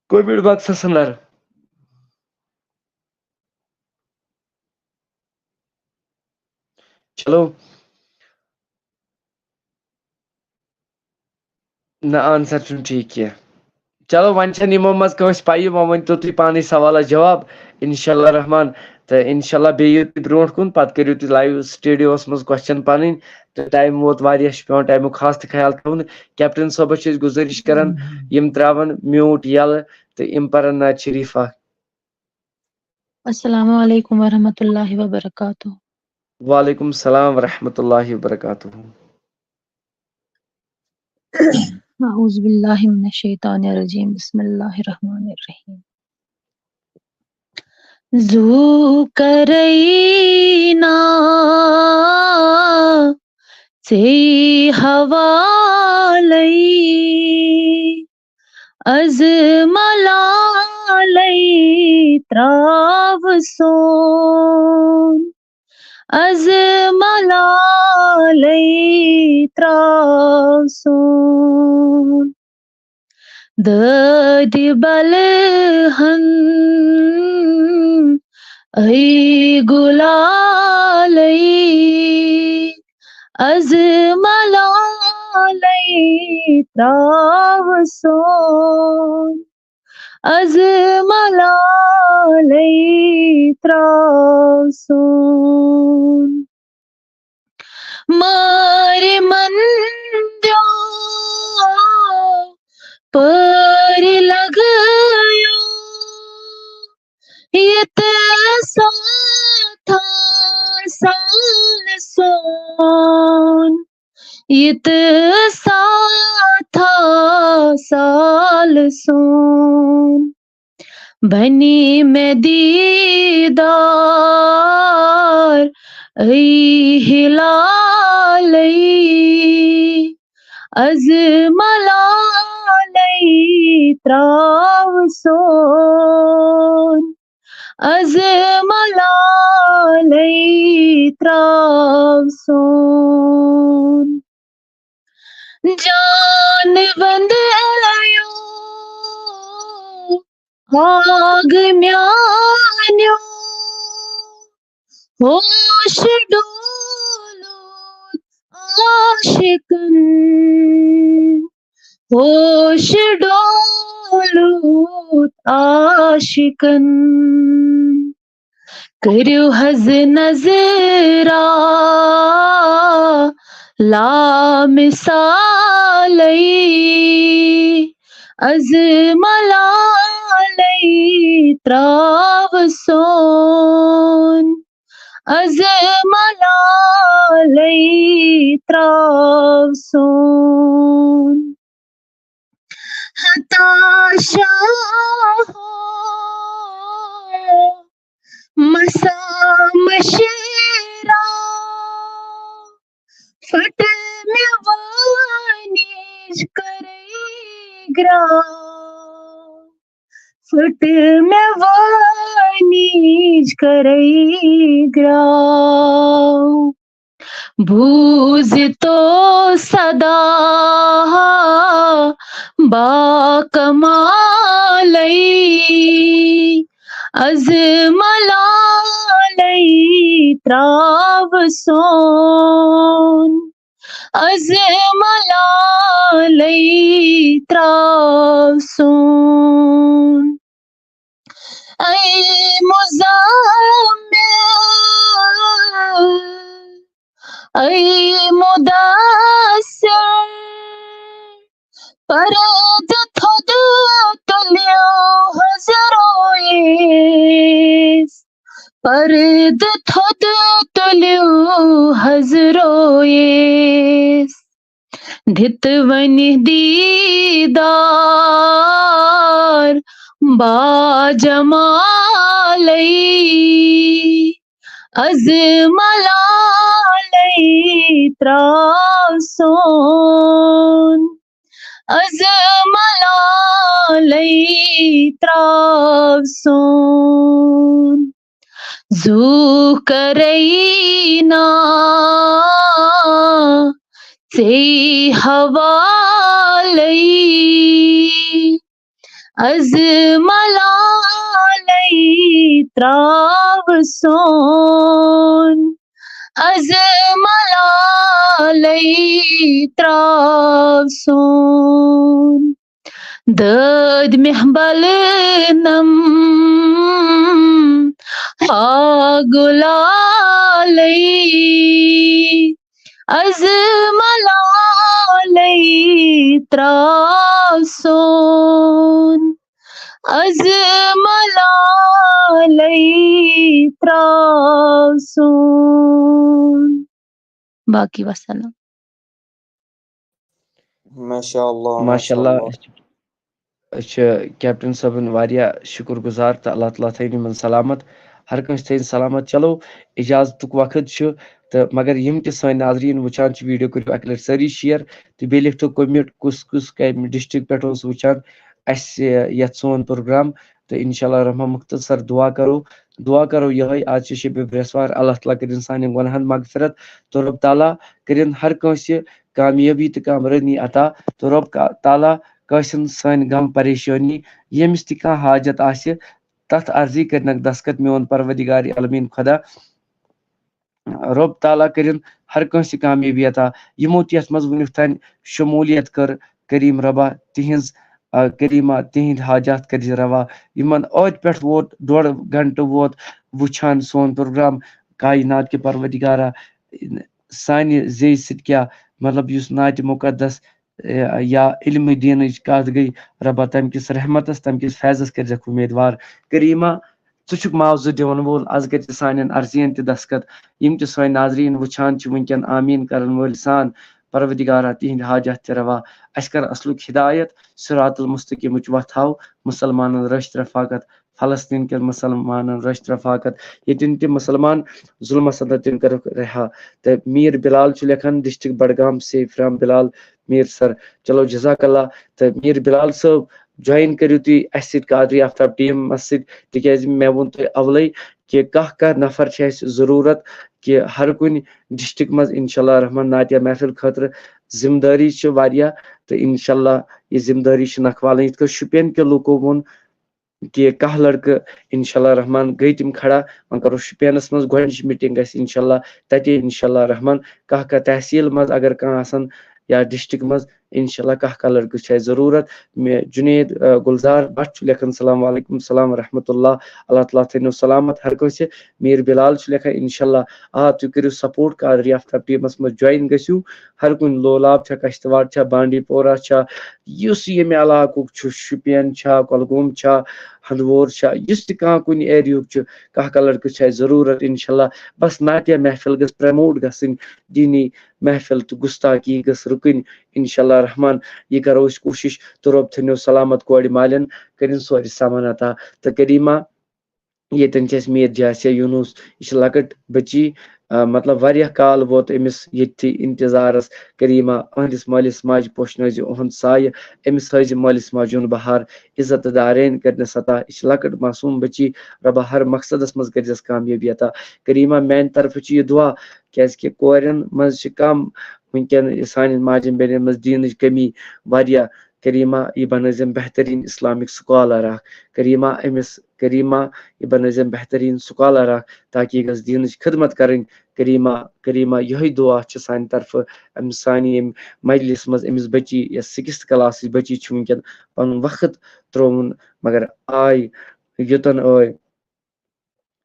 کمنٹ باکسس اندر۔ چلو۔ نہ، آنسر چھُنہٕ ٹھیٖک کینٛہہ۔ چلو، وۄنۍ چھَنہٕ یِمو منٛز کٲنٛسہِ پَیی، وۄنۍ ؤنۍتو تُہۍ پانَے سوالَس جواب، انشاءاللہ رحمان۔ تہٕ انشاءاللہ بیٚیہِ یِیِو تُہۍ برونٛٹھ کُن، پَتہٕ کٔرِو تُہۍ لایِو سٹوڈیوَس منٛز کوسچن پَنٕنۍ۔ تہٕ ٹایم ووت واریاہ، چھُ پٮ۪وان ٹایمُک خاص تہِ خیال تھاوُن۔ کیپٹن صٲبَس چھِ أسۍ گُزٲرِش کران، یِم ترٛاوَن میوٗٹ یَلہٕ تہٕ یِم پَرَن نعت شریٖفہ۔ السلام علیکم ورحمۃ اللہ وبرکاتہ۔ وعلیکم السلام ورحمۃ اللہ وبرکاتہ۔ اعوذ باللہ من الشیطان الرجیم، بسم اللہ الرحمن الرحیم۔ زو کرینا سے حوالے از ملالے تراو سون، از ملالے تراو سون۔ دادِ بلہن اے گُلالَے، از ملالَے ترٛاو سون، از ملالَے ترٛاو سون۔ مارِ مَن دیو پٲرۍ لَگٲیِو، یہِ تہٕ ساتھا سال سون، یہِ تہٕ ساتھا سال سون۔ بنی مےٚ دیٖدار اے ہلالے، از ملالے ترٛاو سون، از ملالے ترٛاو سون۔ جان وندیو آگ میانیو، ہوش ڈولوت عاشقن، ہوش ڈولوت عاشقن۔ کٔرِو حظ نظرا لامثالے، از ملالے ترٛاو سون، از ملالے ترٛاو سون۔ ہتاشا ہو مسام شیرا، پھٹ مےٚ وٲنِج کٔرٕے گرٛاو، پھٹ مےٚ وٲنِج کٔرٕے گرٛاو۔ بوٗزِتو صدا با کمالے، از ملالے ترٛاو سون، از ملالے ترٛاو سون۔ اے مزمل، اے مدثر، پردٕ تھوٚد تُلِو حض رویس، پردٕ تھوٚد تُلِو حض رویس۔ دِتہٕ وۄنۍ دیٖدار با جمالے، از ملالے ترٛاو سون، از ملالے ترٛاو سون۔ زُو کرینا ژے حوالے، از ملالے ترٛاو سون، از ملالے ترٛاو سون۔ دٲدۍ مےٚ بلنم ہا گُلالے، از ملالے ترٛاو سون، از ملالے ترٛاو سون۔ باقی وسلام۔ ماشاء اللہ، ماشاء اللہ۔ أسۍ چھِ، أسۍ چھِ کیپٹن صٲبُن واریاہ شُکُر گُزار تہٕ اللہ تعالیٰ تھٲیِن یِمن سلامت، ہر کٲنٛسہِ تھٲیِن سلامت۔ چلو، اجازتُک وقت چھُ تہٕ مگر یِم تہِ سٲنۍ ناظریٖن وٕچھان چھِ، ویٖڈیو کٔرِو اَکہِ لَٹہِ سٲری شیئر تہٕ بیٚیہِ لیکھتو کوٚمٮ۪نٹ کُس کُس کَمہِ ڈسٹرکٹ پٮ۪ٹھ اوس وٕچھان۔ اَسہِ یَتھ سون پروگرام تہٕ انشاء اللہ رحمان مختصر دعا کرو۔ دعا کرو یِہوٚے، آز چھِ شبِ برٛٮ۪سوار، اللہ تعالیٰ کٔرِن سانٮ۪ن گۄناہن مغفرت تہٕ رۄب تعالیٰ کٔرِن ہر کٲنٛسہِ کامیٲبی تہٕ کامرٲنی عطا تہٕ رۄب کا-، تعالیٰ کٲنٛسہِ ہٕنٛز سٲنۍ غم پریشٲنی، ییٚمِس تہِ کانٛہہ حاجت آسہِ، تَتھ عرضی کٔرنَکھ دستخط میون پروردگار عالمین خدا۔ رۄب تعالیٰ کٔرِن ہر کٲنٛسہِ کامیٲبی عطا۔ یِمو تہِ یَتھ منٛز وٕنیُک تام شموٗلیت کٔر، کریٖم رۄبا تِہنٛز، آ، کریٖما تِہنٛدۍ حاجات کٔرزِ روا۔ یِمن ٲدۍ پٮ۪ٹھ ووت، ڈۄڈ گھنٹہٕ ووت وٕچھان سون پروگرام، کاینات کہِ پروردگارا، سانہِ زیٚیہِ سۭتۍ کیٛاہ، مطلب، یُس نعتِ مُقدس، اے، یا علمِ دیٖنٕچ کتھ گٔے، رۄبا تمہِ کِس رحمتس، تمہِ کِس فیضس کٔرزٮ۪کھ اُمیدوار۔ کریٖما، ژٕ چھُکھ معاوضہٕ دِوَن وول، از کٔرۍ ژٕ سانٮ۪ن عرضین تہِ دستخط۔ یِم تہِ سٲنۍ ناظریٖن وٕچھان چھِ وٕنکٮ۪ن آمیٖن کرن وٲلۍ سان، پروردگارا تِہنٛدۍ حاجات تہِ روا۔ اسہِ کر اصلُک ہدایت، صراط المستقیمٕچ وتھ ہاو، مُسلمانن رٔچھۍ رفاقت، فلسطین کٮ۪ن مُسلمانن رٔچھۍ رفاقت، ییٚتٮ۪ن تہِ مُسلمان ظلمس اندر تِم کرُکھ رہا۔ تہٕ میٖر بلال چھُ لیکھان، ڈسٹرکٹ بڈگام، safe from بلال میٖر سر۔ چلو جزاک اللہ۔ تہٕ میٖر بلال صٲب، join کٔرِو تُہۍ اَسہِ سۭتۍ قادری آفتاب ٹیٖمَس سۭتۍ، تِکیٛازِ مےٚ ووٚن تۄہہِ اَولَے کہِ کانٛہہ کانٛہہ نفر چھِ اَسہِ ضروٗرت کہِ ہر کُنہِ ڈسٹرکٹ منٛز انشاء اللہ الرحمن نعتیہ محفل خٲطرٕ ذمہٕ دٲری چھِ واریاہ، تہٕ انشاء اللہ یہِ ذمہٕ دٲری چھِ نکھوالٕنۍ۔ یِتھ کٔنۍ شُپین کہِ لوٗکو ووٚن کہِ کانٛہہ لڑکہٕ انشاء اللہ الرحمن گٔے تِم کھڑا، وۄنۍ کرو شُپینَس منٛز گۄڈٕنِچ meeting اَسہِ انشاء اللہ تَتے انشاء اللہ الرحمن۔ کانٛہہ کانٛہہ تحصیٖل منٛز اگر کانٛہہ آسَن یا ڈسٹرکٹ منٛز، انشاء اللہ کانٛہہ کانٛہہ لڑکہٕ چھِ اَسہِ ضروٗرت۔ مےٚ جُنید، آ، گُلزار بٹ چھُ لیکھان، السلام علیکم، السلام ورحمۃ اللہ، اللہ تعالیٰ تھٲینو سلامت ہر کٲنٛسہِ۔ میٖر بلال چھُ لیکھان، انشاء اللہ، آ، تُہۍ کٔرِو support قادری آفتاب ٹیٖمَس منٛز join گٔژھِو۔ ہر کُنہِ لولاب چھا، کشتواڑ چھا، بانڈی پورہ چھا، یُس ییٚمہِ علاقُک چھُ، شُپین چھا، کۄلگوم چھا، ہندوور چھا، یُس تہِ کانٛہہ کُنہِ ایریُک چھُ، کانٛہہ کانٛہہ لڑکہٕ چھُ اَسہِ ضروٗرت انشاء اللہ۔ بس نعتیہ محفل گٔژھ promote گژھٕنۍ، دیٖنی محفل تہٕ گُستاخی گٔژھ رُکٕنۍ۔ انشاء اللہ الرحمن، یہِ کرو أسۍ کوٗشِش۔ تہٕ رۄب تھٲینو سلامت کورِ مالٮ۪ن، کٔرِن سورُے سامان عطا۔ تہٕ کریٖما، ییٚتٮ۪ن چھِ اَسہِ میٖر جاسیا یوٗنُس، یہِ چھِ لۄکٕٹ بٔچی، آ، مطلب، واریاہ کال ووت أمِس ییٚتھی انتظارس۔ کریٖما، أہنٛدِس مٲلِس ماجہِ پوشنٲوزِ اُہُنٛد سایہِ، أمِس ہٲوزِ مٲلِس ماجہِ ہُنٛد بہار، عزت تہٕ دارین کٔرنَس عطا۔ یہِ چھِ لۄکٕٹ معصوٗم بٔچی، رۄبا ہر مقصدس منٛز کٔرزٮ۪س کامیٲبی عطا۔ کریٖما، میانہِ طرفہٕ چھِ یہِ دُعا، کیازِ کہِ کورٮ۪ن منٛز چھِ کم وٕنکٮ۪ن سانٮ۪ن ماجٮ۪ن بیٚنٮ۪ن منٛز دیٖنٕچ کمی واریاہ۔ کریٖما، یہِ بنٲوزٮ۪ن بہتریٖن اسلامک scholar اکھ۔ کریٖما، أمِس، کریٖما، یہِ بنٲوزٮ۪ن بہتریٖن scholar اکھ، تاکہِ یہِ گژھِ دیٖنٕچ خدمت کرٕنۍ۔ کریٖما، کریٖما، یِہوٚے دُعا چھِ سانہِ طرفہٕ أمِس، سانہِ ییٚمہِ مجلس منٛز أمِس بٔچی یۄس sixth class-ٕچ بٔچی چھِ وٕنکٮ۪ن پنُن وقت ترٛووُن، مگر آے یوٚتن آے۔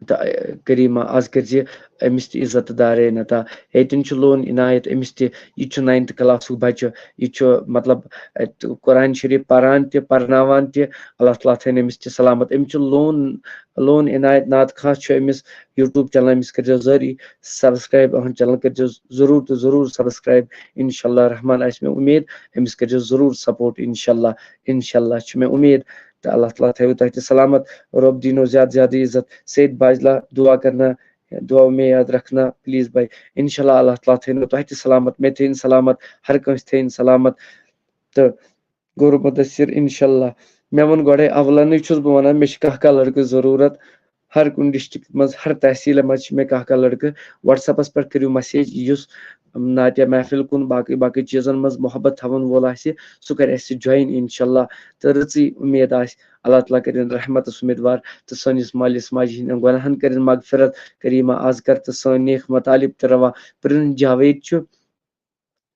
تہٕ، اے، کریٖما، از کٔرزِ أمِس تہِ عزت تہٕ دارین عطا۔ ییٚتٮ۪ن چھُ لون عنایت، أمِس تہِ، یہِ تہِ چھُ ninth class-ُک بچہٕ، یہِ چھُ، مطلب، اے، تہٕ قرآن شریٖف پران تہِ، پرناوان تہِ۔ اللہ تعالیٰ تھٲینۍ أمِس تہِ سلامت۔ أمِس چھُ لون، لون عنایت نعت خواں چھُ أمِس YouTube channel، أمِس کٔرزیو ضروٗری subscribe، أہُنٛد channel کٔرزیو ضروٗر تہٕ ضروٗر subscribe۔ انشاء اللہ الرحمن آسہِ مےٚ اُمید أمِس کٔرزیو ضروٗر support۔ انشاء اللہ، انشاء اللہ چھُ مےٚ اُمید۔ تہٕ اللہ تعالیٰ تھٲیِو تۄہہِ تہِ سلامت۔ رۄب دیٖنو زیادٕ زیادٕ عزت۔ سید باجلا، دُعا کرنا، دُعا میں یاد رکھنا، please بھائی۔ انشاء اللہ، اللہ تعالیٰ تھٲینو تۄہہِ تہِ سلامت، مےٚ تھٲیِن سلامت، ہر کٲنٛسہِ تھٲیِن سلامت۔ تہٕ گوٚو مُدثر، انشاء اللہ۔ مےٚ ووٚن گۄڈَے، اولنٕے چھُس بہٕ وَنان، مےٚ چھِ کانٛہہ کانٛہہ لڑکہٕ ضروٗرت۔ ہر کُنہِ district منٛز، ہر تحصیٖلہِ منٛز چھِ مےٚ کانٛہہ کانٛہہ لڑکہٕ۔ WhatsApp-س پٮ۪ٹھ کٔرِو message، یُس نعتیہ محفل کُن، باقٕے باقٕے چیٖزن منٛز محبت تھاوَن وول آسہِ، سُہ کرِ اَسہِ سۭتۍ join، انشاء اللہ۔ تہٕ رٕژٕے اُمید آسہِ، اللہ تعالیٰ کٔرِن رحمتس اُمیدوار تہٕ سٲنِس مٲلِس ماجہِ ہٕنٛدٮ۪ن گۄناہن کٔرِن مغفرت۔ کریٖما، از کر تہٕ سٲنۍ نیک مطالب تہِ روا۔ پرنس جاوید چھُ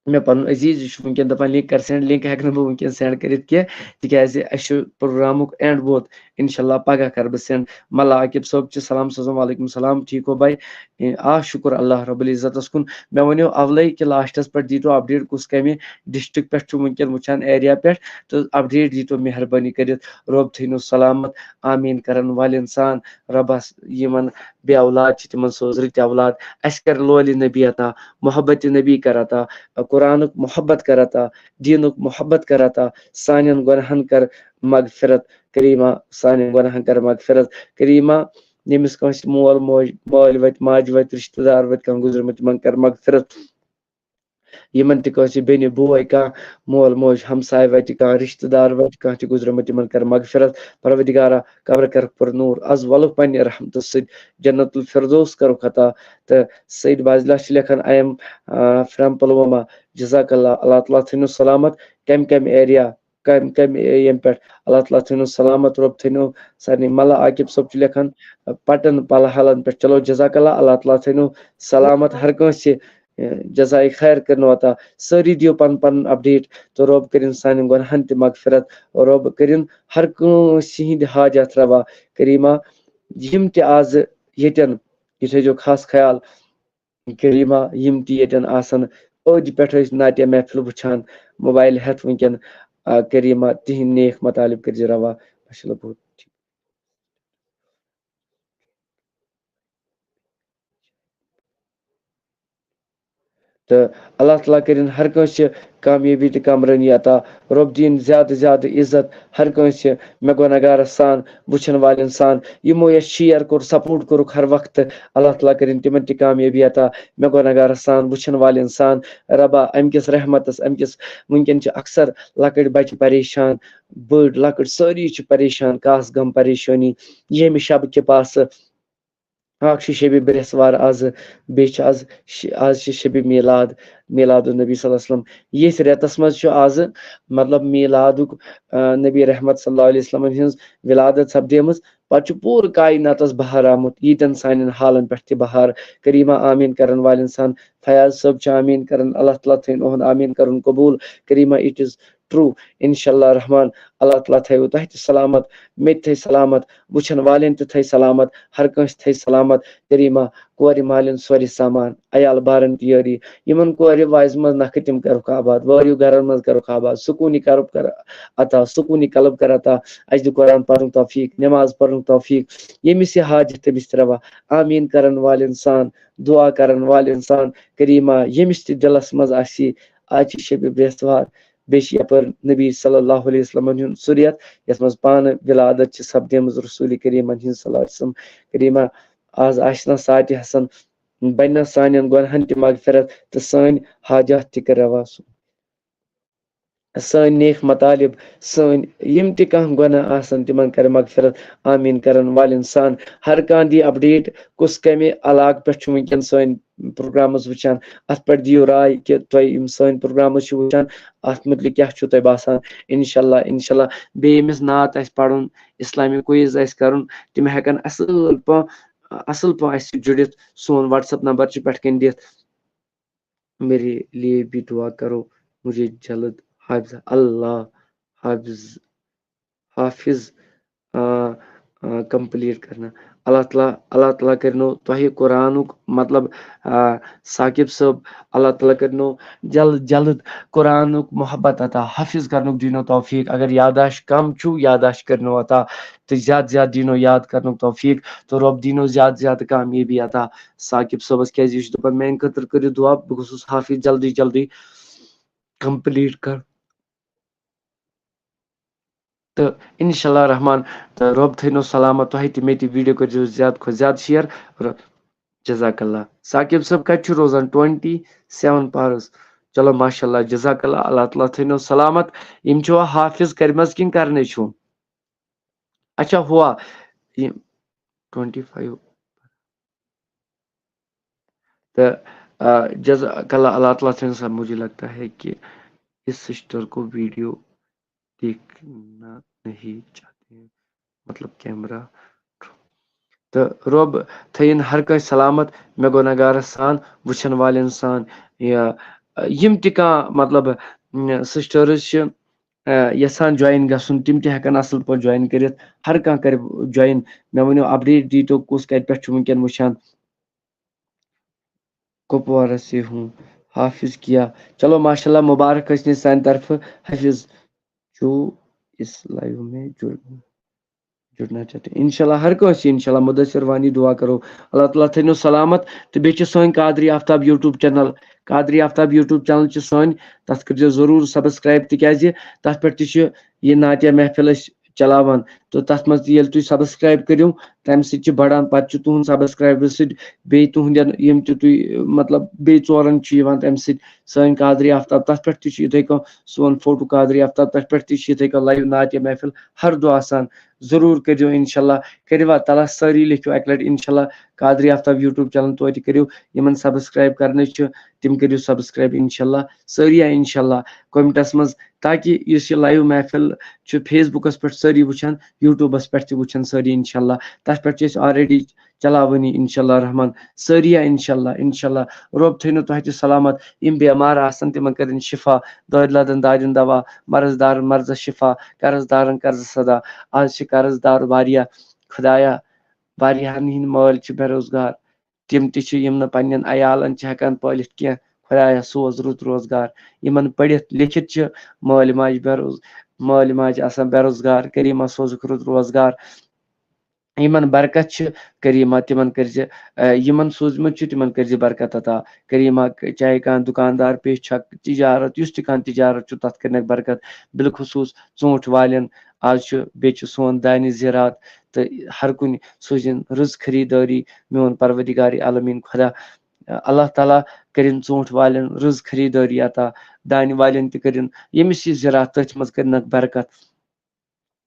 مےٚ پنُن عزیز، یہِ چھُ وٕنکٮ۪ن دپان، link کر send۔ Link ہٮ۪کہٕ نہٕ بہٕ وٕنکٮ۪ن send کٔرِتھ کینٛہہ، تِکیازِ اَسہِ چھُ پروگرامُک end ووت۔ انشاء اللہ پگاہ کرٕ بہٕ send۔ ملا عاقب صٲب چھِ سلام سوزان، وعلیکم السلام، ٹھیٖک ہو بھائی؟ اے، آ، شُکر اللہ رب العزتس کُن۔ مےٚ ؤنِو اولے کہِ last-س پٮ۪ٹھ دیٖتو update، کُس کمہِ district پٮ۪ٹھ چھُ وٕنکٮ۪ن وٕچھان area پٮ۪ٹھ، تہٕ update دیٖتو مہربٲنی کٔرِتھ۔ رۄب تھٲینو سلامت، آمیٖن کرن والٮ۪ن سان۔ رۄبس یِمن بے اولاد چھِ، تِمن سوز رٕتۍ اولاد۔ اَسہِ کر لولِ نبی عطا، محبت نبی کر عطا، قرآنُک محبت کر عطا، دیٖنُک محبت کر عطا، سانٮ۪ن گۄناہن کر مغفرت۔ کریٖما، سانٮ۪ن گۄناہن کر مغفرت۔ کریٖما، ییٚمِس کٲنٛسہِ مول موج، مٲلۍ وتہِ، ماجہِ وتہِ، رشتہٕ دار وتہِ کانٛہہ گُزریومُت، تِمن کر مغفرت۔ یِمن تہِ کٲنٛسہِ بیٚنہِ بوے، کانٛہہ مول موج، ہمساے وتہِ، کانٛہہ رشتہٕ دار وتہِ، کانٛہہ تہِ گُزریومُت، تِمن کر مغفرت۔ پروردگارا، قبر کرکھ پر نور، از ولُکھ پننہِ رحمتہٕ سۭتۍ جنت الفردوس کرُکھ عطا۔ تہٕ سید بازلا چھِ لیکھان، I am, آ، from پلوامہ۔ جزاک اللہ، اللہ تعالیٰ تھٲینو سلامت۔ کمہِ کمہِ area کمہِ کمہِ ییٚمہِ پٮ۪ٹھ۔ اللہ تعالیٰ تھٲینو سلامت، رۄب تھٲینو سارنٕے۔ ملا عاقب صٲب چھُ لیکھان، پٹن پلہلن پٮ۪ٹھ۔ چلو، جزاک اللہ، اللہ تعالیٰ تھٲینو سلامت ہر کٲنٛسہِ، جزائے خیر کٔرنو عطا۔ سٲری دِیِو پنُن پنُن اپڈیٹ، تہٕ رۄب کٔرِن سانٮ۪ن گۄناہن تہِ مغفرت، رۄب کٔرِن ہر کٲنٛسہِ ہٕنٛدۍ حاجات روا۔ کریمہ، یِم تہِ آزٕ ییٚتٮ۪ن، یہِ تھٲیزیو خاص خیال، کریمہ، یِم تہِ ییٚتٮ۪ن آسن، أدۍ پٮ۪ٹھ ٲسۍ نعتیہ محفل وٕچھان، موبایل ہٮ۪تھ وٕنکٮ۪ن، آ، کریمہ، تِہِنٛدۍ نیک مطالب کٔرۍ زِ روا۔ ماشاءاللہ، بہت ٹھیک۔ تہٕ اللہ تعالیٰ کٔرِن ہر کٲنٛسہِ کامیٲبی تہٕ کامرٲنی عطا۔ رۄب دِیِن زیادٕ زیادٕ عزت ہر کٲنٛسہِ مےٚ گۄناہگارس سان، وٕچھن والٮ۪ن سان، یِمو یَس شیئر کوٚر، سپورٹ کوٚرُکھ ہر وقتہٕ۔ اللہ تعالیٰ کٔرِن تِمن تہِ کامیٲبی عطا، مےٚ گۄناہگارس سان، وٕچھن والٮ۪ن سان۔ رۄبا، امہِ کِس رحمتس، امہِ کِس، وٕنکٮ۪ن چھِ اکثر لۄکٕٹۍ بچہِ پریشان، بٔڑۍ لۄکٕٹۍ سٲری چھِ پریشان، کاس غم پریشٲنی ییٚمہِ شبہٕ کہِ پاسہٕ۔ اکھ چھِ شبِ برٛٮ۪سوار آزٕ، بیٚیہِ چھِ آز ش-، آز چھِ شبِ میلاد، میلاد النبی صلی اللہ علیہ وسلم۔ ییٚتھۍ رٮ۪تس منٛز چھُ آزٕ، مطلب، میلادُک، آ، نبی رحمت صلی اللہ علیہ وسلمن ہٕنٛز ولادت سپدیمٕژ۔ پتہٕ چھُ پوٗرٕ کائناتس بہار آمُت، ییٖتٮ۪ن سانٮ۪ن حالن پٮ۪ٹھ تہِ بہار۔ کریمہ آمیٖن کرن والٮ۪ن سان، فیاض صٲب چھُ آمیٖن کران، اللہ تعالیٰ تھٲیِن اُہُنٛد آمیٖن کرُن قبوٗل۔ کریمہ، it is true، انشاءاللہ رحمان، اللہ تعالیٰ تھٲیِو تۄہہِ تہِ سلامت، مےٚ تہِ تھٲے سلامت، وٕچھن والٮ۪ن تہِ تھٲے سلامت، ہر کٲنٛسہِ تھٲے سلامت۔ کریمہ، کورِ مالٮ۪ن سورُے سامان، عیال بارن تہِ یٲری، یِمن کورِ وازِ منٛز نکھٕ تِم کرُکھ آباد، وٲرِو گرن منٛز کرُکھ آباد، سکوٗنی کرُکھ کر عطا، سکوٗنی قلب کر عطا، اَسہِ دِ قرآن پرنُک توفیٖق، نٮ۪ماز پرنُک توفیٖق، ییٚمِس یہِ حاجت تٔمِس تہِ روا، آمیٖن کرن والٮ۪ن سان، دعا کرن والٮ۪ن سان۔ کریمہ، ییٚمِس تہِ دِلس منٛز آسہِ، آز چھِ شبِ برٛٮ۪سوار، بیٚیہِ چھِ یپٲرۍ نبی صلی اللہ علیہ وسلمن ہُنٛد سُہ رٮ۪تھ، یتھ منٛز پانہٕ ولادت چھِ سپدیمٕژ رسول کریمن ہٕنٛز صلی اللہ علیہ وسلم۔ کریمہ، آز آسہِ نا ساعتِ حسن، بنہِ نا سانٮ۪ن گۄنہن تہِ مغفرت تہٕ سٲنۍ حاجات تہِ کر روا سُہ۔ سٲنۍ نیک مطالب، سٲنۍ یِم تہِ کانٛہہ گۄناہ آسن، تِمن کر مغفرت۔ آمیٖن کرن والٮ۪ن سان۔ ہر کانٛہہ دی اپڈیٹ، کُس کمہِ علاقہٕ پٮ۪ٹھ چھُ وٕنکٮ۪ن سٲنۍ پروگرامز وٕچھان، اتھ پٮ۪ٹھ دِیِو راے کہِ تۄہہِ یِم سٲنۍ پروگرامز چھِ وٕچھان، اتھ مُتعلق کیٛاہ چھُو تۄہہِ باسان۔ انشاءاللہ، انشاءاللہ، بیٚیہِ ییٚمِس نعت آسہِ پرُن، اسلامک کوئز آسہِ کرُن، تِم ہٮ۪کن اصل پٲ-، اصل پٲٹھۍ اسہِ سۭتۍ جُڑِتھ۔ سون WhatsApp نمبر چھُ پٮ۪ٹھ کَنۍ دِتھ۔ میرے لیے بھی دعا کرو، مجھے جلد حافظ، اللہ حافظ، حافظ، آ، آ، کمپلیٹ کرنا۔ اللہ تعالیٰ، اللہ تعالیٰ کرنو تۄہہِ قرآنُک، مطلب، آ، ثاقب صٲب، اللہ تعالیٰ کرنو جلد جلد قرآنُک محبت عطا، حافظ کرنُک دینو توفیق۔ اگر یاداشت کم چھُو، یاداشت کرنو عطا، تہٕ زیادٕ زیادٕ دینو یاد کرنُک توفیق، تہٕ رۄب دینو زیادٕ زیادٕ کامیٲبی عطا۔ ثاقب صٲبس، کیازِ یہِ چھُ دپان، میانہِ خٲطرٕ کٔرِو دعا، بہٕ گوٚژھُس حافظ جلدی جلدی کمپلیٹ کرُن۔ تہٕ انشاءاللہ رحمان، تہٕ رۄب تھٲینو سلامت تۄہہِ تہِ، مےٚ تہِ۔ ویڈیو کٔرزیو زیادٕ کھۄتہٕ زیادٕ شیئر۔ ر-، جزاک اللہ۔ ثاقب صٲب کتہِ چھُ روزان؟ ٹُوَنٹی سیوَن پارس۔ چلو، ماشاءاللہ، جزاک اللہ، اللہ تعالیٰ تھٲینو سلامت۔ یِم چھِوا حافظ کٔرمٕژ کِنہٕ کرنے چھُو؟ اچھا، ہوا، یہِ ٹُوَنٹی فایِو۔ تو آ، جزاک اللہ، اللہ تعالیٰ سٕنٛدِ سا، مجھے لگتا ہے کہ اس سسٹر کو ویڈیو دیکھنا نہیں چاہتے ہیں، مطلب کیمرہ۔ تہٕ رۄب تھٲیِن ہر کٲنٛسہِ سلامت، مےٚ گۄناہگارس سان، وٕچھن والٮ۪ن سان، یا، آ، یِم تہِ کانٛہہ، مطلب، م، سسٹرز چھِ، آ، یژھان جوین گژھُن، تِم تہِ ہٮ۪کن اصل پٲٹھۍ جوین کٔرِتھ۔ ہر کانٛہہ کرِ جوین۔ مےٚ ؤنِو، اپڈیٹ دیٖتو، کُس کتہِ پٮ۪ٹھ چھُ وٕنکیٚن وٕچھان۔ کپوارہ سے ہوں، حافظ کیا۔ چلو، ماشاءاللہ، مبارک ٲسِن سانہِ طرفہٕ۔ حافظ، جو اس لائیو میں جڑ، جڑنا چاہتے ہیں۔ انشاءاللہ، ہر کٲنٛسہِ، انشاءاللہ، مدثر وانی دعا کرو۔ اللہ تعالیٰ تھٲینو سلامت۔ تہٕ بیٚیہِ چھِ سٲنۍ قادری آفتاب YouTube چینل۔ قادری آفتاب YouTube چینل چھِ سٲنۍ، تتھ کٔرزیو ضروٗر سبسکرائب، تِکیازِ تتھ پٮ۪ٹھ تہِ چھِ یہِ نعتیہ محفل أسۍ چلاوان۔ تہٕ تتھ منٛز تہِ ییٚلہِ تُہۍ سبسکرائب کٔرِو، تمہِ سۭتۍ چھِ بڑان، پتہٕ چھُ تُہُنٛد سبسکرائبر سۭتۍ بیٚیہِ تُہُنٛدٮ۪ن یِم تہِ تُہۍ، مطلب، بیٚیہِ ژورن چھُ یِوان تمہِ سۭتۍ۔ سٲنۍ قادری آفتاب، تتھ پٮ۪ٹھ تہِ چھُ یِتھے کٔنۍ سون فوٹو قادری آفتاب، تتھ پٮ۪ٹھ تہِ چھِ یِتھے کٔنۍ لایِو نعتیہ محفل ہر دۄہ آسان۔ ضروٗر کٔرزیو، انشاءاللہ، کٔرِوا تلا سٲری لیکھِو اکہِ لٹہِ، انشاءاللہ، قادری آفتاب YouTube چینل، توتہِ کٔرِو، یِمن سبسکرایب کرنٕچ چھِ، تِم کٔرِو سبسکرایب انشاءاللہ، سٲری آ انشاءاللہ کومنٹس منٛز، تاکہِ یُس یہِ لایو محفل چھُ فیس بُکس پٮ۪ٹھ سٲری وٕچھان، YouTubeس پٮ۪ٹھ تہِ وٕچھان سٲری انشاءاللہ۔ تتھ پٮ۪ٹھ چھِ أسۍ already چلاوٲنی انشاءاللہ رحمان، سٲری آ انشاءاللہ، انشاءاللہ۔ رۄب تھٲینو تۄہہِ تہِ سلامت، یِم بٮ۪مار آسن تِمن کٔرِن شفا، دٲدۍ لدن دادٮ۪ن دوا، مرض دارن مرضس شفا، قرض دارن قرضس ادا۔ آز چھِ قرض دار واریاہ، خدایا، واریاہن ہٕنٛدۍ مٲلۍ چھِ بے روزگار، تِم تہِ چھِ یِم نہٕ پننٮ۪ن عیالن چھِ ہٮ۪کان پٲلِتھ کینٛہہ۔ خدایا، سوز رُت روزگار۔ یِمن پٔرِتھ لیکھِتھ چھِ مٲلۍ ماجہِ بے روز-، مٲلۍ ماجہِ آسان بے روزگار، کریٖما سوزُکھ رُت روزگار۔ یِمن برکت چھِ، کریٖما تِمن کٔرزِ، آ، یِمن سوٗزمُت چھُ تِمن کٔرزِ برکت عطا۔ کریٖما، چاہے کانٛہہ دُکاندار پیش چھا، تجارت، یُس تہِ کانٛہہ تجارت چھُ تتھ کٔرنکھ برکت۔ بالخصوص ژوٗنٛٹھۍ والٮ۪ن، آز چھُ، بیٚیہِ چھُ سون دانہِ زِراعت، تہٕ ہر کُنہِ سوٗزِن رٕژ خریٖدٲری۔ میون پروردگار عالمیٖن خدا، اللہ تعالیٰ کٔرِن ژوٗنٛٹھۍ والٮ۪ن رٕژ خریٖدٲری عطا، دانہِ والٮ۪ن تہِ کٔرِن، ییٚمِس یہِ زِراعت تٔتھۍ منٛز کٔرِنکھ برکت۔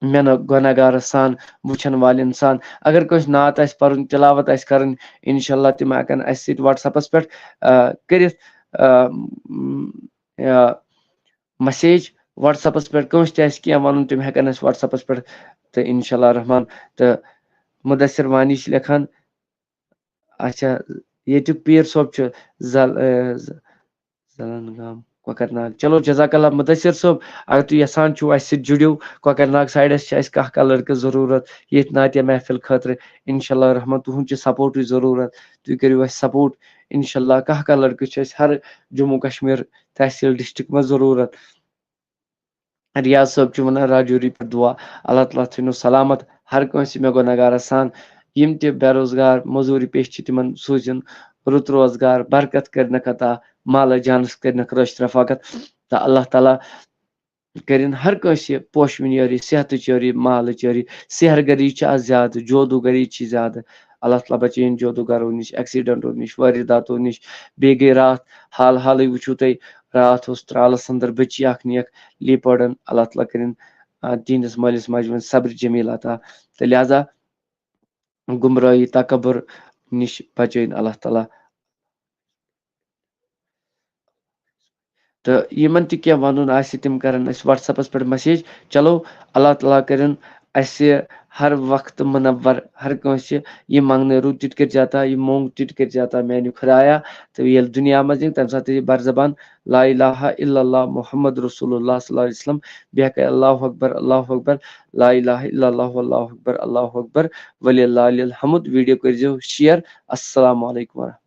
مےٚ نہٕ گۄناہگارس سان، وٕچھن والٮ۪ن سان، اگر کٲنٛسہِ نعت آسہِ پرُن، تلاوت آسہِ کرٕنۍ، انشاءاللہ تِم ہٮ۪کن اسہِ سۭتۍ WhatsAppس پٮ۪ٹھ، آ، کٔرِتھ، آ، م، یا message WhatsAppس پٮ۪ٹھ۔ کٲنٛسہِ تہِ آسہِ کینٛہہ ونُن، تِم ہٮ۪کن اسہِ WhatsAppس پٮ۪ٹھ۔ تہٕ انشاءاللہ رحمان، تہٕ مدثر وانی چھِ لیکھان، اچھا، ییٚتیُک پیٖر صٲب چھُ زل-، آ، ز-، زلن گام کۄکرناگ۔ چلو، جزاک اللہ مدثر صٲب، اگر تُہۍ یژھان چھِو اسہِ سۭتۍ جُڑِو، کۄکرناگ سایڈس چھِ اسہِ کانٛہہ کانٛہہ لڑکہٕ ضروٗرت ییٚتھۍ نعتیہ محفل خٲطرٕ۔ انشاءاللہ رحمان، تُہُنٛد چھُ سپورٹٕچ ضروٗرت، تُہۍ کٔرِو اسہِ سپورٹ۔ انشاءاللہ کانٛہہ کانٛہہ لڑکہٕ چھِ اسہِ ہر جموں کشمیر تحصیل ڈسٹرکٹ منٛز ضروٗرت۔ ریاض صٲب چھُ وَنان راجوری پٮ۪ٹھ دُعا، اللہ تعالیٰ تھٲینو سلامت ہر کٲنٛسہِ مےٚ گۄناہگارس سان۔ یِم تہِ بے روزگار، مٔزوٗرۍ پیش چھِ، تِمن سوٗزِن رُت روزگار، برکت کٔرنکھ عطا، مالس جانس کٔرنکھ رٲچھ رفاقت۔ تہٕ اللہ تعالیٰ کٔرِن ہر کٲنٛسہِ پوشہٕ وٕنۍ یٲری، صحتٕچ یٲری، مالٕچ یٲری۔ سحر گری چھِ آز زیادٕ، جودوٗ گری چھِ زیادٕ۔ اللہ تعالیٰ بچٲیِن جودوٗ گرو نِش، ایکسیڈنٹو نِش، وٲرِداتو نِش۔ بیٚیہِ گٔے راتھ حال حالٕے، وٕچھِو تُہۍ، راتھ اوس ترالس اندر بچی اکھ نیک لیپٲڑن۔ اللہ تعالیٰ کٔرِن، آ، تِہنٛدِس مٲلِس ماجہِ وۄنۍ صبر جمیل عطا۔ تہٕ لہذا گمراہی، تکبر نِش بچٲیِن اللہ تعالیٰ۔ تہٕ یِمن تہِ کینٛہہ ونُن آسہِ، تِم کرن اسہِ WhatsAppس پٮ۪ٹھ message۔ چلو، اللہ تعالیٰ کٔرِن اسہِ ہر وقتہٕ منور، ہر کٲنٛسہِ یہِ منٛگنہٕ رُت تہِ تہِ کٔرۍ زِ عطا، یہِ موٚنگ تہِ تہِ کٔرۍ زِ عطا، میانہِ خدایا۔ تہٕ ییٚلہِ دُنیا منٛز یِن، تمہِ ساتہٕ یہِ بر زبان لا الہ الا اللہ محمد رسول اللہ صلی اللہ علیہ وسلم، بیٚیہِ ہٮ۪کَے اللہ اکبر، اللہ اکبر، لا الہ الا اللہ، اللہ اکبر، اللہ اکبر، وللہ الحمد۔ ویڈیو کٔرۍ زیو share۔ السلام علیکم ورحمۃ اللہ۔